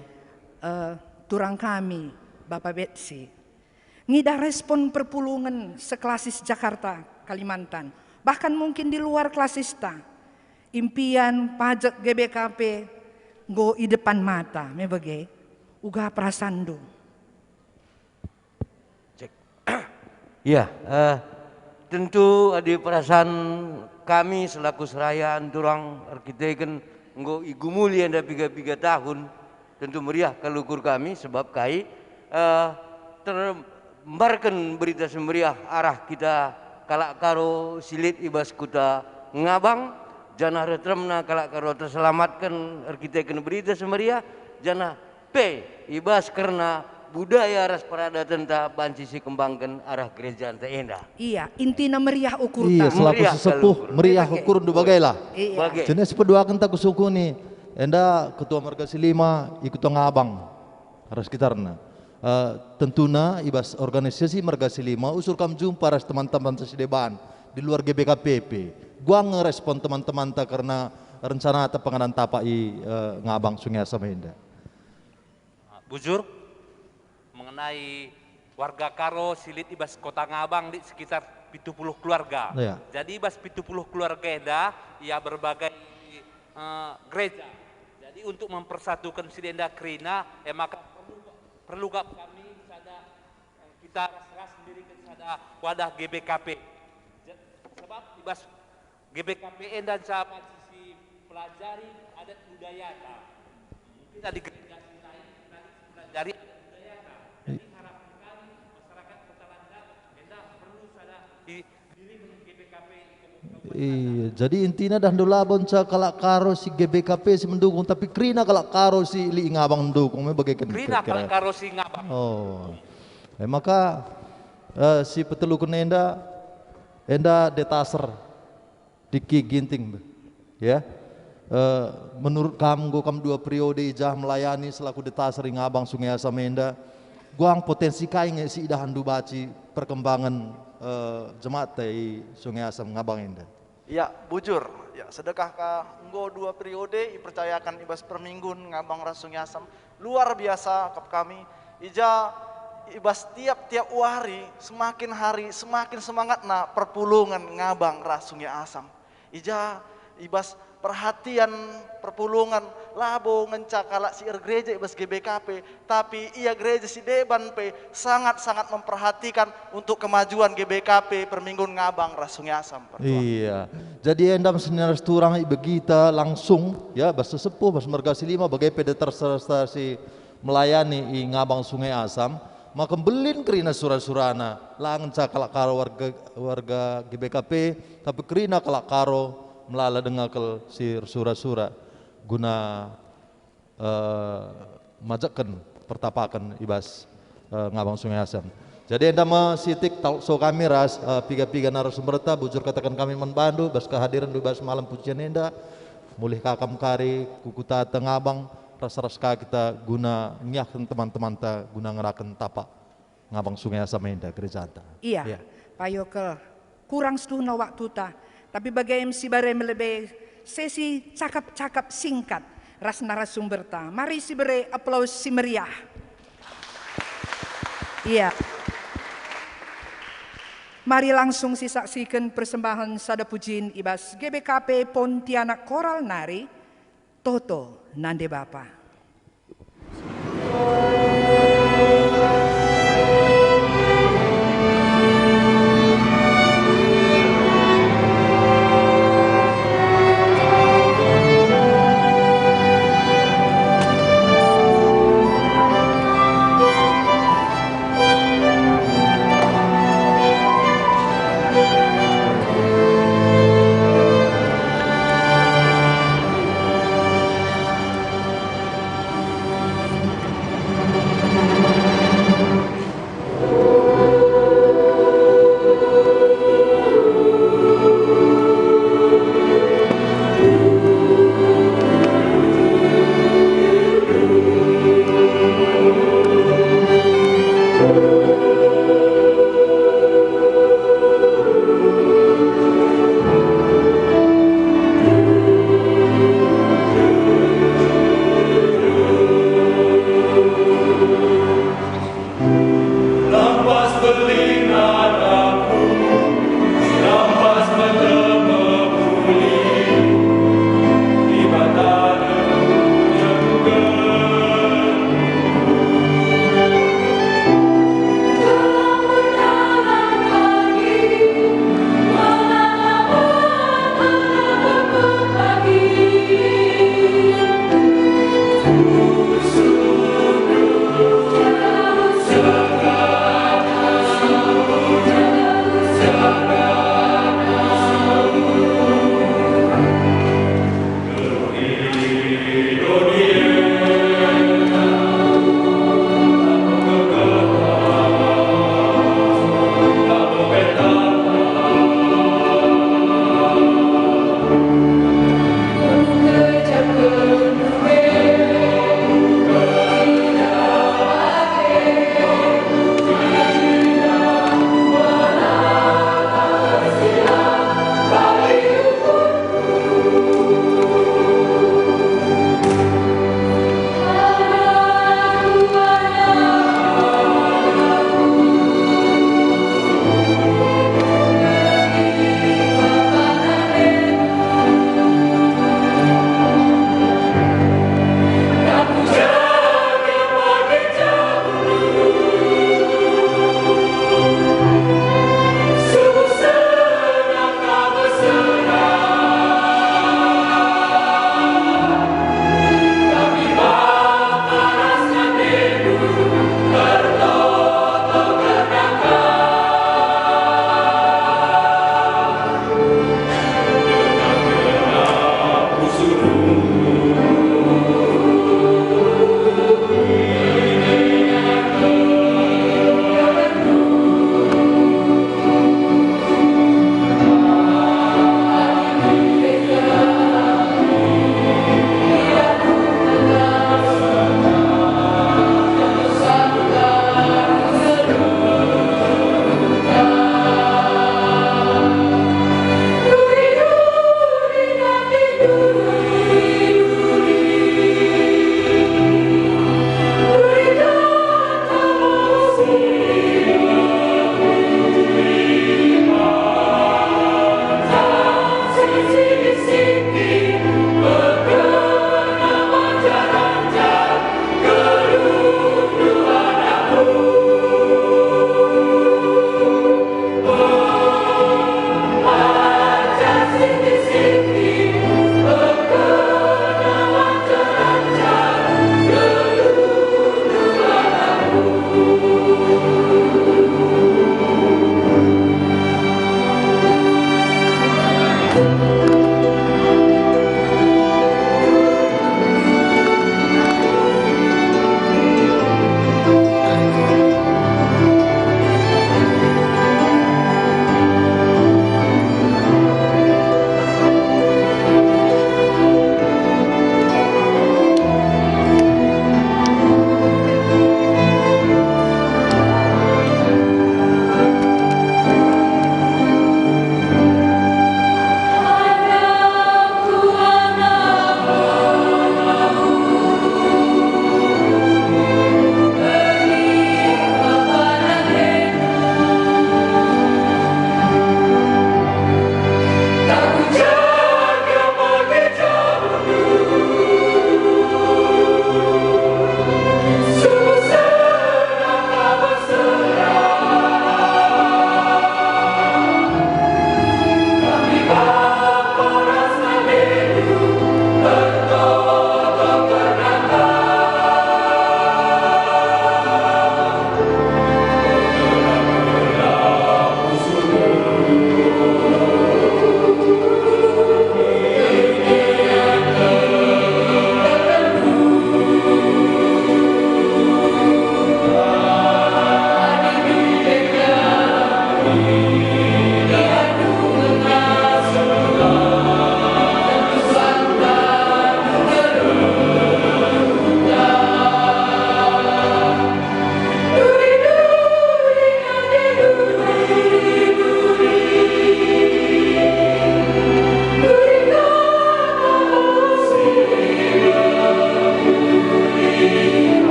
Eh, turang kami, Bapa Betsi. Ngidah respon perpulungen seklasis Jakarta, Kalimantan, bahkan mungkin di luar klasista. Impian pajek G B K P enggo i depan mata, me bage. Uga perasanndu? Cek. Iya, eh, tentu adi perasaan kami selaku Seraya Nturang erkiteken enggo igumuli enda piga-piga tahun, tentu meriah kal ukur kami, sebab kai, eh, termbarken berita si meriah arah kita kalak Karo si lit i bas kuta Ngabang, janah reh teremna kalak Karo terselamatken erkiteken berita si meriah, janah pe i bas kerna budaya ras peradatenta banci sikembangken arah gerejanta enda. Iya, intina meriah ukurta. Iya, selaku Meriah sesepuh, kal ukur. Meriah Bage. Ukurndu bagailah. Iya. Bage. Jenis peduaken ta kusungkuni, enda ketua marga si lima i Kuta Ngabang, ras sekitarna. Eh, tentuna i bas organisasi marga si lima, usur kam jumpa ras teman-teman si deban di luar G B K P pe. Guang nge respon teman-temanta kerna rencanata pengadan tapak i, eh, Ngabang Sungai Asam enda. Ah, bujur, mengenai warga Karo si lit i bas Kota Ngabang lit sekitar pitu puluh keluarga. Iya. Jadi i bas pitu puluh keluarga enda, ia berbagai, eh, gereja. Jadi untuk mempersatukan si enda kerina, eh, maka perlu, perlu kap kami sada, eh, kita ras-ras mendirikan sada wadah G B K P. Ja-, sebab i bas G B K P enda nca banci sipelajari adat budayata. Mungkin adi gereja si lain, nanti sipelajari adat budayata. Jadi harapan kami, masyarakat Kota Langgar enda perlu sada i-, diriken G B K P i Kabupaten Langgar. Iya, jadi intina dah ndu labo nca kalak Karo si G B K P si mendukung, tapi kerina kalak Karo si lit i Ngabang mendukung, me bage kin kira-kira. Kerina kalak Karo si Ngabang. Oh. E maka, eh, si peteluken enda, enda Detaser. Diki Ginting, ya. Eh, menurut kam, enggo kam dua periode i jah melayani selaku Detaser i Ngabang Sungai Asam enda, guang potensi kai nge si idahenndu banci perkembangan, eh, jemaat i Sungai Asam Ngabang enda? Ya, bujur. Ya, sedekah ka enggo dua periode ipercayaken i bas perminggun Ngabang ras Sungai Asam. Luar biasa kap kami. I ja, i bas tiap-tiap wari, semakin hari semakin semangatna perpulungen Ngabang ras Sungai Asam. I ja, i bas perhatian perpulungen, labo ngenca kalak si ergereja i bas G B K P, tapi ia gereja si deban pe sangat-sangat memperhatikan untuk kemajuan G B K P perminggun Ngabang ras Sungai Asam, pertua. Iya. Jadi enda me senina ras turang ibegita langsung, ya, bas sesepuh, bas marga si lima, bage pe Detaser si melayani i Ngabang Sungai Asam, maka mbelin kerina sura-surana, la ngenca kalak Karo warga, warga G B K P, tapi kerina kalak Karo melala denga kal si ersura-sura guna, eh, majekken pertapaken i bas, eh, Ngabang Sungai Asam. Jadi enda me sitik talk show kami ras, eh, piga-piga narasumberta, bujur kataken kami man bandu bas kehadirenndu i bas malam pujian enda. Mulih ka kam kari ku kuta Ngabang, ras-ras ka kita guna ngiahken teman-temanta guna ngeraken tapak Ngabang Sungai Asam enda gerejanta. Iya, iya. Payo kal. Kurang setuhna waktuta, tapi bage me sibere me lebe sesi cakap-cakap singkat ras narasumberta. Mari sibere aplaus si meriah. Iya. Mari langsung sisaksiken persembahen sada pujin i bas G B K P Pontianak Koral nari, Toto Nande Bapa.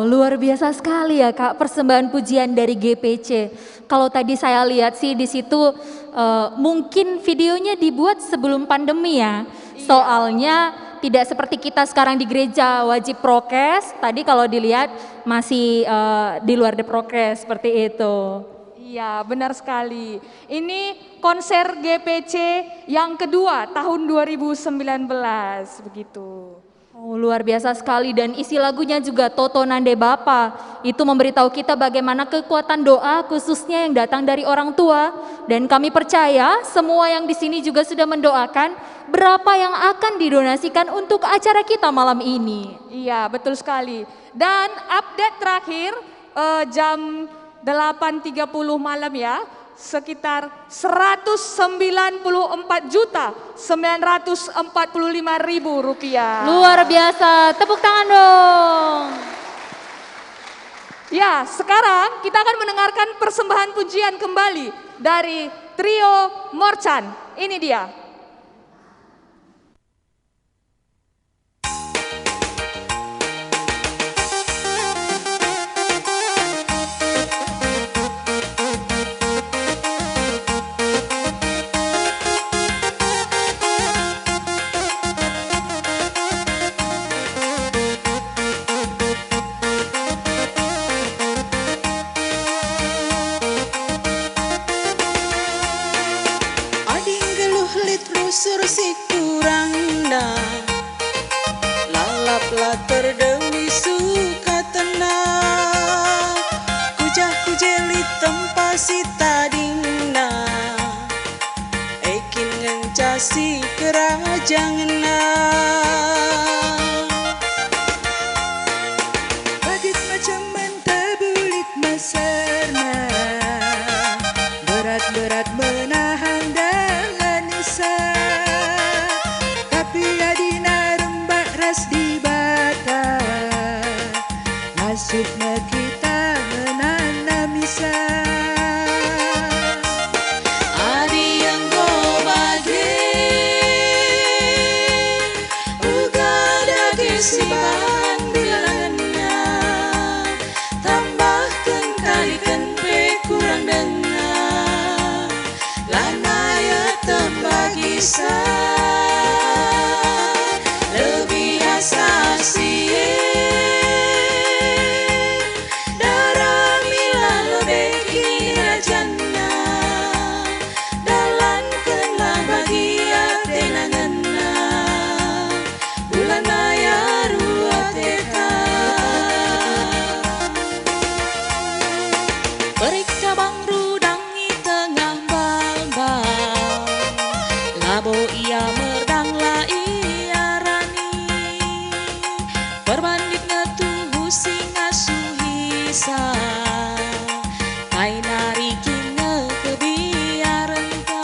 Luar biasa sekali ya, Kak, persembahan pujian dari G P C. Kalau tadi saya lihat sih di situ, eh, mungkin videonya dibuat sebelum pandemi ya. Iya. Soalnya tidak seperti kita sekarang di gereja wajib prokes, tadi kalau dilihat masih, eh, di luar de prokes seperti itu. Iya, benar sekali. Ini konser G P C yang kedua tahun dua ribu sembilan belas, begitu. Oh, luar biasa sekali, dan isi lagunya juga Toto Nande Bapa. Itu memberitahu kita bagaimana kekuatan doa, khususnya yang datang dari orang tua. Dan kami percaya semua yang di sini juga sudah mendoakan berapa yang akan didonasikan untuk acara kita malam ini. Iya, betul sekali. Dan update terakhir, eh, jam delapan tiga puluh malam ya, sekitar seratus sembilan puluh empat juta sembilan ratus empat puluh lima ribu rupiah. Luar biasa, tepuk tangan dong. Ya, sekarang kita akan mendengarkan persembahan pujian kembali dari Trio Morcan. Ini dia. Adi nggeluh lit rusur si kurangna, lalap la terdemi sukatenna. Kujah-kujah lit tempa si tadingna, e kin ngenca si kerajangenna. Bagit macam menta bulit meserna, berat-berat menahan dalan isa. Tapi adina rembak ras Dibata, ngasup me kita menanam isa. Adi enggo bage, uga dage si bahan bilangenna, tambahken kaliken pe kurang denga, lanai etem bagi sa. Lebih asa si e, daramilah lebe kinirajanna, dalankenlah bagi atena ngena, bulan nai aru ateta. Perik cabang rudang i tengah balbal, labo ia merdang la ia rani. Perbandit nge tuhu si ngasuhisa, kai nari kin nge kebiarenta.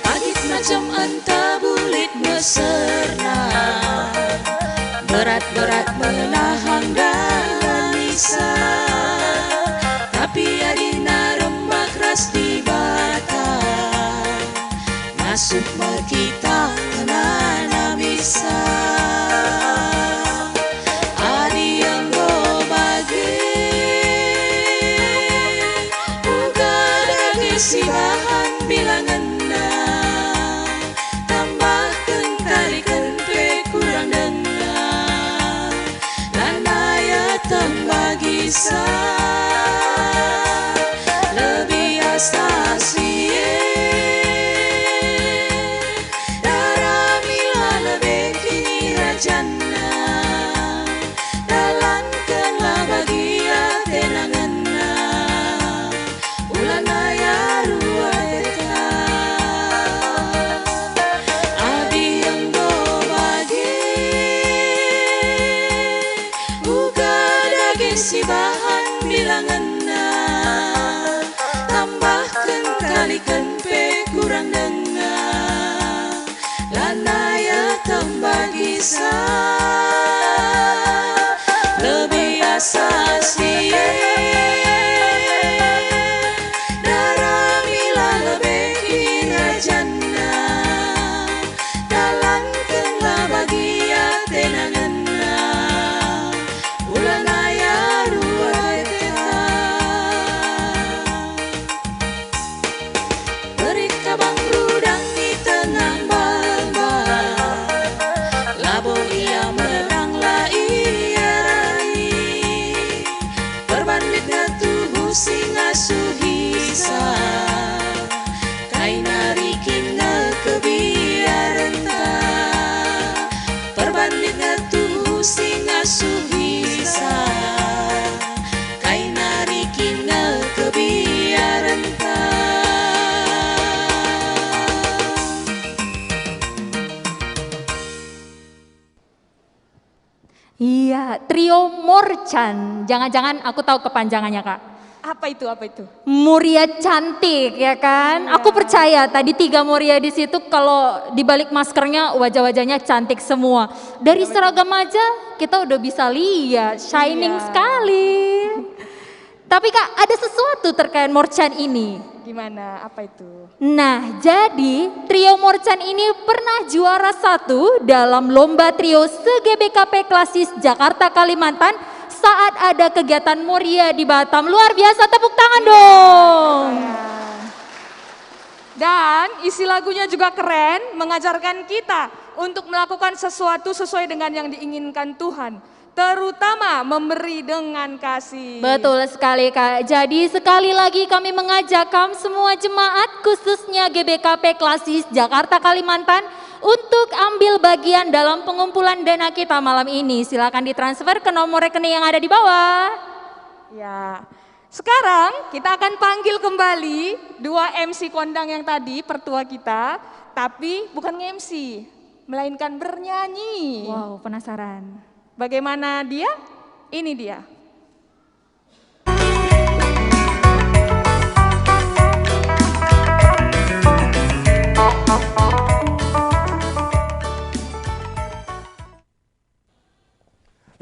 Bagit macam enta bulit meserna, berat-berat menahan dalan isa. Tapi adina rembak ras Dibata, ngasup me kita menanam isa. Adi enggo bage, uga dage si bahan bilangenna, tambahken kaliken pe kurang denga, lanai etem bagi sa. Lebih asa si e, Lebih asa si e, daramilah lebe kirajanna, dalankenlah bagi atena ngena, ulana yaruh ateta. Berit kabang rudang i tengah mbah-mbah, labo ia merang la ia rani. Perbandit nge tuhu si ngasuhisa, kai nari kin nge kebiarenta. Perbandit nge tuhu si ngasuhisa, kai nari kin nge kebiarenta. Iya, Trio Morcan. Jangan-jangan aku tahu kepanjangannya, Kak. Apa itu, apa itu? Moria cantik, ya kan? Iya. Aku percaya tadi tiga Moria di situ, kalau di balik maskernya, wajah-wajahnya cantik semua. Dari seragam aja kita udah bisa lihat, shining sekali. Tapi, Kak, ada sesuatu terkait Morcan ini. Gimana? Apa itu? Nah, jadi Trio Morcan ini pernah juara satu dalam lomba trio se-G B K P Klasis Jakarta Kalimantan saat ada kegiatan Moria di Batam. Luar biasa, tepuk tangan dong. Dan isi lagunya juga keren, mengajarkan kita untuk melakukan sesuatu sesuai dengan yang diinginkan Tuhan, terutama memberi dengan kasih. Betul sekali, Kak. Jadi, sekali lagi kami mengajak kamu semua jemaat, khususnya G B K P Klasis Jakarta Kalimantan, untuk ambil bagian dalam pengumpulan dana kita malam ini. Silakan ditransfer ke nomor rekening yang ada di bawah. Ya. Sekarang kita akan panggil kembali dua M C kondang yang tadi, pertua kita, tapi bukan nge-M C, melainkan bernyanyi. Wow, penasaran. Bagaimana dia? Ini dia.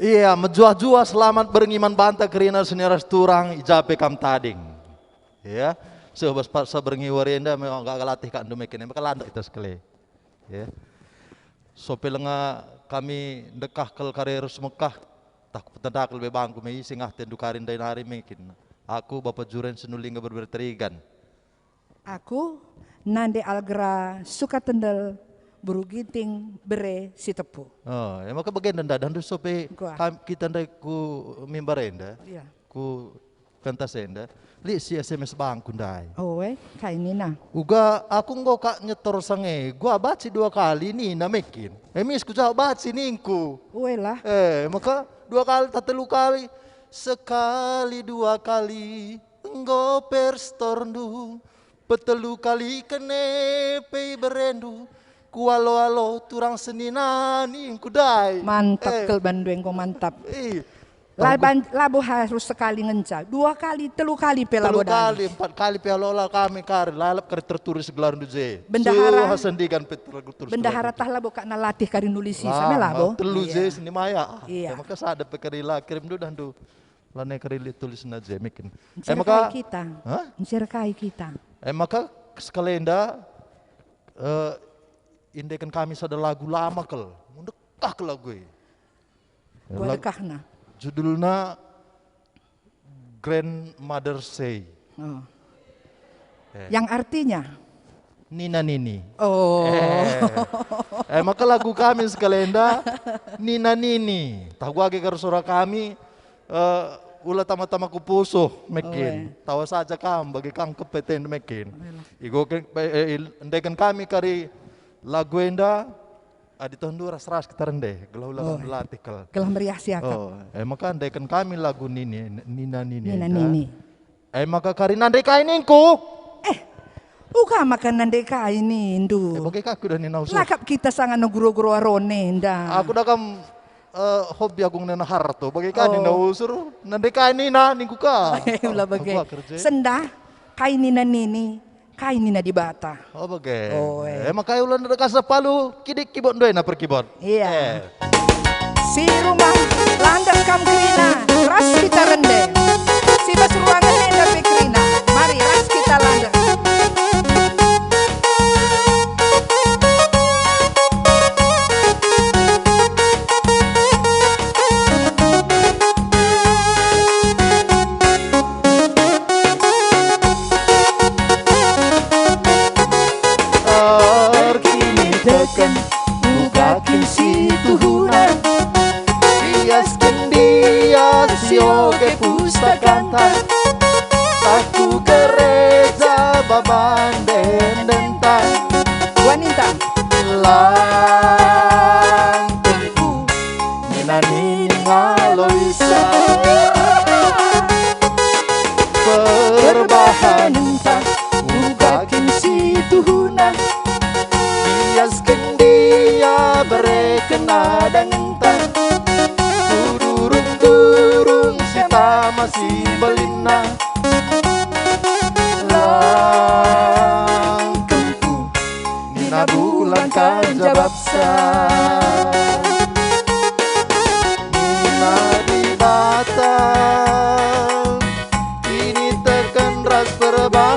Iya, mejuah-juah selamat berngi man banta kerina seni ras turang i ja pe kam tading. Ya, seh bas paksa berngi wari enda me enggak latih kak ndu meken, maka landek kita sekali. Ya. Sope lenga kami ndekah kal kari arus Mekah, tah kupetendak lebe bangku me ise ngah tendu kari ndai nari meken. Aku Bapa Juren Senulingga berber Terigan. Aku Nande Algera Sukatendel, Buru Ginting, Bere Sitepu. Oh, e maka bagenda nda, dandu sope Kuah. Kam, kita ndai ku mimbar enda, Iya. Ku pentas enda, lit si S M S bangku ndai. Oh, e, kai nina? Uga aku enggo kak nyetor sange, gua baci dua kali nina mekin. E mis ku jawab baci ningku. Uelah. E, maka dua kali, tak telu kali. Sekali, dua kali. Enggo perstorndu, petelu kali kene pe iberendu, kualo-alo turang senina ningku ndai. Mantap. Eh. Kal bandu enggo mantap. Ih. Laban, labo harus sekali ngenca, dua kali, telu kali pe labo. Telu kali, empat kali pe alo-alo kami kari, lalap kari tertulis gelarndu je. Bendahara. Suha sendigan pe tertulis gelarndu je. Bendahara tah labo kak nalatih kari nulisi, sama labo. Telu je seni maya. Iya. Ya, maka sada pe kari la kirimndu dandu. Lanai kari lit tulisna je mekin. Encir kai kita. Hah? Encir kai kita. E maka sekalenda, eh, indeken kami sada lagu lama kal. Mendekah ke lagu e. Buat dekahna. Judulna Grandmother Say. Oh. Eh. Yang artinya? Nina nini. Oh. Eh. Eh, maka lagu kami sekalenda Nina nini. Tahu age karo suara kami, eh, ula tama-tama ku pusuh mekin. Oh, eh. Tawa saja kam bagi kang kepeten mekin. Igo ke, eh, eh, ndeken kami kari lagu enda. Adi tohndu ras-ras kita rende, gelah ula latih kal. Gelah meriah siakap. Oh, e maka ndeken kami lagu nini, nina nini. Nina nini. E maka kari nande kai ningku? Eh, uga maka nande kai nindu. E, bage ka aku dah nina usur. Lakap kita sanga no guru-guru arone nda. Aku dah kam, eh, hobi aku nena harto. Bage ka nina usur, nande kai nina ningku ka. Ula bage. Sendah, kai nina nini. kai nina Dibata. Oh, bage. Oh, eh. Eh, maka ula ndekasa palu kidik kibot nduena perkibot. Iya. Eh. Si rumah landek kam kerina, ras kita rende. Si bas ruangen enda pe kerina, mari ras kita landek. Erkiniteken uga kin si tuhuna, bias kin bias ioge pustakanta, tah ku gereja baban ende-endenta. Wanita. Lang tempu nina-nina Aloisa. Perbahanenta uga kin si tuhuna, bias kin dia bereken adangenta. Kudurung-durung si tama si mbelinna. Lang tempu nina bulan kan jabapsa. Nina Dibata, kiniteken ras perbahanen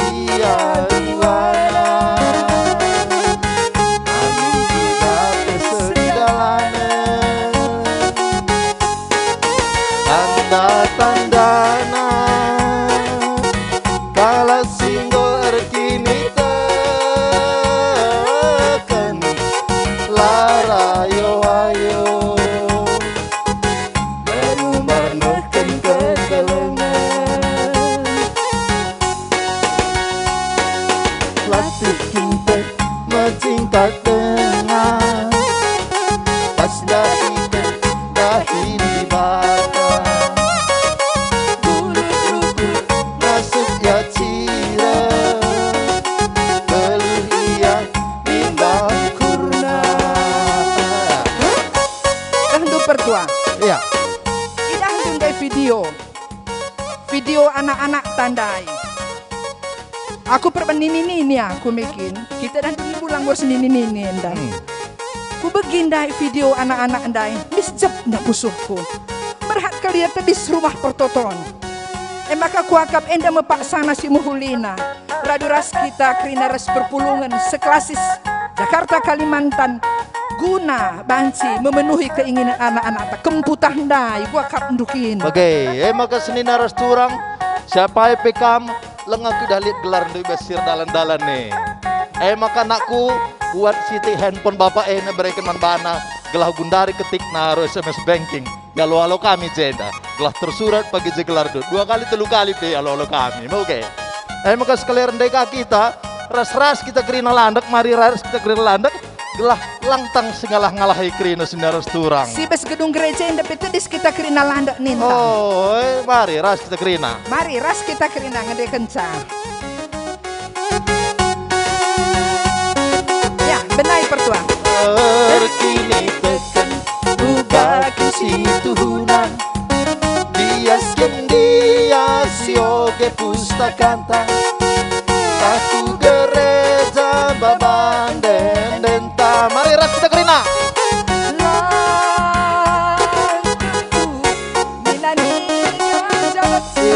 ia duana. Amin juga kesendalanen. Tanda-tandana kalak si enggo erkiniteken la rayo-ayo, berumbar neken kekelengen. Latih kintek mecingkat denga, pas dahi dahin Dibata. Bulu ruku ngasup ia cira, beluh ia nimbang kurna. Dah ndu pertua. Iya. Idah ndu ndai video. Video anak-anak tandai. Aku perban nini-nini aku mekin. Kita dah dulu pulang bos nini-nini enda. Hmm. Kubegi ndai video anak-anak ndai, misjep nda pusuhku. Berhat kal ia tedis rumah pertoton. E maka kuakap enda me paksana si mehulina. Radu ras kita kerina ras perpulungen sekelasis Jakarta Kalimantan guna banci memenuhi keinginan anak-anakta. Kemputah ndai kuakap ndukin. Bage, e maka senina ras turang, siapa pe kam, langa kuidah lit gelarndu i bas sir dalan-dalan e. E maka anakku, buat siti handphone bapa e bereken man bana, gelah gundari ketikna ro S M S banking. Ialo-alo kami jenda, gelah tersurat pagi je gelarndu. Dua kali, telu kali pe ialo-alo kami. Oke. E maka sekalian ndai ka kita, ras-ras kita kerina landek, mari ras kita kerina landek, gelah langtang si ngalah-ngalahi kerina senina ras turang. Si bas gedung gereja enda pe tedis kita kerina landek nintang. Oh, e, mari ras kita kerina. Mari ras kita kerina ngendekenca. Ya, benai pertua. Erkiniteken uga kin si tuhuna, bias kin dia si oge pustakanta, tah ku gereja baban ende-endenta. Mari ras kita kerina. Langkahku nina-nina jawab si.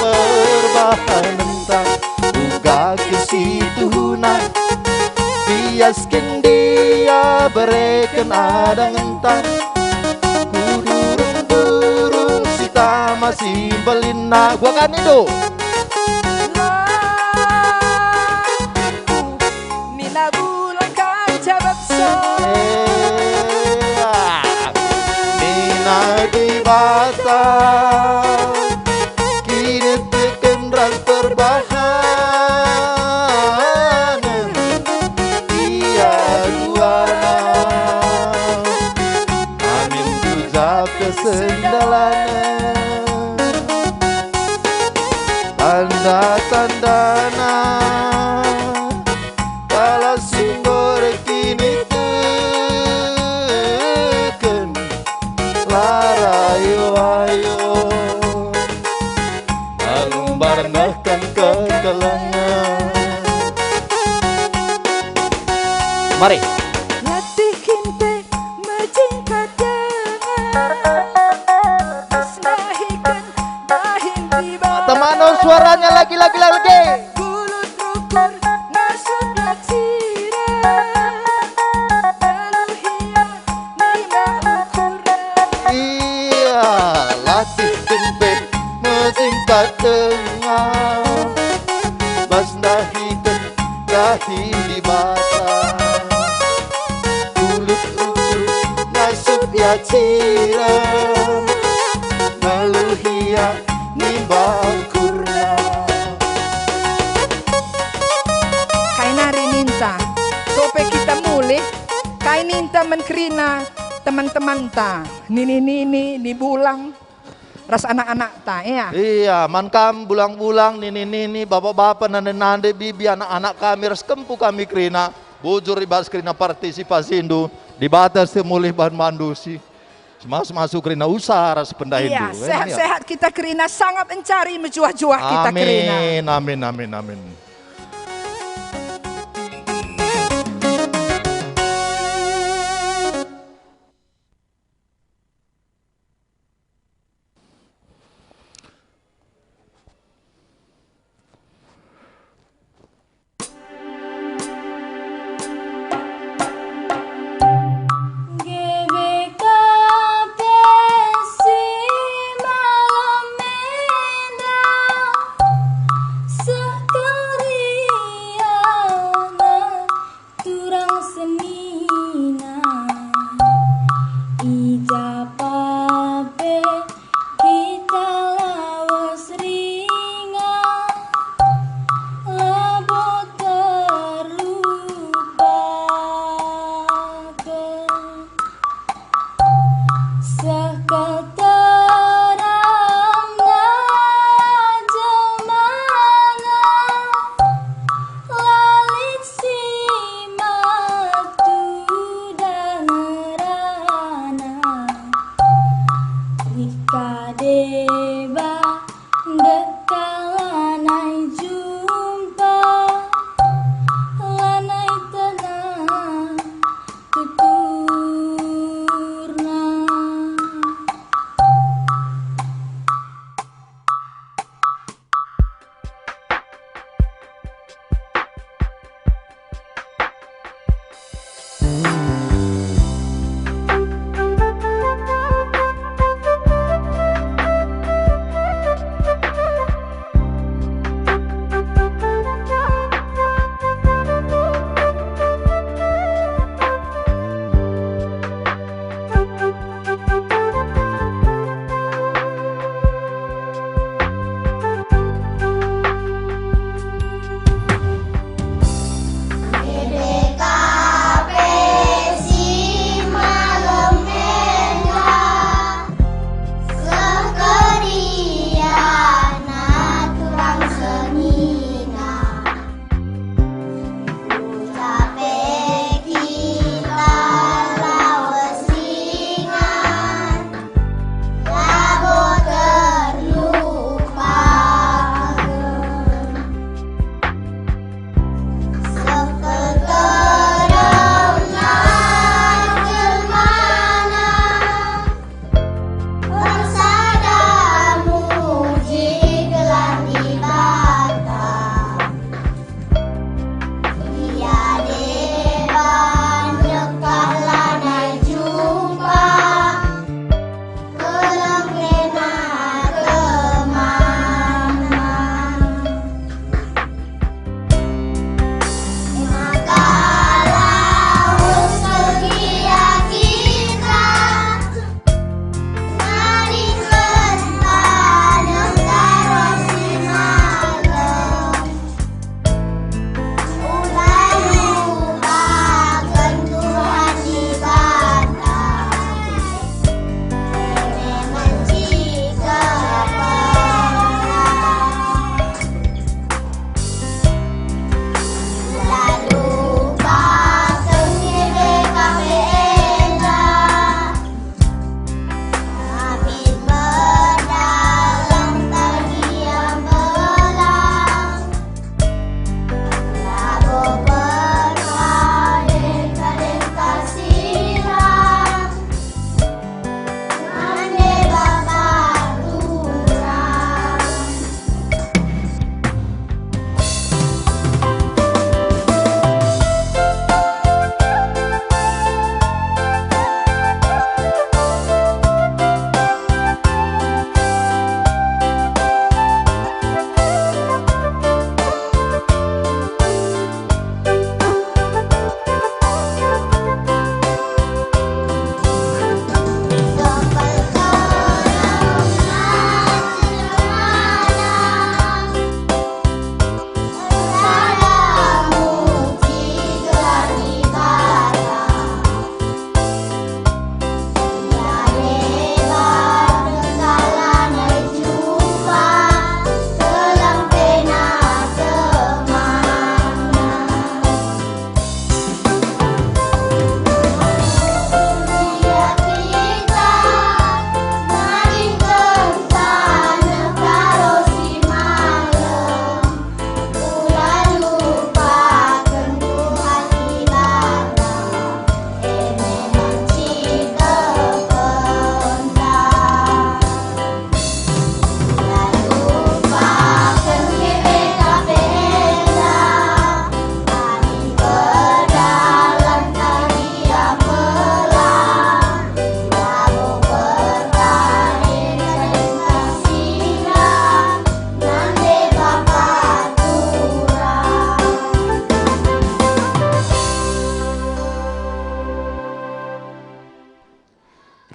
Perbahanenta uga kin si tuhuna, bias kin dia bereken adangenta. Kudurung-durung si tama si mbelinna. Gua kan itu. Langkahku nina bulan kaca bakso. Nina Dibata, kiniteken ras perbahanen ia duana. Amin ku ja pe sendalanen. Tanda-tandana kalak si enggo erkiniteken la rayo kekelengen. Mari. Latih kin pe mejingkat denga, sendahiken dahin Dibata. Temano suaranya lagi, lagi, lagi. Bulut rukur ngasup lacira, lalu ia nima ukurna. Ia latih kin pe mejingkat denga, bas ndahiken dahin Dibata. Bulut rukur ngasup ia cirem, lalu ia nima ukurna. Kai nari ninta, dope kita mulih, kai ninta man kerina teman-temanta, nini-nini, ni Bulang, ras anak-anakta, ya? Ia, man kam Bulang-Bulang, nini-nini, bapa-bapa, nande-nande, bibi, anak-anak kami, ras kempu kami kerina, bujur i bas kerina partisipasindu, Dibata si mulih bahan bandu si. Semas masuk kerina usaha ras pendahin. Iya, dulu, eh, sehat-sehat kita kerina, sangap encari mejuah-juah kita kerina. Amin, amin, amin, amin.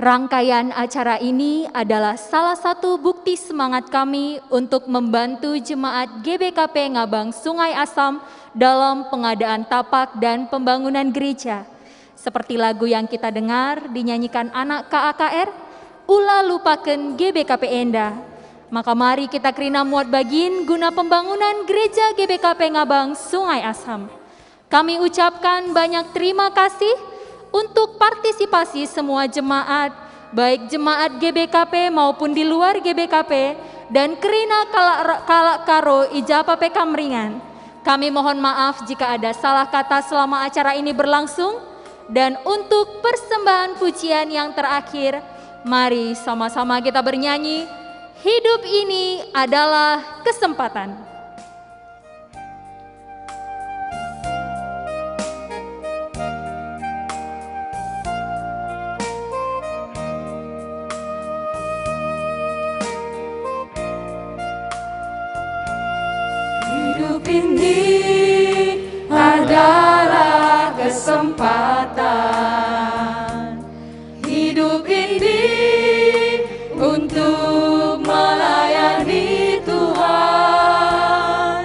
Rangkaian acara ini adalah salah satu bukti semangat kami untuk membantu jemaat G B K P Ngabang Sungai Asam dalam pengadaan tapak dan pembangunan gereja. Seperti lagu yang kita dengar dinyanyikan anak K A K R, "Ula Lupaken G B K P Enda." Maka mari kita kerina muat bagin guna pembangunan gereja G B K P Ngabang Sungai Asam. Kami ucapkan banyak terima kasih untuk partisipasi semua jemaat, baik jemaat G B K P maupun di luar G B K P, dan kerina kalak, kalak Karo i ja pe kam ringan. Kami mohon maaf jika ada salah kata selama acara ini berlangsung. Dan untuk persembahan pujian yang terakhir, mari sama-sama kita bernyanyi, "Hidup ini adalah kesempatan." Hidup ini adalah kesempatan. Hidup ini untuk melayani Tuhan.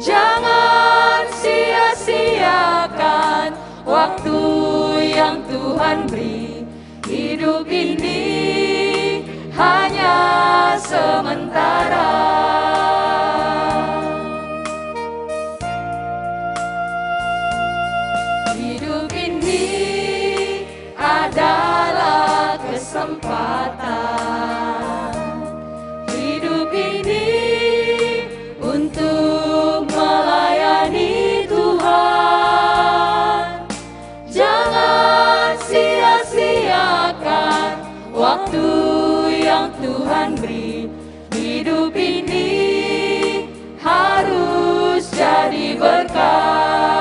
Jangan sia-siakan waktu yang Tuhan beri. Hidup ini hanya sementara. Hidup ini adalah kesempatan. Hidup ini untuk melayani Tuhan. Jangan sia-siakan waktu yang Tuhan beri. Hidup ini harus jadi berkat.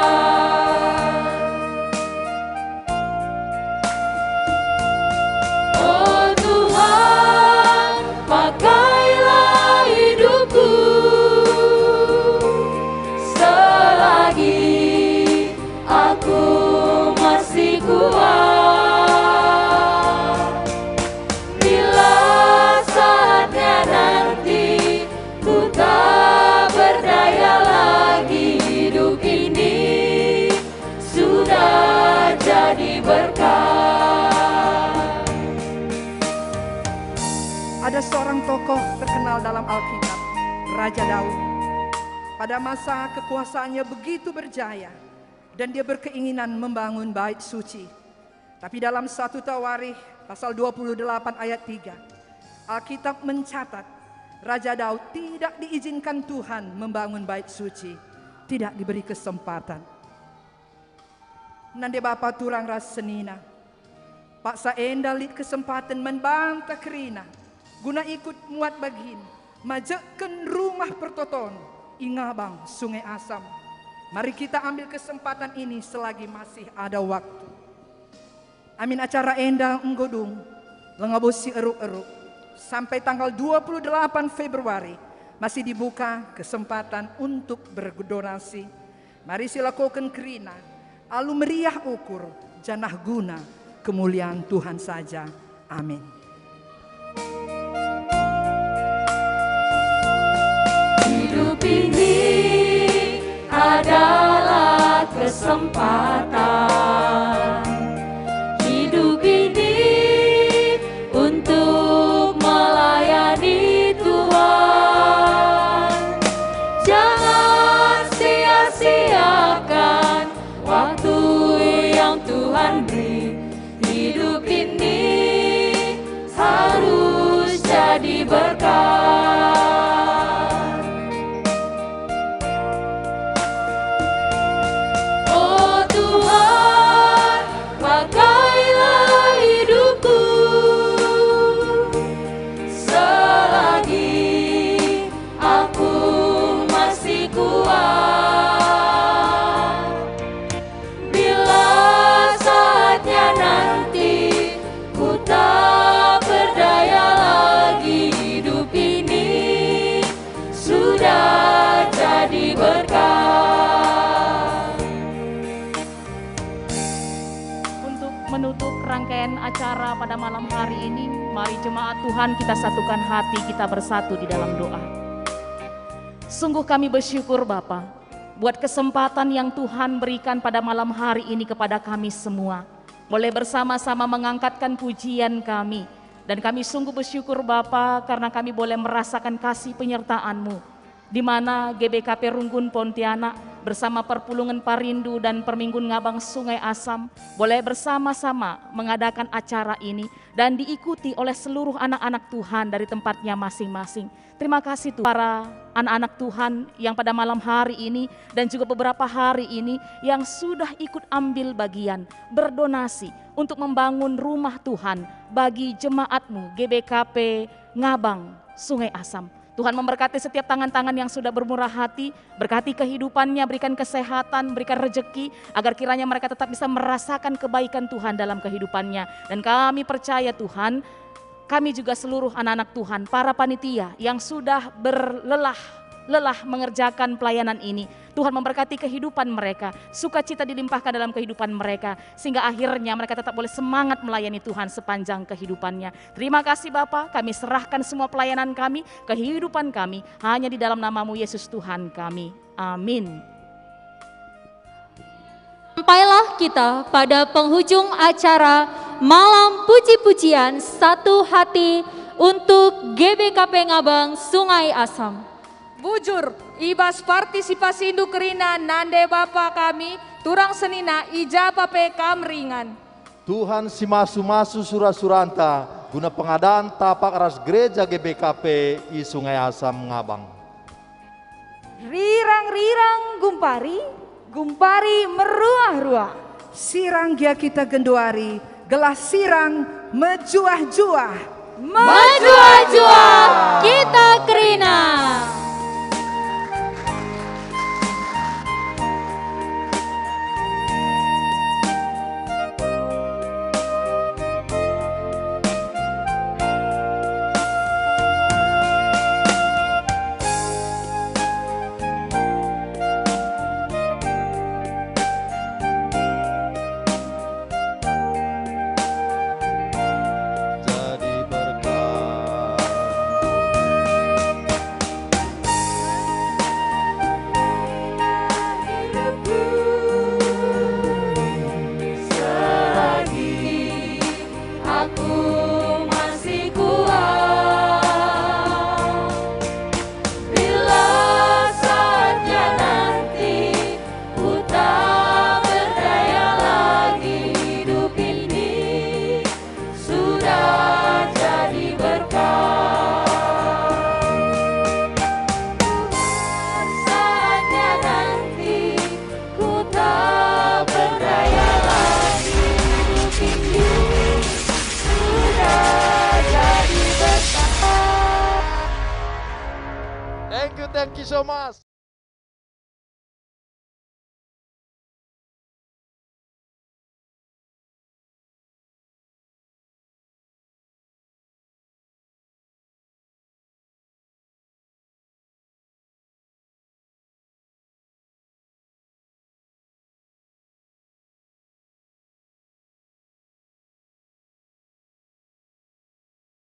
Oh Tuhan, pakailah hidupku selagi aku masih kuat. Bila saatnya nanti ku tak berdaya lagi, hidup ini sudah jadi berkat. Ada seorang tokoh terkenal dalam Alkitab, Raja Daud. Pada masa kekuasaannya begitu berjaya, dan dia berkeinginan membangun bait suci. Tapi dalam satu Tawarikh pasal dua puluh delapan ayat tiga, Alkitab mencatat, Raja Daud tidak diizinkan Tuhan membangun bait suci, tidak diberi kesempatan. Nande bapa turang ras senina, paksa enda lit kesempaten man banta kerina guna ikut muat bagin majekken Rumah Pertoton i Ngabang, Sungai Asam. Mari kita ambil kesempatan ini selagi masih ada waktu. Amin acara enda enggo dung, langa bos si eruk-eruk. Sampai tanggal dua puluh delapan Februari masih dibuka kesempatan untuk berdonasi. Mari silakoken kerina alu meriah ukur, janah guna kemulian Tuhan saja. Amin. Hidup ini adalah kesempatan. Hidup ini untuk melayani Tuhan. Jangan sia-siakan waktu yang Tuhan beri. Hidup ini harus jadi berkat. Pada malam hari ini, mari jemaat Tuhan kita satukan hati, kita bersatu di dalam doa. Sungguh kami bersyukur, Bapa, buat kesempatan yang Tuhan berikan pada malam hari ini kepada kami semua. Boleh bersama-sama mengangkatkan pujian kami. Dan kami sungguh bersyukur, Bapa, karena kami boleh merasakan kasih penyertaan-Mu, di mana G B K P Runggun Pontianak bersama Perpulungen Parindu dan Perminggun Ngabang Sungai Asam boleh bersama-sama mengadakan acara ini dan diikuti oleh seluruh anak-anak Tuhan dari tempatnya masing-masing. Terima kasih, Tuhan, para anak-anak Tuhan yang pada malam hari ini dan juga beberapa hari ini yang sudah ikut ambil bagian berdonasi untuk membangun rumah Tuhan bagi jemaat-Mu G B K P Ngabang Sungai Asam. Tuhan memberkati setiap tangan-tangan yang sudah bermurah hati, berkati kehidupannya, berikan kesehatan, berikan rejeki, agar kiranya mereka tetap bisa merasakan kebaikan Tuhan dalam kehidupannya. Dan kami percaya, Tuhan, kami juga seluruh anak-anak Tuhan, para panitia yang sudah berlelah-lelah mengerjakan pelayanan ini, Tuhan memberkati kehidupan mereka, sukacita dilimpahkan dalam kehidupan mereka, sehingga akhirnya mereka tetap boleh semangat melayani Tuhan sepanjang kehidupannya. Terima kasih, Bapa, kami serahkan semua pelayanan kami, kehidupan kami, hanya di dalam nama-Mu, Yesus, Tuhan kami. Amin. Sampailah kita pada penghujung acara Malam Puji-pujian Satu Hati untuk G B K P Ngabang Sungai Asam. Bujur, i bas partisipasindu kerina nande Bapa kami, turang senina i ja pe kam ringan. Tuhan si masu-masu sura-suranta guna pengadan tapak ras gereja G B K P i Sungai Asam Ngabang. Rirang-rirang gumpari, gumpari meruah-ruah. Sirang gia kita genduari, gelah sirang mejuah-juah. Mejuah-juah kita kerina. Jadi berkat. Selagi aku masih kuat, bila saatnya nanti ku tak berdaya lagi, hidup ini sudah jadi berkat. Saatnya nanti ku tak berdaya lagi, hidup ini sudah jadi berkat. Thank you, thank you so much.